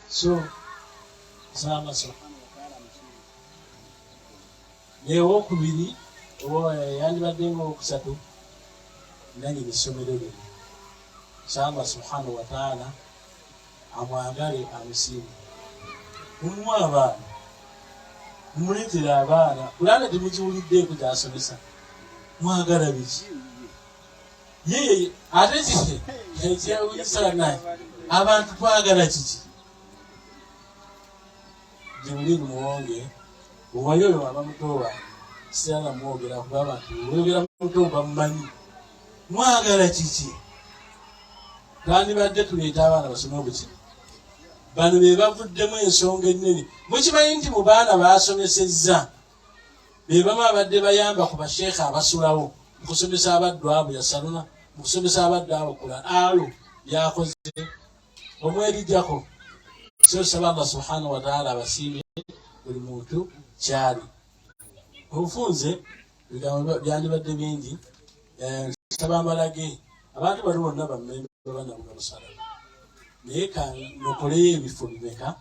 So saamaso naye owokubiri yandibadde nga owokusatu nanyini ssomero lino, saama subhanahu wataala amwagale amusiime. Mumuwa abaana, mumuleetera abaana, kulanga temukiwuliddeeko gyasomesa. Mwagala biki? Yeye ate kiki ekyewunyisa naye abantu twagala kiki? Jibuliru Muwonge owali oyo aba muto wange, sirala mwogera kuba abantu oyogera muto bamumanyi. Mwagala kiki? Twandibadde tuleeta abaana basome obuki. Bano be bavuddemu ensonga ennene. Mukimanyi nti mu baana basomesezza be bamu abadde bayamba ku basheekha abasulawo mu kusomesa abaddu abo yasaluna mu kusomesa abaddu abo kula alo byakoze omwerijjako. So saba Allah subhanahu wataala abasiime buli muntu kyali. Obufunze ebigambo byandibadde bingi. Nsaba mbalage abantu bali bonna bammemba banabuga busala, naye kanokoleyo ebifo bimeka?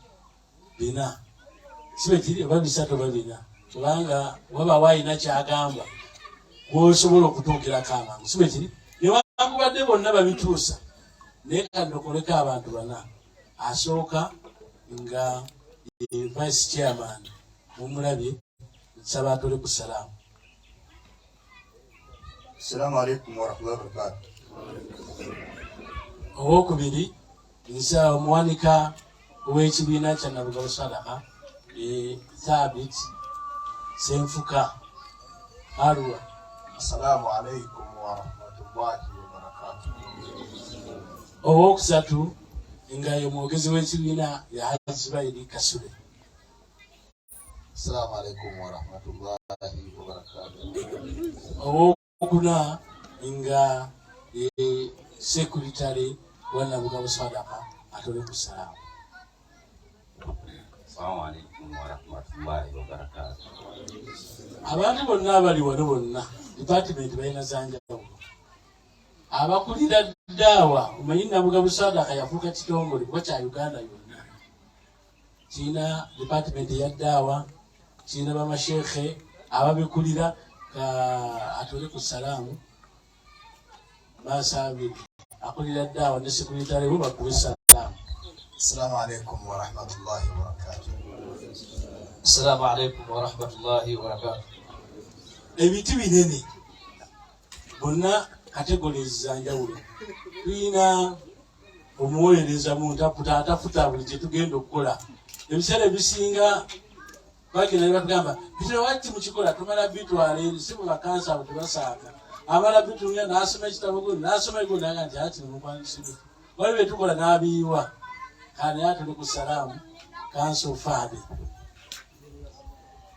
Bina, si bwe kiri? Oba bisatu oba bina, kubanga wabawo alina kyagamba gwosobola okutuukirako amangu, si bwe kiri? Newankubadde bonna babituusa, naye kanokoleko abantu bana. Asooka nga vice chairman mumulabye, nsaba atole ku salaamu. Assalamu alaikum warahmatullahi wabarakatuh. Owokubiri nsa omuwanika w'ekibiina kya Nabugabo Sadaka Thabit Senfuka Arua. Assalamu alaikum warahmatullahi wabarakatuh. Owokusatu nga ye mwogezi w'ekibiina ya Haji Zubairi Kasule. Assalamu alaikum warahmatullahi wabarakatuh. Owokuna nga ye sekuritale wa Nabugabo Sadaka atole ku salaamu. Assalamu alaikum warahmatullahi wabarakatuh. Abantu bonna abali wano bonna department balina zanjawulo. Abakulira daawa omanyi Nabugabo Sadaka yafuuka kitongole kuba kya Uganda yonna. Kirina department eya daawa, kirina bamasheekhe ababikulira atole ku salaamu maaso abiri akulira daawa ne sekuritale we bakuwe salaamu. Assalamu alaikum warahmatullahi wabarakatuh. Assalamu alaikum warahmatullahi wabarakatuh. Ebiti binene bonna kategorizi za njawulo. Tulina omuwolereza mu ntaputa atafuta buli kye tugenda okukola. Ebiseera ebisinga bagenda ne batugamba bitino waki mukikola, tumala bitwala eri si bwe bakansa abo tebasaaga, amala bitumya n'asoma ekitabo gundi n'asoma egundi naga nti ati mukwandisibe wali byetukola n'abiyiwa. Kale naye tuli ku salaamu kanso faade.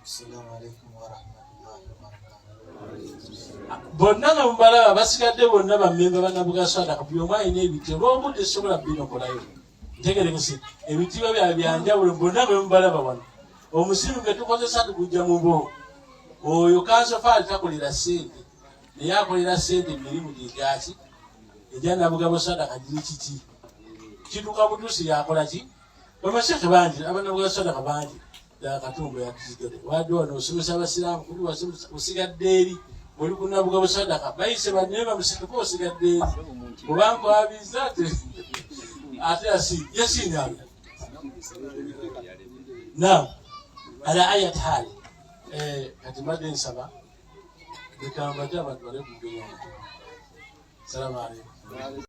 Assalamu alaikum warahmatullahi wabarakatuh. Bonna nga mubalaba basigadde bonna bammemba ba Nabuga Sadaka, buli omu alina ebiti olw'obudde sobola binokolayo ntegerekese ebitiibwa byabwe byanjawulo. Bonna bwe mubalaba wano omusiru gwe tukozesa tugujja mu bo. Oyo kansofaali takolera ssente naye akolera ssente emirimu gye gyaki egya Nabugabo Sadaka giri kiki kituuka butuusi yakola ki. Bamasheke bangi abanabuga Sadaka bangi. Katumba yatuzigere wadde wano osomesa abasiraamu kuli osigadde eri oli ku Nabugabo Sadaka bayise banne bamusituka osigadde eri oba nkwabiza ate yasinyalo. Naam, ala ayat hali kati mbadde nsaba lekambate abantu bale kugenya. Salamu alaikum.